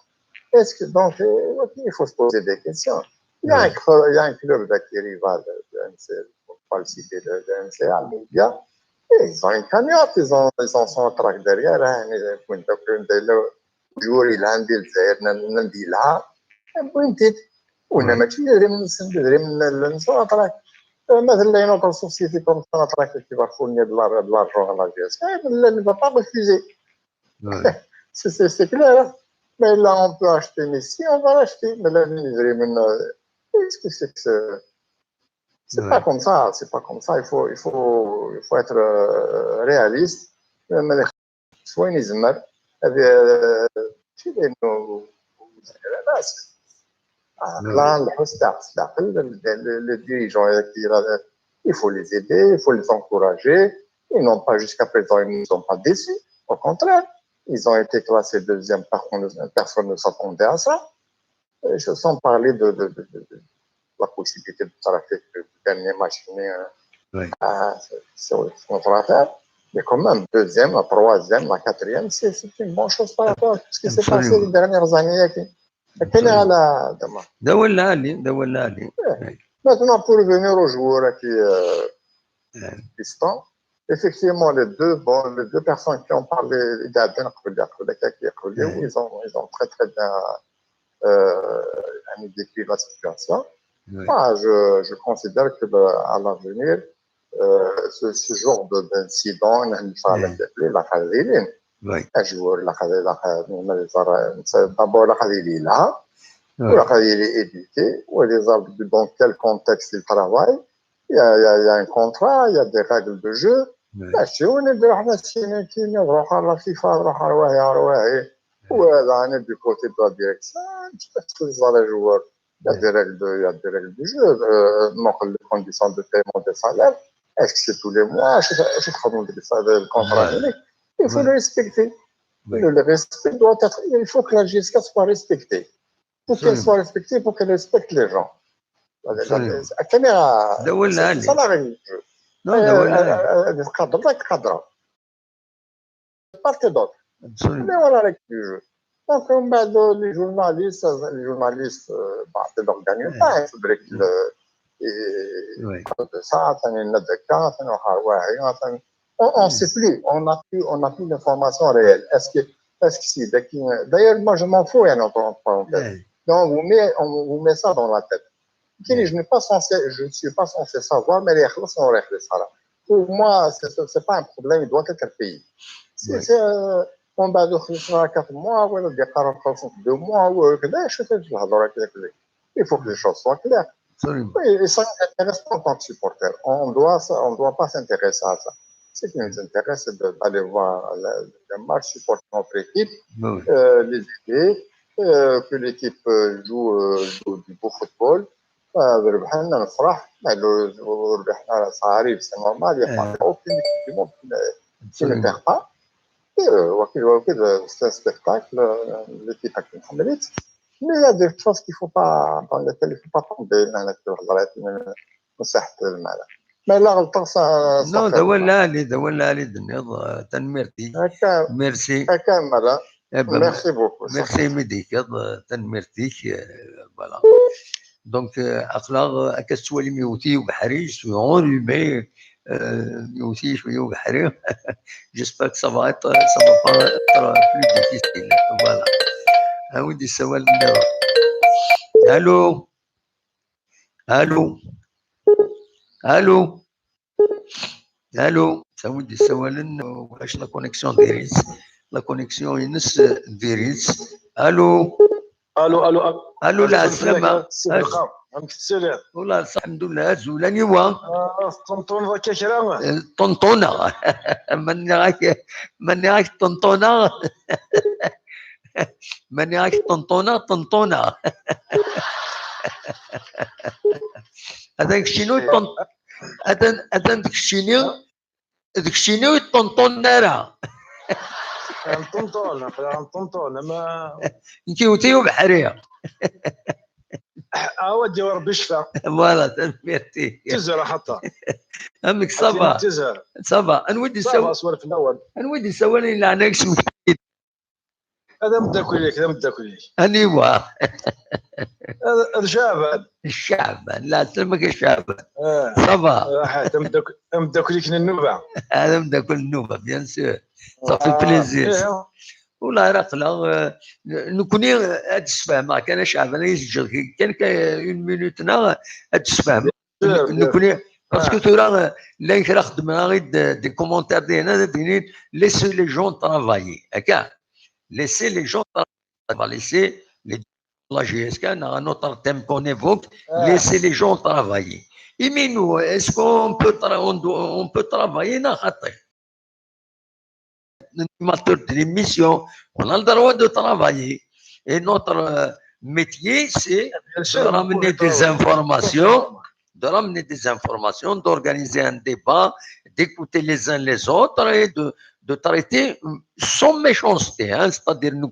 Est-ce que, donc, euh, il faut se poser des questions. Il y a, un, cl- il y a un club là qui est rival de M C, faut pas le citer, de, de M C A, mais il y a, et ils ont une cagnotte, ils ont, ils ont Sonatrach derrière, hein, mais, euh, donc, euh, le joueur, il a un deal, c'est un, un deal là, un point de titre. On a match, il a un deal, il a un Sonatrach. Euh, mais il y a une autre société comme Sonatrach qui va fournir de la- de l'argent à la G S K, mais elle ne va pas refuser. Ouais. C'est c'est- c'est clair. Hein. Mais là, on peut acheter, mais si on va l'acheter, mais là, il est vraiment, euh, qu'est-ce que c'est que ce- C'est Ouais. pas comme ça, c'est pas comme ça. Il faut, il faut, il faut être euh, réaliste. Mais سواء يزمر هذا شيء لانه الناس Ouais. لا نحس تاع العقل. Les dirigeants, il faut les aider, il faut les encourager. Ils n'ont pas, jusqu'à présent, ils ne nous ont pas déçus. Au contraire, ils ont été classés deuxième, personne, personne ne s'attendait à ça. Et sans parler de, de, de, de, de la possibilité de trafic du dernier match, mais, euh, Oui. euh, c'est c'est une autre affaire. Mais quand même, deuxième, la troisième, la quatrième, c'est c'est une bonne chose par rapport à tout ce qui s'est passé les dernières années. Akken i ɣala dama. D awal lɛali, d awal lɛali. Maintenant, pour revenir aux joueurs qui, euh, qui sont, effectivement, les deux, bon, les deux personnes qui ont parlé, ils ont, ils ont très, très bien euh, décrit la situation. Moi, je, je considère que ben, à l'avenir, euh, ce, ce genre de- d'incident, il y a la Khazili, Oui. Un joueur, la Khazili, la Khazili, d'abord la Khazili là, la Khazili éduqué, ou les arbres dans quel contexte il travaille, il y a, il y a, il y a un contrat, il y a des règles de jeu. ماشي ونبدا حنا السيناتين نروح على الفيفا نروح على واحد على واحد وهذا انا du côté de la direction je pense que les joueurs il y a des règles de, il y a des règles du jeu euh, donc les conditions de paiement des salaires est-ce que c'est tous les mois est-ce que c'est le contrat il faut le respecter le, le respect doit être il faut que la J S K soit respectée pour qu'elle soit respectée il faut qu'elle respecte les gens c'est ça la règle du jeu non, تقدر تقدر part et d'autre. Mais voilà la règle du jeu. Donc, on va les journalistes, les journalistes, euh, bah, c'est donc gagner pas, c'est vrai que ça, on ne sait plus, on n'a plus, on n'a plus d'informations réelles. Est-ce que, est-ce que c'est, d'ailleurs, moi, je m'en fous, hein, entre parenthèses. Donc, on vous met, on vous met ça dans la tête. Je n'ai pas censé, je ne suis pas censé savoir, mais les خلاص on règle ça. Pour moi, ce n'est pas un problème, il doit être payé. C'est, c'est, euh, on va dire que quatre mois, ولا deux mois, وكذا شوف الهضره كذا كذا. Il faut que les choses soient claires. Et ça ne nous intéresse pas en tant que supporter. On doit, on doit pas s'intéresser à ça. Ce qui nous intéresse, c'est d'aller voir le match, supporter notre équipe, euh, les aider, euh, que l'équipe euh, joue, euh, joue du beau football. ربحنا نفرح، ربحنا صغاري c'est normal, il n'y a pas aucune équipe du monde qui ne perd pas. Et, euh, c'est un spectacle, l'équipe a été mais il y a des choses qu'il faut pas, dans lesquelles il ne faut pas tomber. Mais là, غلطة. Non, d awal lɛali, d awal lɛali d-tenniḍ. Tanemmirt-ik. Merci. Merci beaucoup. Merci imi d-tekkiḍ. Tanemmirt-ik. Voilà. Donc, aql-aɣ akka tettwalim yewwet-iyi ubeḥri, je suis enrhumé, yewwet-iyi cwiya ubeḥri. J'espère que ça va être, ça va pas être plus difficile. Voilà. Wi d-yessawalen nniḍen. Allô. Allô. Allô. Allô. Wi d-yessawalen, ulac la connexion diri-tt. La connexion-ines diri-tt. Allô. Allô, allô, allô. Allô, lɛeslama. Amek tesliḍ? Ula, lḥemdullah, azul, aniwa? Ṭenṭuneḍ akka kra? Ṭenṭuneɣ. Ma nniɣ-ak, ma nniɣ-ak ṭenṭuneɣ. Ma nniɣ-ak ṭenṭuneɣ, ṭenṭuneɣ. Atan keččini, atan, atan d keččini. D keččini ur yeṭṭenṭun ara. Nṭenṭun, aql-aɣ nṭenṭun, ama. Nekk iwet-iyi ubeḥri. Awa d-yawi Rebbi ccfa. Voilà, tanemmirt-ik. Tizara xaṭer. Amek ça va? Ça va. Anwa i d-isawalen? Anwa i d-isawalen i leɛnaya-k? Ad ameddakel-ik, d ameddakel-ik. Aniwa? D Caɛban. Caɛban, lɛeslama-k a Caɛban. Ça va? D ameddakel-ik n nnuba. D ameddakel n nnuba, bien sûr. Ça fait plaisir. Wala ara aql-aɣ, nekkni ad d-sfehmeɣ kan a Caɛban, ad yi-teǧǧeḍ kan une minute neɣ ad d-sfehmeɣ. Nekkni, parce que tura llan kra xeddmen-aɣ-id des commentaires dinna ad d-inin laissez les gens travailler, akka. Laissez les gens travailler, laissez les la J S K, neɣ un autre thème qu'on évoque, laissez les gens travailler. Imi nous, est-ce qu'on peut, on peut travailler neɣ xaṭi? L'animateur de l'émission, on a le droit de travailler. Et notre métier, c'est de ramener des informations, de ramener des informations, d'organiser un débat, d'écouter les uns les autres et de, de traiter sans méchanceté, hein, c'est-à-dire nous,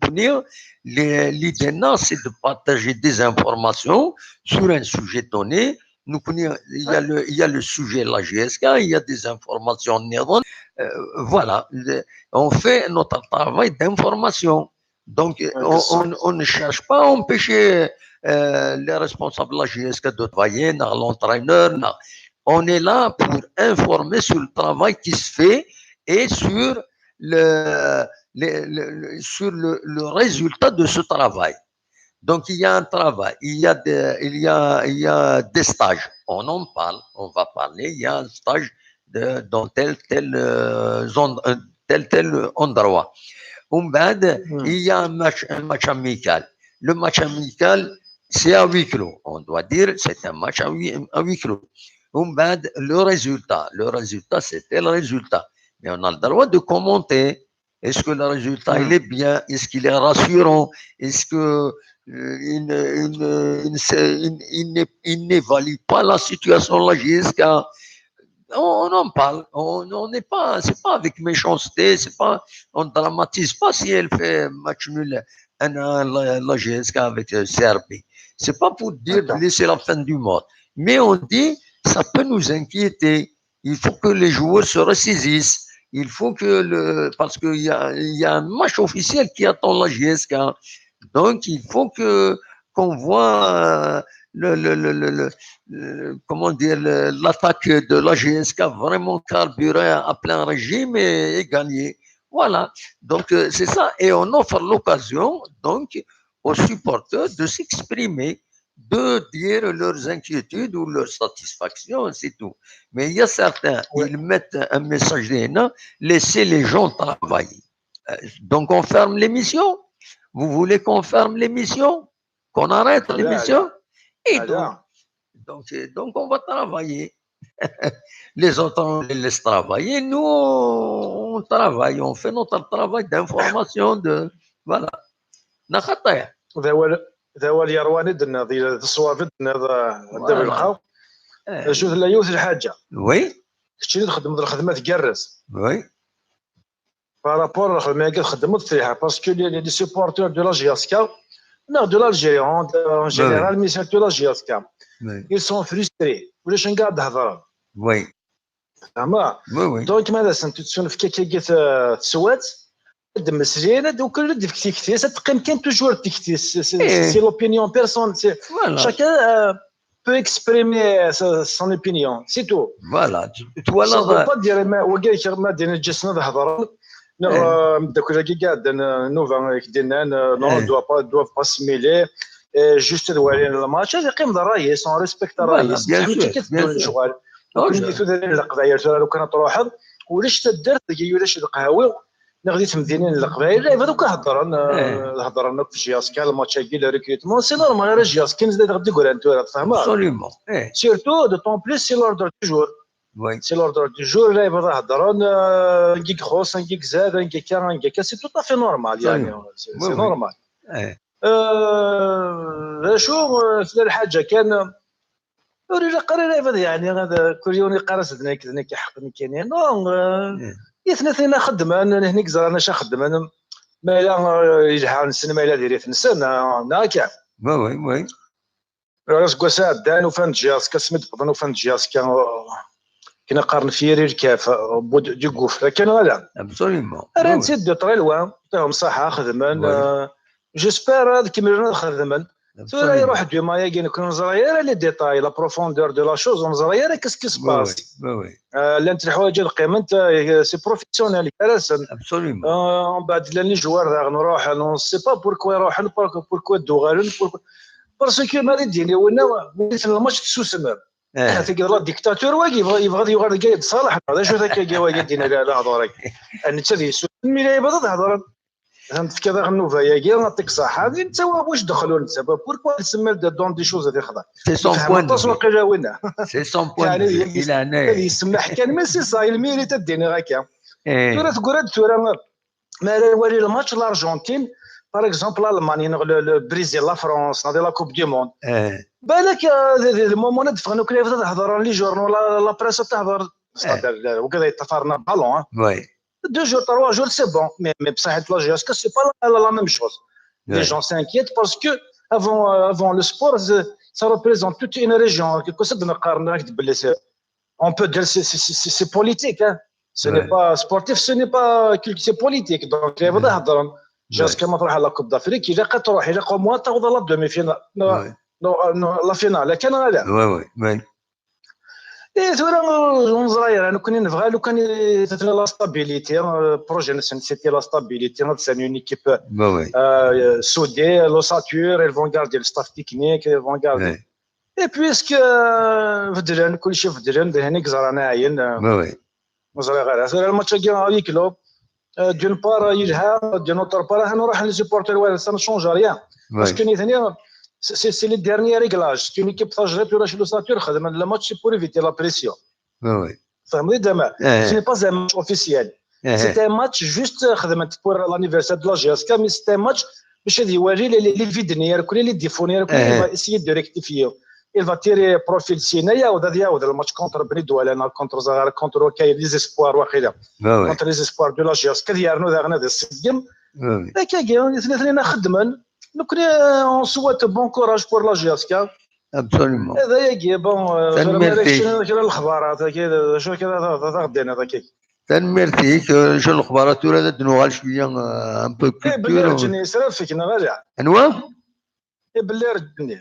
l'idée, c'est de partager des informations sur un sujet donné. Donc, il y a le, il y a le sujet de la J S K, il y a des informations, Euh, voilà, on fait notre travail d'information. Donc, on, on, ne cherche pas à empêcher euh, les responsables de la J S K de travailler, l'entraîneur. On est là pour informer sur le travail qui se fait et sur le, le, le sur le, le, résultat de ce travail. Donc, il y a un travail, il y a, de, il y a, il y a des stages. On en parle, on va parler. Il y a un stage de, dans tel, tel, euh, zone, tel, tel endroit. Il y a un match, un match amical. Le match amical, c'est à huis clos. On doit dire c'est un match à huis, à huis clos. Le résultat, le résultat, c'est tel résultat. Mais on a le droit de commenter. Est-ce que le résultat, il est bien? Est-ce qu'il est rassurant? Est-ce que euh, il, il, il n'évalue pas la situation de la J S K? On, on en parle. On n'est pas, c'est pas avec méchanceté, c'est pas, on dramatise pas si elle fait match nul à la, la J S K avec euh, Serbie. C'est pas pour dire de laisser la fin du monde, mais on dit ça peut nous inquiéter. Il faut que les joueurs se ressaisissent. Il faut que le, parce qu'il y a, il y a un match officiel qui attend la J S K. Donc, il faut que qu'on voit euh, le, le, le, le, comment dire l'attaque de la J S K vraiment carburer à plein régime et, et gagner. Voilà. Donc, euh, c'est ça. Et on offre l'occasion, donc, aux supporters de s'exprimer, de dire leurs inquiétudes ou leurs satisfactions, c'est tout. Mais il y a certains, ils mettent un message là, laissez les gens travailler. Euh, donc, on ferme l'émission. Vous voulez qu'on ferme l'émission? Qu'on arrête l'émission? Et donc, donc, euh, donc, on va travailler. Les autres, on les laisse travailler. Nous, on travaille, on fait notre travail d'information. De, voilà. D awal yerwan i d-tenniḍ, d ṣṣwab i d-tenniḍ, Dda Belqaw. Acu tella yiwet lḥaǧa. Oui. Keččini txeddmeḍ lxedma tgerrez. Oui. Par rapport à lxedma-agi txeddmeḍ fiha, parce que les, les supporters de la J S K, non, de l'Algérie en, en général, mais surtout la J S K, ils sont frustrés. Ulac anga ad d-hedren. Oui. Tfehmeḍ? Oui, oui. Donc, ma d asen-tettunefk akka teswat, ad d-mmeslin, ad d-ukren, ad d-ifk tikti-s, ad teqqim kan toujours tikti-s. C'est l'opinion personnelle. Chacun euh, peut exprimer sa, son opinion, c'est tout. Voilà. Ça veut pas dire, ma, wagi, ma d-in ǧǧasen ad hedren, neɣ mdakkel-agi iɛeddan, nnuba, ak-d-innan, non, doivent pas, doivent pas se mêler, juste ad walin le match, ad iqqim d ṛṛay-is, on respecte ṛṛay-is. Bien sûr, bien sûr. Nekni tudrin n Leqbayel tura lukan ad truḥeḍ, ulac taddart deg-i ulac lqahwi, neɣ di temdinin n Leqbayel, lɛibad akk heddren, heddren akk f J S K, lmatch-agi, le recrutement, c'est normal, ara J S K, nezla dɣa d-igran tura, tfehmeḍ? Absolument. Surtout, d'autant plus, c'est l'ordre du jour. Oui. C'est l'ordre du jour, lɛibad heddren, angi ixuṣ, angi izad, angi akka, angi akka, c'est tout à fait normal, yani, c'est normal. D acu, tella lḥaǧa kan, ur ilaq ara lɛibad, yeɛni, ad kul yiwen yeqqar-as d nekk, d nekk iḥeqq, nekkini. Non, itnaten-a xeddmen, nitni i yeẓran acu xeddmen. Ma yella yelha-nsen, ma yella diri-t-nsen, neɣ akka. Oui, oui, oui. Aseggas iɛeddan, ufan-d J S K, asmi d-wwḍen ufan-d J S K, akken qqaren, fier i lkaf, au bout du gouffre, akka neɣ ala? Absolument. Rran-tt-id de très loin, tahum ṣaḥa, xedmen. J'espère ad kemmlen ad xedmen. Tura iruḥ-d uma-agi, nekk ur neẓri ara les détails, la profondeur de la chose, ur neẓri ara qu'est-ce qui se passe. Llant leḥwayeǧ ad qqiment, c'est professionnel, gar-asen. Mbeɛd llan les joueurs daɣen ruḥen, on ne sait pas pourquoi ruḥen, pourquoi d-uɣalen, parce que ma d-yini winna, win lmatch tessusmem. Tagi d la dictature wagi, yebɣa ad yuɣal deg Ayed Ṣaleḥ, d acu-t akkagi wagi d-yini lehdur-agi? Netta ad yessusem, mi lɛibad ad hedren. Tefka daɣ nnuba-agi, aṭik ṣaḥa, di netta wa wic dexlu netta, pourquoi il se mêle de dans des choses ad ixḍa? C'est son point de vue. Aṭas waqila winna. C'est son point de vue. Ad yessemmaḥ kan, mais c'est ça, il mérite ad d-iniɣ akka. Tura teggra-d tura, mi ara nwali lmatch l'Argentine, par exemple l'Allemagne, neɣ le, le Brésil, la France, neɣ di la Coupe du Monde. Balak, euh, di, di, di moment ad ffɣen akk lɛibad ad hedren, les journaux, la, la presse ad tehder. C'est-à-dire, wigad yeṭṭafaren ballon, hein. Oui. Deux jours, trois jours, c'est bon. Mais, mais bṣaḥ la J S K, c'est pas la, la, la même chose. Les gens s'inquiètent parce que avant, euh, avant le sport, ça représente toute une région. On peut dire c'est, c'est, c'est politique, hein. Ce n'est pas sportif, ce n'est pas culture, c'est politique. Donc, il y a des gens qui ma تروح à la Coupe d'Afrique, il y a trois, il y a au moins trois la demi-finale. Non, non, la finale, كان غالي. Oui, oui, oui. Et tura ur neẓri ara, nekkni nebɣa lukan la stabilité, projet-nsen c'était la stabilité, c'est une équipe soudée, l'ossature, ils vont garder le staff technique, ils vont garder. Et puisque beddlen, kulci beddlen, d ayen i yeẓran ayen. Ur ẓriɣ ara. Tura lmatch-agi à huis clos, d'une part yelha, d'une autre part ad nruḥ les supporters, ça ne change rien. Parce que nitni, c'est les derniers réglages. C'est une équipe tajdidt, ulac l'ossature, xedmen le match pour éviter la pression. Tfehmeḍ-iyi-d, ama ce n'est pas un match officiel. C'est un match juste, xedmen pour l'anniversaire de la J S K, mais c'est un match باش ad iwali les vides-nni, les défauts-nni, il va essayer de rectifier. Il va tirer profit syin, ad iɛawed, ad iɛawed le match contre Bni Douala, contre Zaɣar, contre wakay, les espoirs, waqila. Contre les espoirs de la J S K, ad yernu daɣen ad iṣeggem. Akkagi, tnitnin xeddmen. Nekkni, on souhaite bon courage pour la J S K. Absolument. Ad ayagi, bon, tanemmirt-ik. Kra n lexbarat, d acu akka ad aɣ-d-tiniḍ akka? Tanemmirt-ik. Acu n lexbarat tura, ad d-nuɣal cwiya, un peu culture. Bellireǧ-nni yesrafeg neɣ ala? Anwa? Bellireǧ-nni.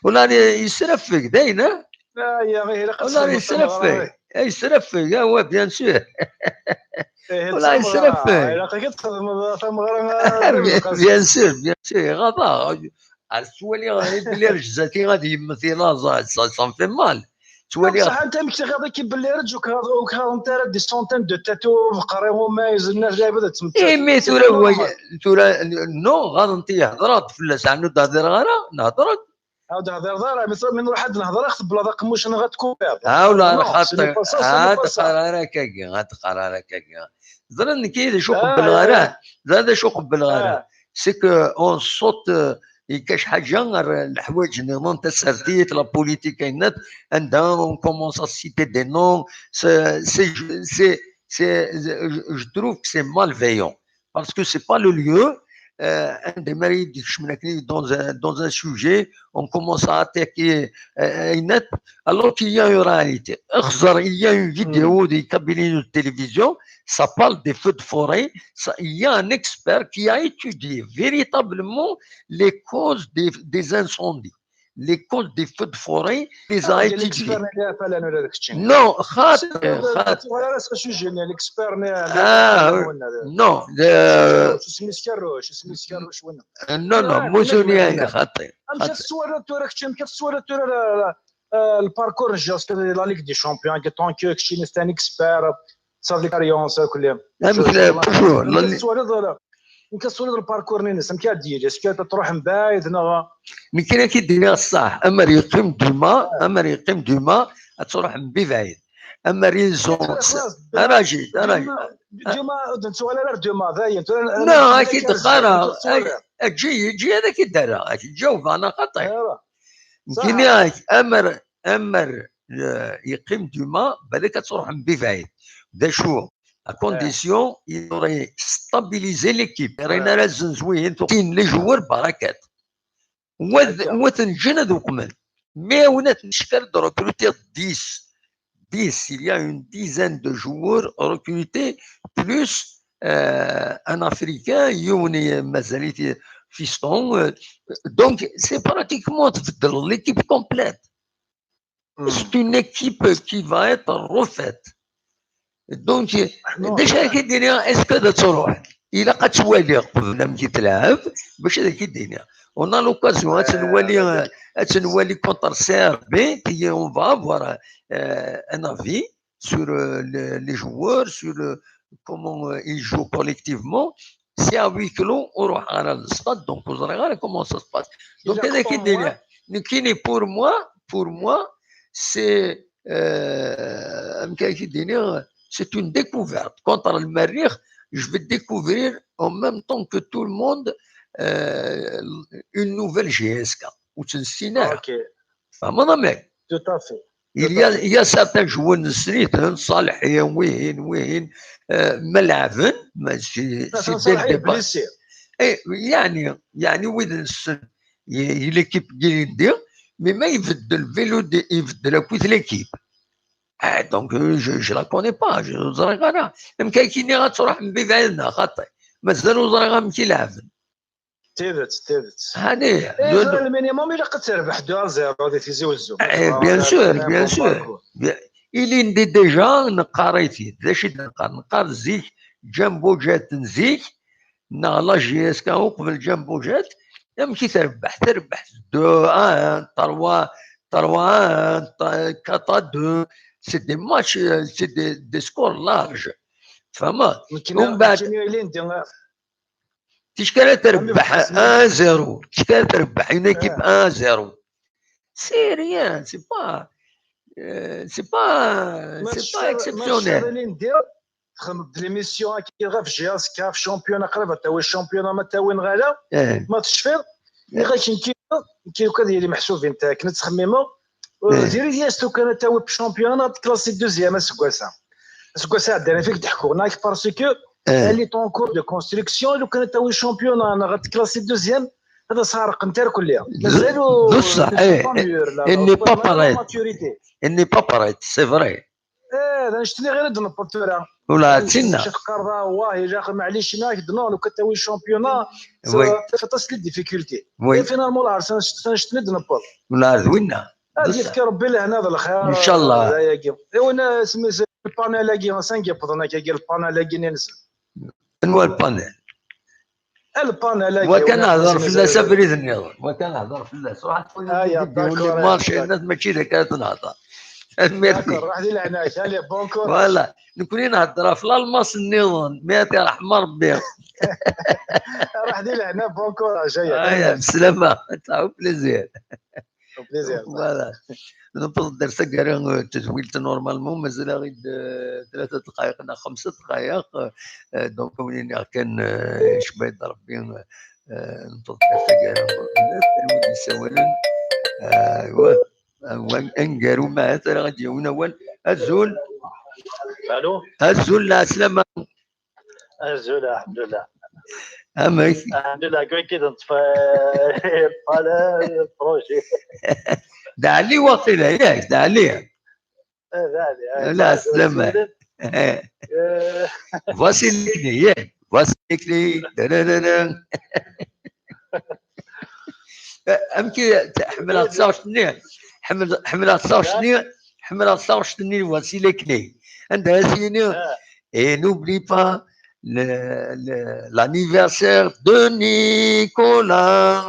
Wala yesrafeg dayen, ha? Wala yesrafeg. Yesrafeg, ah ouais, bien sûr. Wala yesrafeg. Ilaq-ak ad txedmeḍ tameɣra. Bien sûr, bien sûr, iɣaḍ-aɣ. Ar ttwaliɣ belli rejzati ad yemmet i laẓ, ça, ça me fait mal. Ttwaliɣ. Bṣaḥ anta amek tɣiḍ akka belli rǧ ur k-ɣaḍent ara des centaines de tatous, beqri, umayez, nnas, lɛibad ad tmettat. Imi tura, tura, non, ɣaḍent-iyi, hedreɣ-d fell-as, ɛni ur d-hdireɣ ara? Nehder-d. Ur d-hdireḍ ara, mi nruḥ ad nehder, ad ɣ-tebleḍ aqemmuc neɣ ad tkupiḍ. Ur la, xaṭi. Ad qqar ara akkagi, ad qqar ara akkagi. Ẓriɣ nekk d acu qebbleɣ ara, ẓriɣ d acu qebbleɣ ara. C'est que on saute, euh, yekkac ḥaǧa ɣer leḥwayeǧ nniḍen, tasertit, la politique, ayen-nniḍen, anda on commence à citer des noms, c'est, c'est, c'est, c'est, je, je trouve que c'est malveillant. Parce que c'est pas le lieu, euh, un des maris dit que je me dans un, dans un sujet, on commence à attaquer, euh, ayen-nniḍen, alors qu'il y a une réalité. Xẓer, il y a une vidéo des cabinets de télévision, ça parle des feux de forêt, ça, il y a un expert qui a étudié véritablement les causes des, des incendies, les causes des feux de forêt, les a étudiés. Non, xaṭi, xaṭi. Ah, non, non, non, muzuni, xaṭi. Amek tettwaliḍ tura kečč, amek tettwaliḍ tura le parcours n J S K, la Ligue des Champions, en tant que keččini c'est un expert, tesɛiḍ l'expérience akk-nni. Amek tettwaliḍ le parcours-nni-ines, amek ad d-yili, est-ce que ad truḥ mbaɛid neɣ? Nekk ad k-id-iniɣ ṣṣeḥ, amer yeqqim dima, amer yeqqim dima, ad truḥ mbaɛid. Amer ils ont, arajit, arajit. Dima, ur d-nettuɣal ara ar dima, dayen. Non, ad k-id-qqareɣ, eǧǧ-iyi, eǧǧ-iyi ad k-id-rreɣ, ad k-id-jawbeɣ neɣ xaṭi. Nekkini, amer, amer, euh, yeqqim dima, balak ad truḥem mbaɛid. D acu? À condition, il aurait stabilisé l'équipe. Rrin ara zzenz wihin, tuqin les joueurs barakat. Wa d, wa ten-ǧǧan ad uqmen. Mais on a de recruter dix. Dix, il y a une dizaine de joueurs recrutés, plus, euh, un Africain, yiwen mazal-it fiston. Euh, donc, c'est pratiquement l'équipe complète. C'est une équipe qui va être refaite. Donc, d acu ara k-id-iniɣ, est-ce que ad truḥ? Ilaq ad twaliɣ qbel amek i tleɛɛeb, bac ad ak-id-iniɣ. On a l'occasion ad nwali, ad nwali contre C R B, et on va avoir, euh, un avis sur, euh, les, les joueurs, sur, euh, comment, euh, ils jouent collectivement. C'est à huis clos, on aura le stade, donc on verra comment ça se passe. Donc, ad ak-id-iniɣ, nekkini, pour moi, pour moi, c'est, euh, amek ara k-id-iniɣ, c'est une découverte. Contre le Merrikh, je vais découvrir en même temps que tout le monde, euh, une nouvelle J S K. Ur tt-nessin ara. Tfehmeḍ amek? Tout à fait. Il y a, il y a certains joueurs, nessin-iten, Salih, wihin, wihin, euh, ma leɛben, mais c'est, c'est dès le départ. Eh, yeɛni, yeɛni wid nessen, l'équipe n yilindi, mais ma ibeddel Velodi, ibeddel akk l'équipe. Ah, donc, euh, je, je la connais pas, je ur ẓriɣ ara. Amek akka i nniɣ ad truḥ mbiba yid-neɣ, xaṭi. Mazal ur ẓriɣ amek i lɛeben. Tidet, tidet. Hani, Eh, le minimum, ilaq ad terbeḥ deux à zéro di Tizi Wezzu. Eh, bien sûr, bien sûr. Bien, ilindi déjà neqqar-it-id. D acu i d-neqqar? Neqqar zik Jumbo Jet n zik, neɣ la J S K uqbel Jumbo Jet, amek i terbeḥ? Terbeḥ deux à un, trois, trois à un, quatre à deux. C'est des matchs, euh, c'est des, des scores larges. Tfehmeḍ? Umbeɛd, ticki ara terbeḥ un zéro, ticki ara terbeḥ une équipe un zéro. C'est rien, c'est pas, euh, c'est pas, c'est pas exceptionnel. Txedmeḍ-d l'émission-agi ɣef J S K, ɣef championnat, qrib ad tawi championnat, ma tawi neɣ ala, ma tecfiḍ. Nniɣ-ak nekki, nekki lukan ad yili meḥsub i nekk akken ad ttxemmimeɣ. Diri-yas lukan ad tawi championnat, ad tklassi deuxième aseggas-a. Aseggas iɛeddan i fik d-ḥkuɣ, neɣ parce que elle est en cours de construction, lukan ad tawi championnat neɣ ad tklassi deuxième, ad as-ɛerqent irkelli. Mazal ur, elle n'est pas prête. Elle n'est pas prête, c'est vrai. Eh, d annect-nni ɣir i d-newweḍ tura. Ula d tinna. Teqqareḍ, ah, wah, ilaq, maɛlic, nekk d-nniɣ, lukan ad tawi championnat, tafeḍ aṭas les difficultés. Et finalement, la, d annect-nni i d-newweḍ. Ula d winna. Ad yefk Rebbi lehna d lxir. Incallah. Iwen, isem-is, le panel-agi, s anga yewweḍen akka, le panel-agi-nni-nsen. Anwa le panel? Le panel-agi. Wa kan hder fell-as abrid nniḍen. Wa kan hder fell-as. Ruḥ tfuniḍ les démarches, mačči d akka ara tenhder. Tanemmirt. Ruḥ di leɛnaya-k. Allez, bon courage. Voilà. Nekkni nhedder ɣef l'Almas nniḍen, mi ad iṛḥem Ṛebbi. Ruḥ di leɛnaya, bon courage. Aya, bslama. Au plaisir. Au plaisir. Voilà. Newweḍ-d ar taggara, eh, tedwilt normalement, mazal-aɣ-id, eh, tlata dqayeq neɣ xemsa dqayeq, eh, donc, win iniɣ kan, eh, icba-d Ṛebbi, eh, newweḍ-d ar taggara, anwa i d-yessawalen? Eh, wa, wa, aneggaru, ma ahat ara d-yawin awal. Azul. Allô. Azul, lɛeslama. Azul, alḥemdulilah. Amek? Alḥemdulilah, kwi kid nṭef pala projet. D Ɛli waqila, yak, d Ɛli. Eh, d Ɛli. La, slama. Voici les clés, yak. Voici les clés. Amek i ḥemmleɣ taɣect-nni, ḥemmleɣ taɣect-nni, ḥemmleɣ taɣect-nni, voici les clés. Anda ara s-yini, et n'oublie pas le, le, l'anniversaire de Nicolas.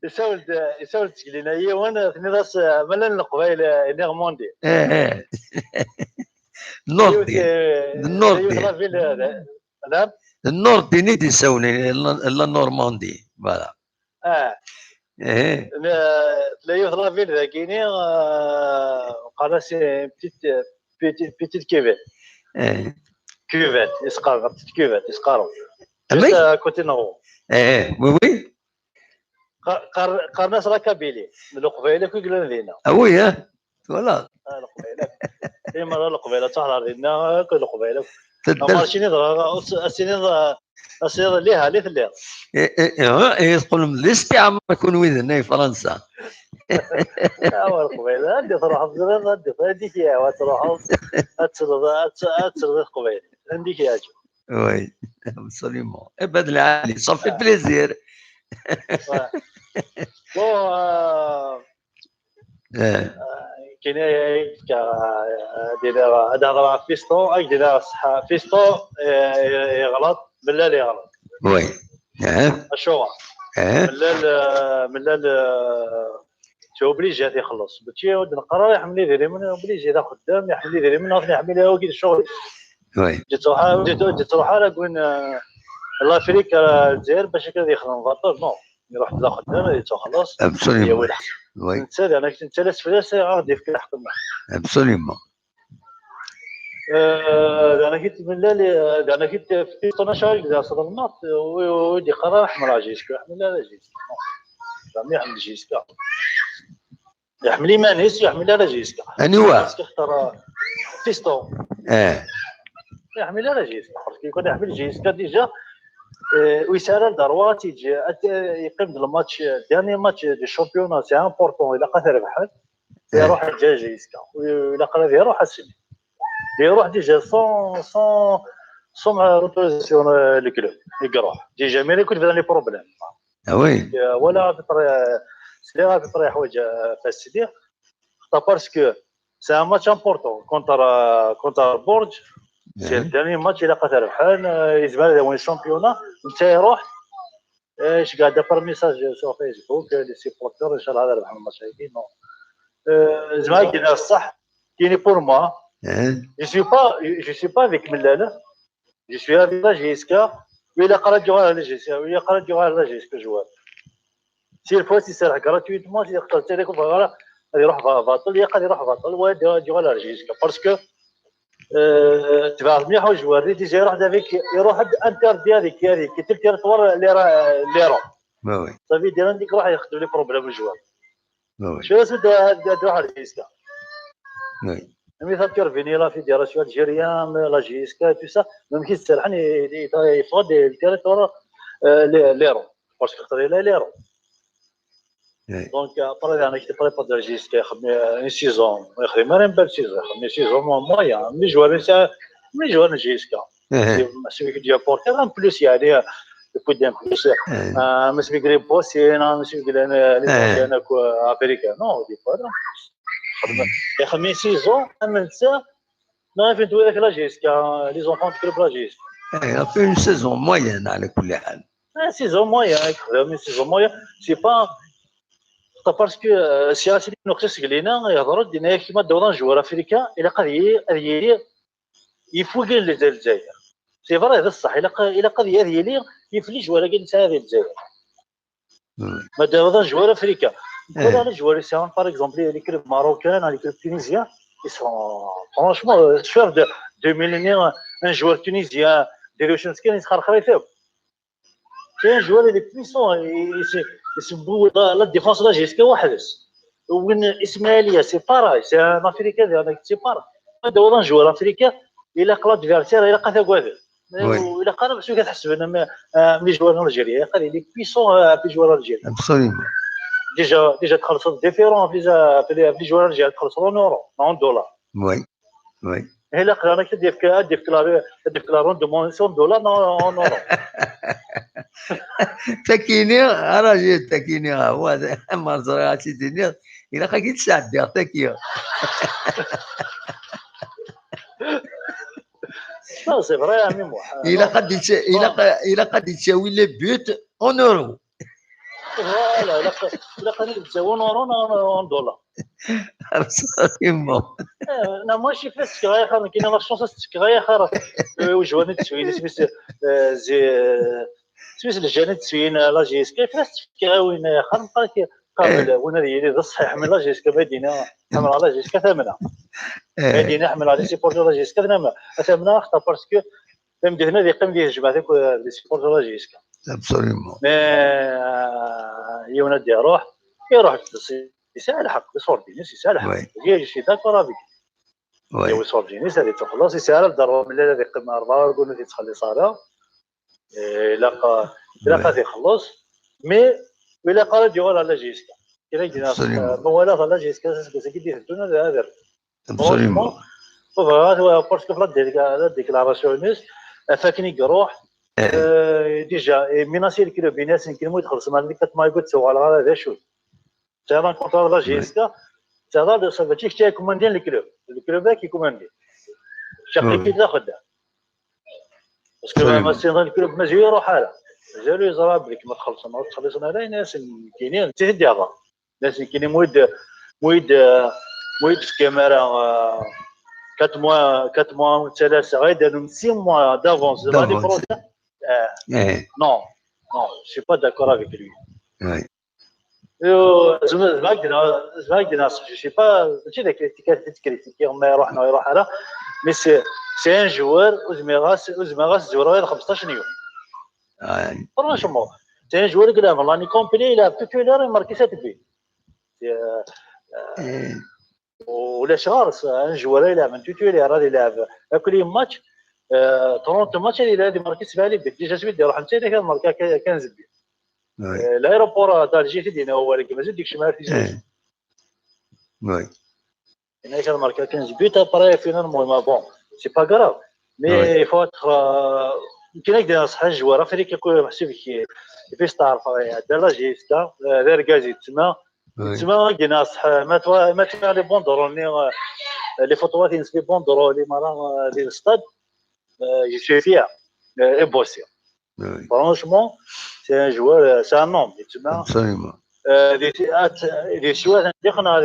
Isawel-d, isawel-d seg lina yiwen, tenniḍ-as, eh, ma llan Leqbayel, eh, Normandi. Eh, eh. Nordi. Nordi. Nordi i d-yessawlen la Normandi. Voilà. Ah. Eh. Tella yiwet la ville dagini, eh, qqaren-as, eh, petite, petite, petite cuvette. Eh. Cuvette, i s-qqaren, petite cuvette, i s-qqaren. Juste à côté n Rouen. Eh, oui, oui. Qqaren-as la Kabylie. D Leqbayel akk i yellan dinna. Ah oui, hein? Voilà. Ah, Leqbayel akk. Imara Leqbayel ad tuḥḍer dinna akk, Leqbayel akk. Amar tiniḍ, ad tiniḍ, ad tiniḍ liha, li telliḍ. Ihi teqqlem d istiɛmar kunwi dinna i Fransa. Awa Leqbayel, anda truḥeḍ, ẓriḍ, anda, anda i k-yehwa ad truḥeḍ, ad tleḍ, ad tleḍ i Teqbaylit, anda i k-yeɛǧeb. Oui, absolument. Eh ben, de la, ça fait plaisir. Bon, euh, euh, كاين هكا، آه، دينا هذا هضره على فيستون، هاك دينا صح، فيستون، آه، يغلط، ملال يغلط. Oui. اه. الشغل. اه. ملال، آه، ملال، آه، تو اوبليجي غادي يخلص. ماشي ود نقرا يحمل يدير من اوبليجي، لا خدام يحمل يدير من، غادي يحمل هو كي الشغل. Oui. جيت روح، جيت، جيت روح على كوين، آه، لافريك، آه، الجزائر باش هكا يخدم فاطور، نو. يروح بلا خدام، يتو خلص. Absolument. Oui. انت انا كنت انت لا سفلاس غادي في الحكم. Absolument. آه، انا كنت من لا، انا كنت في طناش شهر كذا صدر النص، ودي قرار احمر على جيسكا، احمر لا جيسكا. زعما يحمل جيسكا. يحمل مانيس، يحمل لا جيسكا. اني واه. اختار فيستون. اه. يحمل لا جيسكا، parce que يكون يحمل جيسكا déjà. Euh, ur yesɛi ara le droit ad yeqqim-d le match, dernier match du championnat, c'est important, ilaq ad t-rebḥen. Iruḥ Ǧajiska, ilaq ad iruḥ ass-nni. Iruḥ déjà sans, sans, sans autorisation, euh, le club. Iruḥ déjà, mais il y a des problèmes. Ah oui. Voilà, à peu près, c'est à peu près, parce que c'est un match important contre, euh, contre Bourges. C'est le dernier match, il a pas fait le, euh, il se met dans le championnat. نتا يروح. ايش قاعد؟ Par message sur Facebook, les supporters, ان شاء الله هذا الماتش هيك. Non. زعما كاين الصح، كاين pour moi. Je suis pas, je suis pas avec Melala. Je suis avec la J S K. وإلا قرا يغال على la J S K، وإلا قرا يغال على la J S K joueur. Si le poste il sert gratuitement, il يقدر تيليكو فوالا، غادي يروح باطل، يقدر يروح باطل، ويدي يغال على la J S K. Parce que تبع مليح joueur اللي déjà يروح avec، يروح interdit هذيك، هذيك تلك تروح لي راه. Oui, oui. صافي يدير عندك، يروح يخدم les problèmes joueur. Oui, oui. شو اسمه؟ تروح على la J S K. Oui. Mais ça intervenir la fédération algérienne, la J S K, tout ça. Même qui c'est il faut des territoires, euh, les, les ronds. Parce que c'est les, les ronds. Oui. Donc, après, il y en a qui préparent de la J S K, une saison, une belle saison, une saison moyenne, mais jouer ça, mais jouer la J S K. C'est celui qui dit porter en plus, il y a des coups d'un plus. Mais celui qui bosse, c'est un, celui qui est américain, non, des fois, non. Il y a une saison, même ça, non, il fait tout avec la J S K, les enfants du club la J S K. Il a fait une saison moyenne, à l'école. Une saison moyenne, une saison moyenne. C'est pas parce que c'est assez nous qui c'est que les nains et alors il n'est que ma dans un joueur africain, il a carrière, il faut qu'il les Algériens. C'est vrai, c'est ça. Il a il a carrière, il faut les joueurs qui sont Algériens. Mais dans un joueur africain. Voilà, les joueurs, c'est par exemple les clubs marocains, les clubs tunisiens, ils sont franchement sûrs de deux mille un joueur tunisien, des Russiens, ils sont c'est un joueur, il est puissant. Et c'est la défense de la J S K. Ou Ismaïlia, c'est pareil. C'est un Africain, c'est pareil. Dans un joueur africain, il a que l'adversaire, il a que ça. Il a quand même ce qu'il a mais joueurs algériens, il est puissant, les joueurs algériens. Absolument. Déjà, déjà, très différent, les joueurs algériens, en euros, en dollars. Oui. Oui. هي لا قدر انا كدير كدير كلاري كدير كلاري دومون سون دولار نو نو نو. تاكيني راجل تاكيني هو ما زرعتي ديني. الا قاكي تساعد دير تاكيو. Non, c'est vrai, hein, mais moi. الا قد الا الا قد تساوي les buts en euros. Voilà, الا قد تساوي en euros, en dollars. Absolument. انا ماشي فاس كغاية خير، كاين لا شونس تسكغاية خير. وجواني تسوين سميت زي سميت الجاني تسوين لا جي اس كي فاس تسكغاوين خير. قابل وانا ديالي ذا الصحيح من لا جي اس كي مدينة حمل على جي اس كي ثمنة. مدينة حمل على سيبورتور لا جي اس كي ثمنة، ثمنة اخطر باسكو فهمت هنا اللي يقيم ليه الجماعة تاكل لي سيبورتور لا جي اس كي. Absolument. Mais يونا دي يروح يروح يسعى الحق، يصور دينيس يسعى الحق. Oui. هي je suis d'accord avec. Oui. يصور دينيس هذه تخلص يسعى الدار من اللي يقيم أربعة يقول لك تخلي صارا. إلا قا إلا قا يخلص. Mais إلا قا ديوال على جيسكا. كاين دينا Absolument. موالاه على جيسكا سكي دي الدنيا هذا. Absolument. Parce que la déclaration, فاكني يروح ديجا ميناسي الكلوب يناس يمكن مو يدخل سما هذيك ما يقول تسوى على هذا شو. تاع كونتر لا جي اس كا تاع هذا صافي تيك تاع كوماندي الكلوب. الكلوب كي كوماندي شقي كي تاخذ. باسكو ما سي الكلوب مازال يروح على مازال يزرع بليك ما تخلصنا ما تخلصنا على ناس كاينين تيدي هذا. الناس كاينين مويد مويد مويد في الكاميرا. quatre mois quatre mois ثلاثه غير داروا six mois d'avance. D'avance. Non, non, je suis pas d'accord avec lui. Oui. زعما زعما زعما je suis pas ماشي داك كريتيكي ما يروح ما يروح على. Mais c'est un joueur وزعما غاس وزعما غاس زوره غير خمسطاش يوم. Franchement, c'est un joueur que l'année complète il a titulaire et marqué sept buts. ولا شغار un joueur يلعب titulaire هذا يلعب كل match. Euh, trente matchs, il a démarqué sept buts. Déjà, c'est-à-dire, il a marqué quinze buts. Euh, l'aéroport d'Alger, c'est-à-dire, il a marqué, mais c'est-à-dire, Oui. Il a marqué quinze buts, après, finalement, bon, c'est pas grave. Mais il faut être. كاين هكذا صح الجوار افريقيا يكون محسوب كي في ستار، دار لا جيستا، دار كازي تما. تما كاين صح، ما توا ما توا لي بوندرو لي، لي فوتوات ينسبي بوندرو لي مالا لي ستاد. Je suis fier. Et bossé. Franchement, c'est un joueur, c'est un homme. تما Absolument. دي سوات ديخنا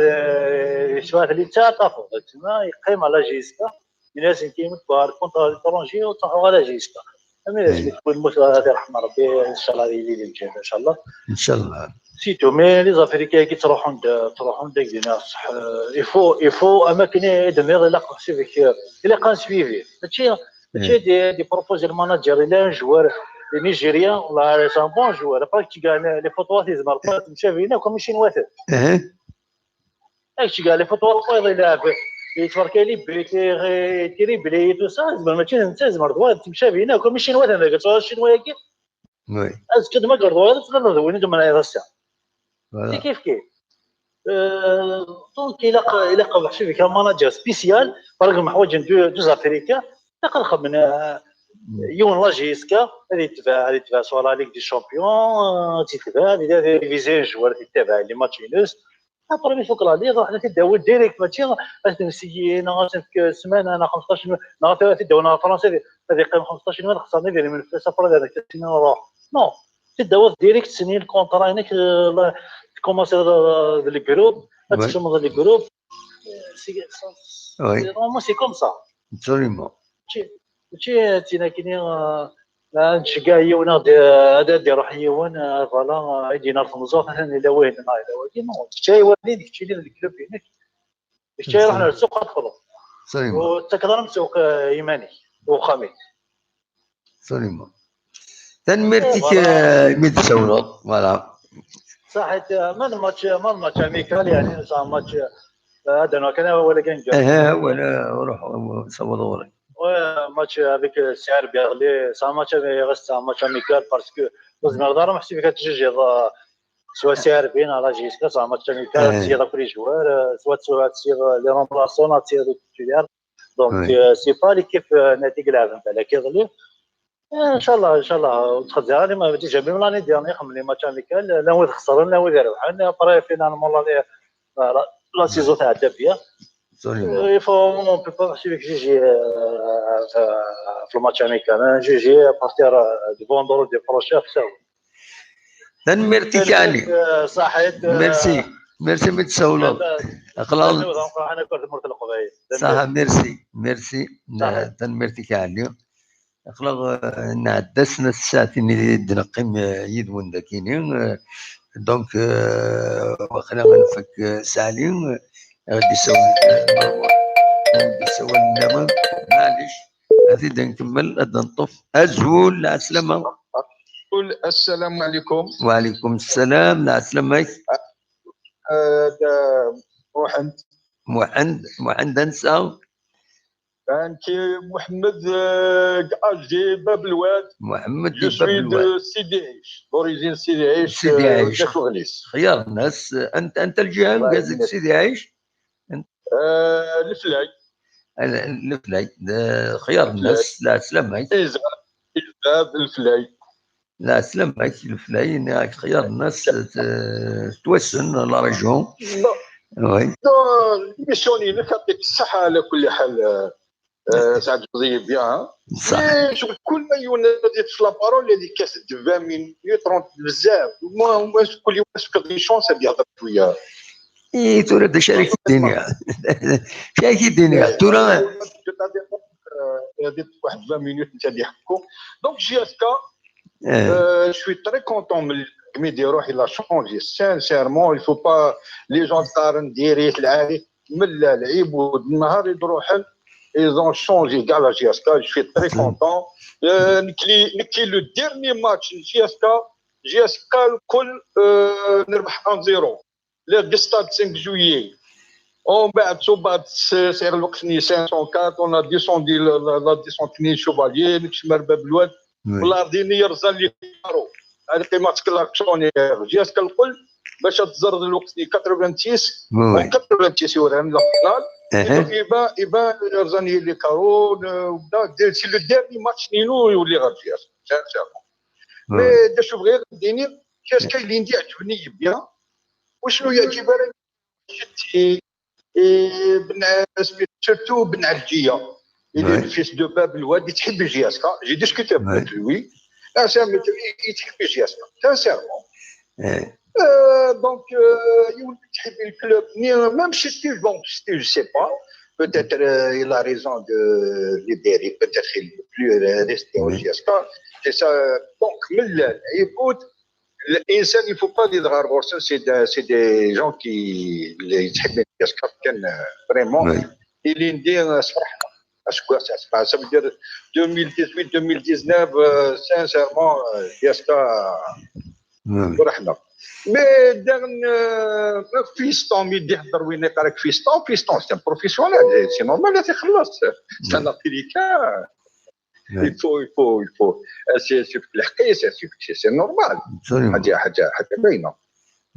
دي سوات اللي تعرفوا تما يقيم على جيستا. الناس كيما كبار كونتر ليترونجي وتروحوا على جيستا. اما لازم تكون الموت هذه رحمه ربي، ان شاء الله يلي الجهد ان شاء الله. ان شاء الله. C'est tout, mais les Africains qui تروحوا عند تروحوا عند دينا صح. Il faut il faut اماكن يدمر الا قصي بك الا كان سويفي ماشي ماشي دي دي بروبوزي الماناجر الا ان جوار نيجيريان والله c'est un bon joueur. Après tu gagnes les photos تيزمر تمشي فينا كوم شي نواتر. اها اش كاع لي فوتو البيض يلعب يتفركي لي بيتي تيري بلي تو سا زعما ماشي انت زعما دوار تمشى بينا كوم شي نواتر هذاك شي نوايا كي وي از كد ما قرض ولا تقدر وين دوما يا الساعه voilà. كيف كيف. دونك الا ق- الا قبح شي كان ماناجر سبيسيال، برك محواج دو دو زافريكا تقرخ من يون لا جي اس كا. هذه تبع هذه تبع سوا لا ليغ دي شامبيون تتبع هذه فيزي جوار تتبع لي ماتش ينوس. ابري مي فوق لا ليغ حنا تداول ديريكت ماشي غتمسيي انا غتمسك سمانه انا خمسطاش يوم انا غتداول انا فرنسا هذه قيم خمسطاش يوم خصني دير من فلوس ابري هذاك السينما نروح. نو تداول ديريكت سنين الكونترا هناك. تكومونسي لي جروب تشمل لي جروب. وي نورمالمون سي كوم سا. Absolument. ماشي تينا كيني لا نشجع يونا هذا دي روح يوان فوالا يدينا في مزوق مثلا الا وين ما الا وين نو شاي وين كتشي لي الكلوب هناك كتشي رحنا للسوق ادخلوا Absolument. وتكرم سوق يماني وخامي. Absolument. Tanemmirt-ik Voilà. imi d-tsawleḍ. Voilà. صحيت ما الماتش ما الماتش اميكال يعني صح ماتش هذا انا كان ولا كان جا Aha, wala ruḥ sawḍ ɣur-i. ماتش هذيك السعر بيغلي صح ماتش غير صح ماتش اميكال باسكو لازم نهضر محسوب كتجي سوا سعر بين على جيسكا صح ماتش اميكال إيه. تزيد كل جوار سوا سوا تزيد لي رومبلاسون تزيد تيتولار. دونك إيه. سي با ليكيب نادي يلعب بالك يغلي. ان شاء الله ان شاء الله وتخزي راني ما ديجا ميم لاني ديرني خملي ماتش اميكال لا وين خسرنا لا وين ربحنا ابري فينالمون لا لا سيزون تعدى بيا. Absolument. Il faut on peut pas suivre que j'ai في الماتش اميكال انا جي جي بارتير دو فوندور دي بروشير. Tanemmirt-ik ɛni. صحيت. Merci. Merci imi d-tsawleḍ. Aql-aɣ انا كنت مرت القبائل. صح. Merci. Merci. صحيت. Tanemmirt-ik ɛni. Aql-aɣ nɛedda snat ssaɛtin i d-neqqim yid-wen dagini. Donc waqila ad nfak sali ad d-isawel ad d-isawel nniḍen. Maɛlic ad t-id-nkemmel ad d-neṭṭef. Azul, lɛeslama. قول السلام عليكم. وعليكم السلام, lɛeslama-k. آه، دا محمد. Muḥend, Muḥend ansa? أنا محمد، آه، ألجي، باب الواد. Muḥend Je di Bab suis Lwad. De Sidi Ɛic, d'origine Sidi Ɛic, Sidi آه، Ɛic. Tafeɣlist. Xyar nnas, anta, anta lǧiha الله mgazeg يعينك. Sidi Ɛic? آه، الفلاي. Leflay. Xyar nnas, lɛeslama-k. إزاز، إزاز، الفلاي. Lɛeslama-k, Leflay, nniɣ-ak xyar nnas, t-, tettwassen la région. Bon. Oui. Donc, l'émission اللي فاتت صحة على كل حال. آه، سعد جوزي بيان. صح. شغل كل ما يونادي في la parole اللي كاس vingt minutes trente بزاف. Moi, moi, كل يوم نسكت des chances بيهضر شوية. اي ترى ده شارك الدنيا. شارك الدنيا ترى. هذه واحد vingt minutes انت اللي يحكوا. Donc J S K, آه. Euh, je suis très content من الكميديا روحي لا شونجي. Sincèrement, il faut pas les gens تقارن ديريت العارف من لا لعيب والنهار يروحن ils ont changé كاع la J S K. Je suis très Absolument. Content. Euh, نكلي نكلي le dernier match J S K, J S K الكل, euh, نربح un zéro. Le stade cinq juillet. ومن بعد صوبات سعر الوقت ني خمسمية وأربعة، on a descendu la descente ني شوفاليي نكشم رباب الواد. والله ديني يرزان لي كارو. هذه قيمة كلاكسوني جياس كنقول باش تزرد الوقت ني ثمانية وثمانين. ثمانية وثمانين يوران لا فينال. يبان يبان يرزان لي كارو. وبدا دير سي لو ديرني ماتش نينو يولي غير جياس. مي دا شوف غير ديني جياس كاين اللي ندي عجبني بيان. وشنو يعجب انا شتي؟ إيه، بن سميتو سورتو بن عرجيه. Il est le fils de باب الواد، يتحب جياسكا. J'ai discuté avec lui. Sincèrement, يتحب جياسكا sincèrement. Donc يولي يتحب الكلوب. Même شتي، bon شتي je sais pas. Peut-être il a raison de libérer, peut-être il ne veut plus rester au جياسكا. C'est ça. Donc من العيبوت الانسان il faut pas يدغر غورسن. C'est des gens qui يتحب جياسكا كان vraiment. اللي ندير صراحه اسكو ça veut dire deux mille dix-huit deux mille dix-neuf. Sincèrement جياسكا فرحنا. مي داغن فيستون مي يدي يهضر وين يقراك فيستون فيستون c'est un professionnel. C'est normal تيخلص. C'est un africain. Il faut il faut il faut c'est c'est الحقيقه c'est c'est normal. حاجه حاجه حاجه باينه.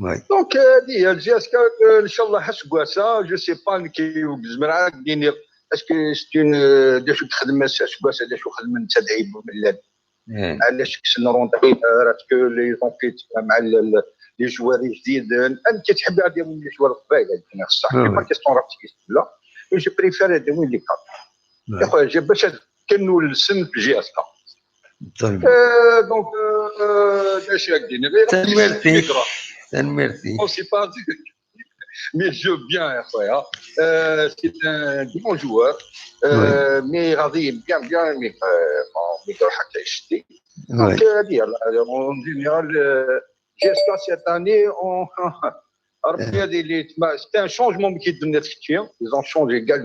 Donc هذه هي الجياسكا. ان شاء الله حسكواسا je sais pas كي زمرا ديني. Est-ce que c'est une داشو تخدم حسكواسا داشو خدم انت دعيب وملان؟ علاش كسن روندري؟ Parce que ils ont fait مع les joueurs جديدين. انت تحب هذه من les joueurs قبايل؟ صح، ما كيستون راه لا. Je préfère هذا وين اللي كان يا خويا جا باش كانوا السن في جياسكا. Donc باش هكديني غير تنميرتي. تنميرتي. Mais je viens يا خويا. C'est un grand joueur. Mais غادي bien bien mais bon mais يروح حتى يشتي. Donc هذه هي en général. جياسكا cette année ربي هذه اللي تما c'est un changement كي الدنيا تكتشي. Ils ont changé كاع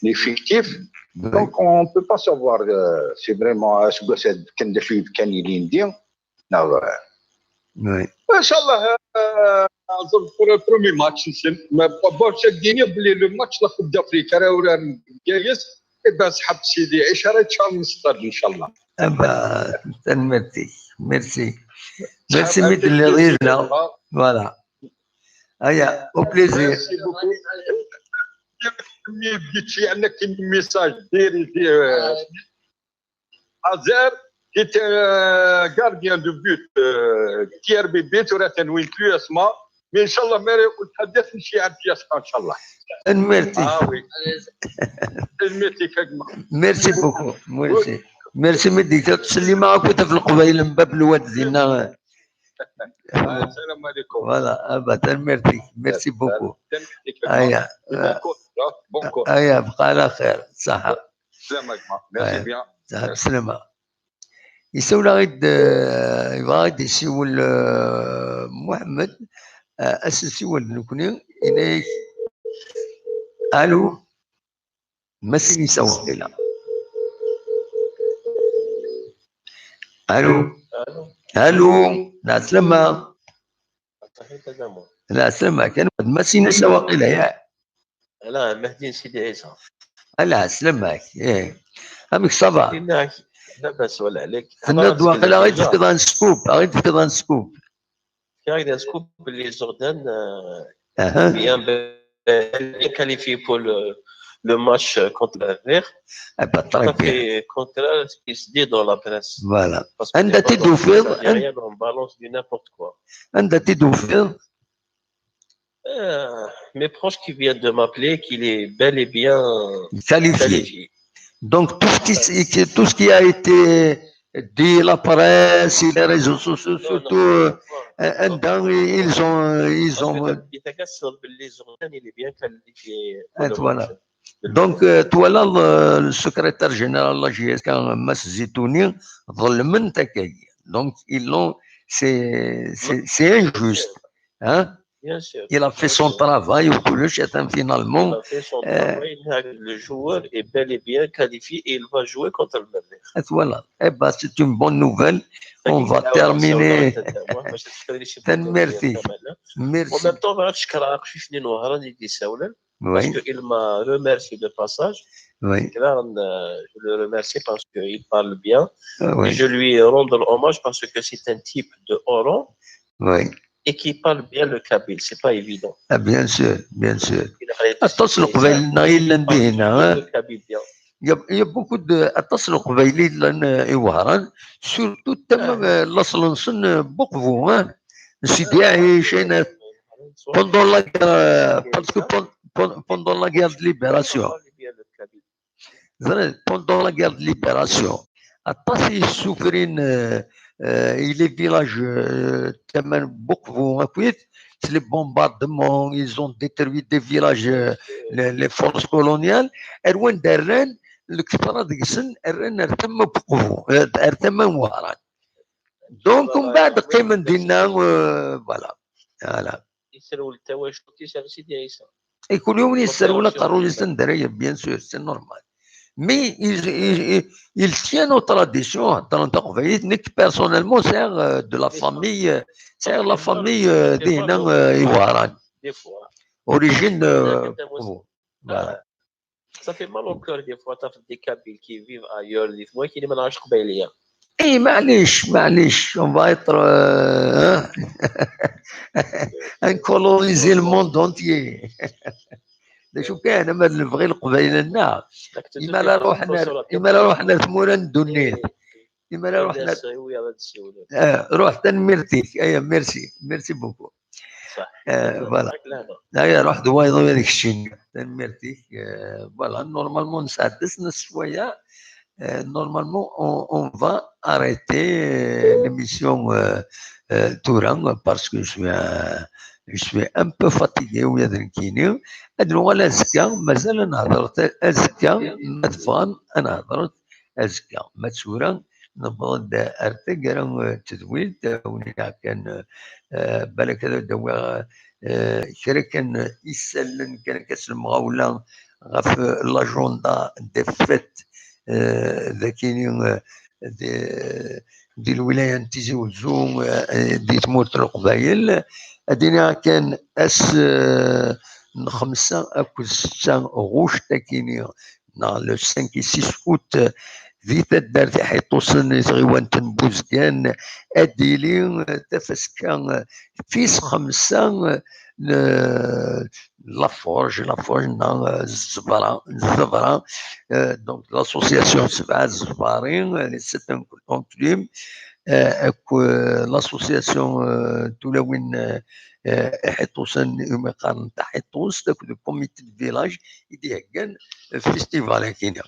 l'effectif. Donc on peut pas savoir c'est vraiment اش كان دا شويه كان يلي ندير. ان شاء الله. زرت pour le premier match نسن ما بابش ديني بلي le match la Coupe d'Afrique راه ورا جايز. إبا سحب سيدي عيش راه تشارل ستاد ان شاء الله. ابا تنمرتي. Merci. Merci ميت اللي ريزنا. Voilà. هيا au plaisir. Merci beaucoup. مي بديت شي عندك ميساج ديري دير. Azar qui était gardien de but. T R B B وراه تنوين plus اسماء. Mais ان شاء الله ماري قلت هدف نشي عند ياسقا ان شاء الله. Merci. Ah oui. Merci كاكما. Merci beaucoup. Merci. Merci مديك تسلي معك وتف القبايل من باب الواد دينا. السلام عليكم. Voilà ابا تنميرتي. Merci beaucoup. هيا. Bon courage. Bon courage. هيا بقى على خير صحة. سلامة كاكما. Merci bien. سلامة. يسول غيد يبغى غيد يسول محمد. اسسيول نكوني إليك. الو. ما سيني سوا قيلا. الو. الو. العسلامة. العسلامة كان ما سيني سوا قيلا يا. لا مهدي سيدي عيسى. العسلامة. ايه. امك صافا؟ لاباس ولا عليك؟ النضوة قيلا غير تفكر سكوب غير تفكر سكوب. كاين سكوب باللي جوردان. اها. Bien qualifié pour le, le match contre la Vert. Eh ben, très bien. Contraire à ce qui se dit dans la presse. Voilà. Parce que عندها تيدوفيض. On balance du n'importe quoi. عندها تيدوفيض. Mes proches qui viennent de m'appeler qu'il est bel et bien qualifié. Donc tout ce qui, tout ce qui a été dit, la presse, les réseaux sociaux, surtout, ils ont, ils ont. Il est bien qualifié. Voilà. Donc, toi là, le secrétaire général de la J S K, Mass Zitouni, ظلمن تاكاي. Donc, ils l'ont, c'est injuste. Hein? Il a fait son travail, وكلش, atan finalement. Il a fait son travail, le joueur est bel et bien qualifié et il va jouer contre le Merrikh. Voilà. Eh ben, c'est une bonne nouvelle. On va terminer. Tanemmirt-ik. Merci. En même temps, bɣiɣ ad cekkreɣ aqcic-nni n Wehran i d-isawlen. Oui. Parce qu'il m'a remercié de passage. Oui. Je le remercie parce qu'il parle bien. Ah, oui. Et je lui rends hommage parce que c'est un type de Oran. Oui. Et qui parle bien le kabyle, c'est pas évident. Ah, bien sûr, bien sûr. Aṭas n Leqbayel-nneɣ yellan dihin, hein. Il y a, il y a beaucoup de, aṭas n Leqbayel yellan, euh, i Wehran, surtout tama, euh, laṣel-nsen, euh, Buqbu, hein. Sidi Ɛic, pendant la guerre, euh, parce que pen-, pen-, pendant la guerre de libération. Pendant la guerre de libération, aṭas i yessufrin, euh, euh, i les villages, euh, tama n Buqbu akkit, c'est les bombardements, ils ont détruit des villages, euh, les, les forces coloniales. Ar wanda rran, lketṛa deg-sen rran ar tama n Buqbu, euh, ar tama n Wehran. Donc, mbeɛd qqimen dinna, euh, voilà. Voilà. Iserwel tawacult-is ar Sidi Ɛisa. I kul yiwen yesserwel aqerruy-is anda ara, bien sûr, c'est normal. Mais il, il, il, il tient nos traditions, heddren taqbaylit. Nekk, personnellement, c'est, euh, de la famille, euh, c'est la famille, euh, dihin, euh, i Wehran. Des fois. Origine, euh, voilà. Ça fait mal au cœur des fois, t'as des Kabyles qui vivent ailleurs, des fois, qui ne mangent pas. Eh, معليش, معليش, on va être, euh, hein, un coloniser le monde entier. D acu kan, ama d lebɣi n Leqbayel-nneɣ, imala ruḥen ar, imala ruḥen ar tmura n ddunit. Imala ruḥen ar, ah, ruḥ, tanemmirt-ik. Aya, merci, merci beaucoup. Euh, voilà. Aya, ruḥ d wayeḍ ad keččin. Tanemmirt-ik. Euh, voilà, normalement, nesɛedda snat sswayeɛ. Euh, normalement, on, on va arrêter, euh, l'émission, euh, euh, tura, parce que je suis un, je suis un peu fatigué, ula d nekkini. Ad nuɣal azekka, mazal ad nehder ta-, azekka, ma tebɣam, ad nehder azekka. Ma tura, newweḍ-d ar taggara, eh, n tedwilt, eh, win kan, eh, balak ad d-awiɣ, eh, kra kan isallen kan akka s lemɣawla ɣef, eh, l'agenda des fêtes, eh, dakini, eh, di, di lwilaya n Tizi Wezzu, eh, di tmurt n Leqbayel. Ad iniɣ kan ass, eh, n xemsa akked setta ɣuct akini, neɣ le cinq et six août, di taddart Iḥiṭusen, i tɣiwant n Buzgan, ad d-tili tafaska tis xemsa n Laforge, Laforge neɣ Zzebra, Zzebra, euh, donc l'association Sebɛa Zzebari, les sept enclumes, euh, ak, euh, l'association, euh, Tulawin, euh, euh, Iḥiṭusen, umi qqaren Taḥiṭust, akked le comité de village i d-iheggan, euh, festival-agi.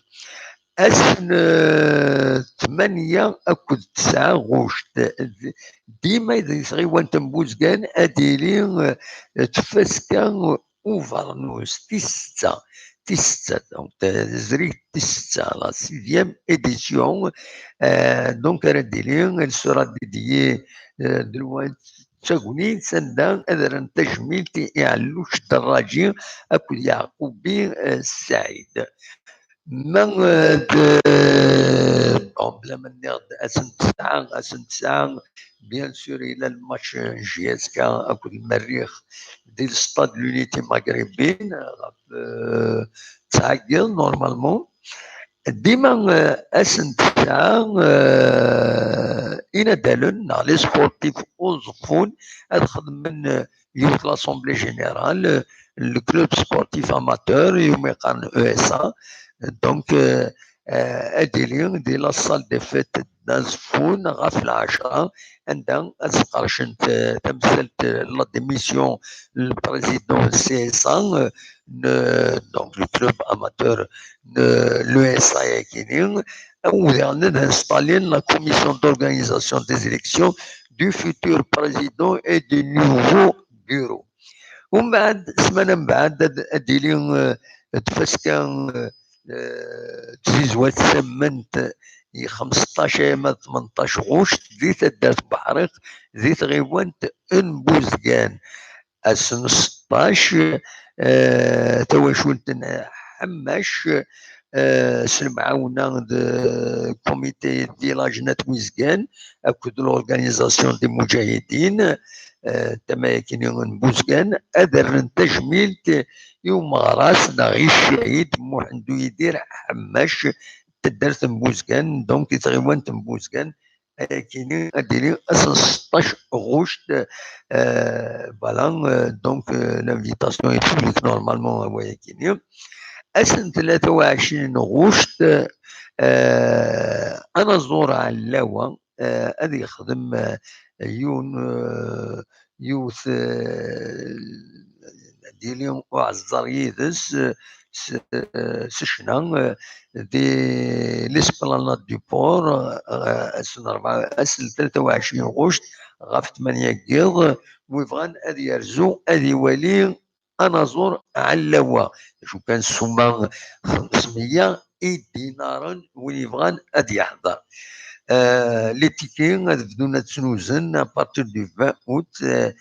Ass n, eh, tmanya akked tesɛa ɣuct, d-, dima di tɣiwant n Buzgan ad d-tili, eh, tfaska ubernus tis setta, tis setta, donc, eh, tezrigt tis setta, la sixième édition, eh, donc ara d-tili, elle sera dédiée, eh, d lwaqt d tagnit, sanda ad rren tajmilt i Ɛelluc Dderraǧi akked Yeɛqubi, eh, Ssaɛid. Ma, eh, d, bon, bla ma nniɣ-d ass n tesɛa, ass n tesɛa, bien sûr, yella lmatch n J S K akked Lmerrix di l'Stade L'Unité Maghrébine, ɣef, eh, tesɛa n yiḍ, normalement. Dima, eh, ass n tesɛa, eh, inadalen neɣ les sportifs Uẓeffun ad xedmen, eh, yiwet l'assemblée générale, eh, le club sportif amateur, iwumi qqaren E S A. Donc, eh, eh, ad d-tili di la salle des fêtes d'Aẓeffun ɣef lɛecṛa, anda ad sqercent, eh, tamsalt, eh, la démission n le président C S A, eh, n, donc le club amateur n l'E S A-agi-ni, u diɣen ad installen la commission d'organisation des élections du futur président et du nouveau bureau. Umbeɛd, ssmana mbeɛd, ad, ad d-tili, eh, tfaska, eh, eh, tzizwa tasammant i xemseṭṭac arma d tmenṭac ɣuct di taddart Buḥriq, di tɣiwant n Buzgan. ass n seṭṭac, eh, tawacult n Ḥemmac, eh, s lemɛawna d comité de village n At Wizgan akked l'organisation des Moudjahidines, eh, tama-yakini n Buzgan, ad rren tajmilt i umeɣras neɣ i Ccahid Muḥend Uyidir Ḥemmac, taddart n Buzgan, donc i tɣiwant n Buzgan, ayakini ad d-yili ass n seṭṭac ɣuct, eh, voilà, eh, donc, eh, l'invitation est publique normalement, wayakini. Ass n tlata u ɛecrin ɣuct, eh, anaẓur Ɛellawa, eh, ad yexdem, eh, yiwen, eh, yiwet, eh, ad yili uɛeẓẓer yid-s, eh, s, eh, s ccna, eh, di l'esplanade du port, eh, ass n rebɛa, ass n tlata u ɛecrin ɣuct ɣef tmanya n yiḍ, wi bɣan ad yerzu ad iwali anaẓur Ɛellawa. D acu kan, ssuma xemsmeyya idinaren, win yebɣan ad yeḥḍer. Eh, les tickets ad bdun ad ttnuzen à partir du vingt août, eh,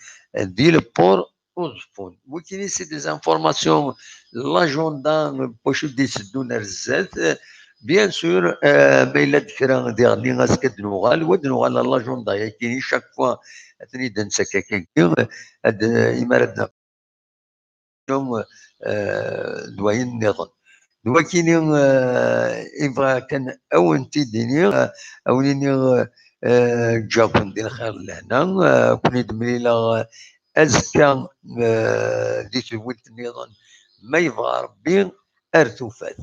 di le port Uẓeffun. Wikini, c'est des informations, l'agenda, wacu d-iteddun ar zdat. Eh, bien sûr, eh, ma yella-d kra diɣenni, azekka ad d-nuɣal, wa ad d-nuɣal ɣer l'agenda-yagi, chaque fois ad ten-id-nessakak-agi, ad, eh, imi ara d-naf, eh, d wayen nniḍen. D wakini, eh, i bɣiɣ kan a wen-t-id-iniɣ, eh, a wen-iniɣ, eh, ǧǧiɣ-ken di lxir d lehna, eh, ken-id-mlileɣ, eh, azekka, eh, di tedwilt nniḍen, ma yebɣa Rebbi, ar tufat.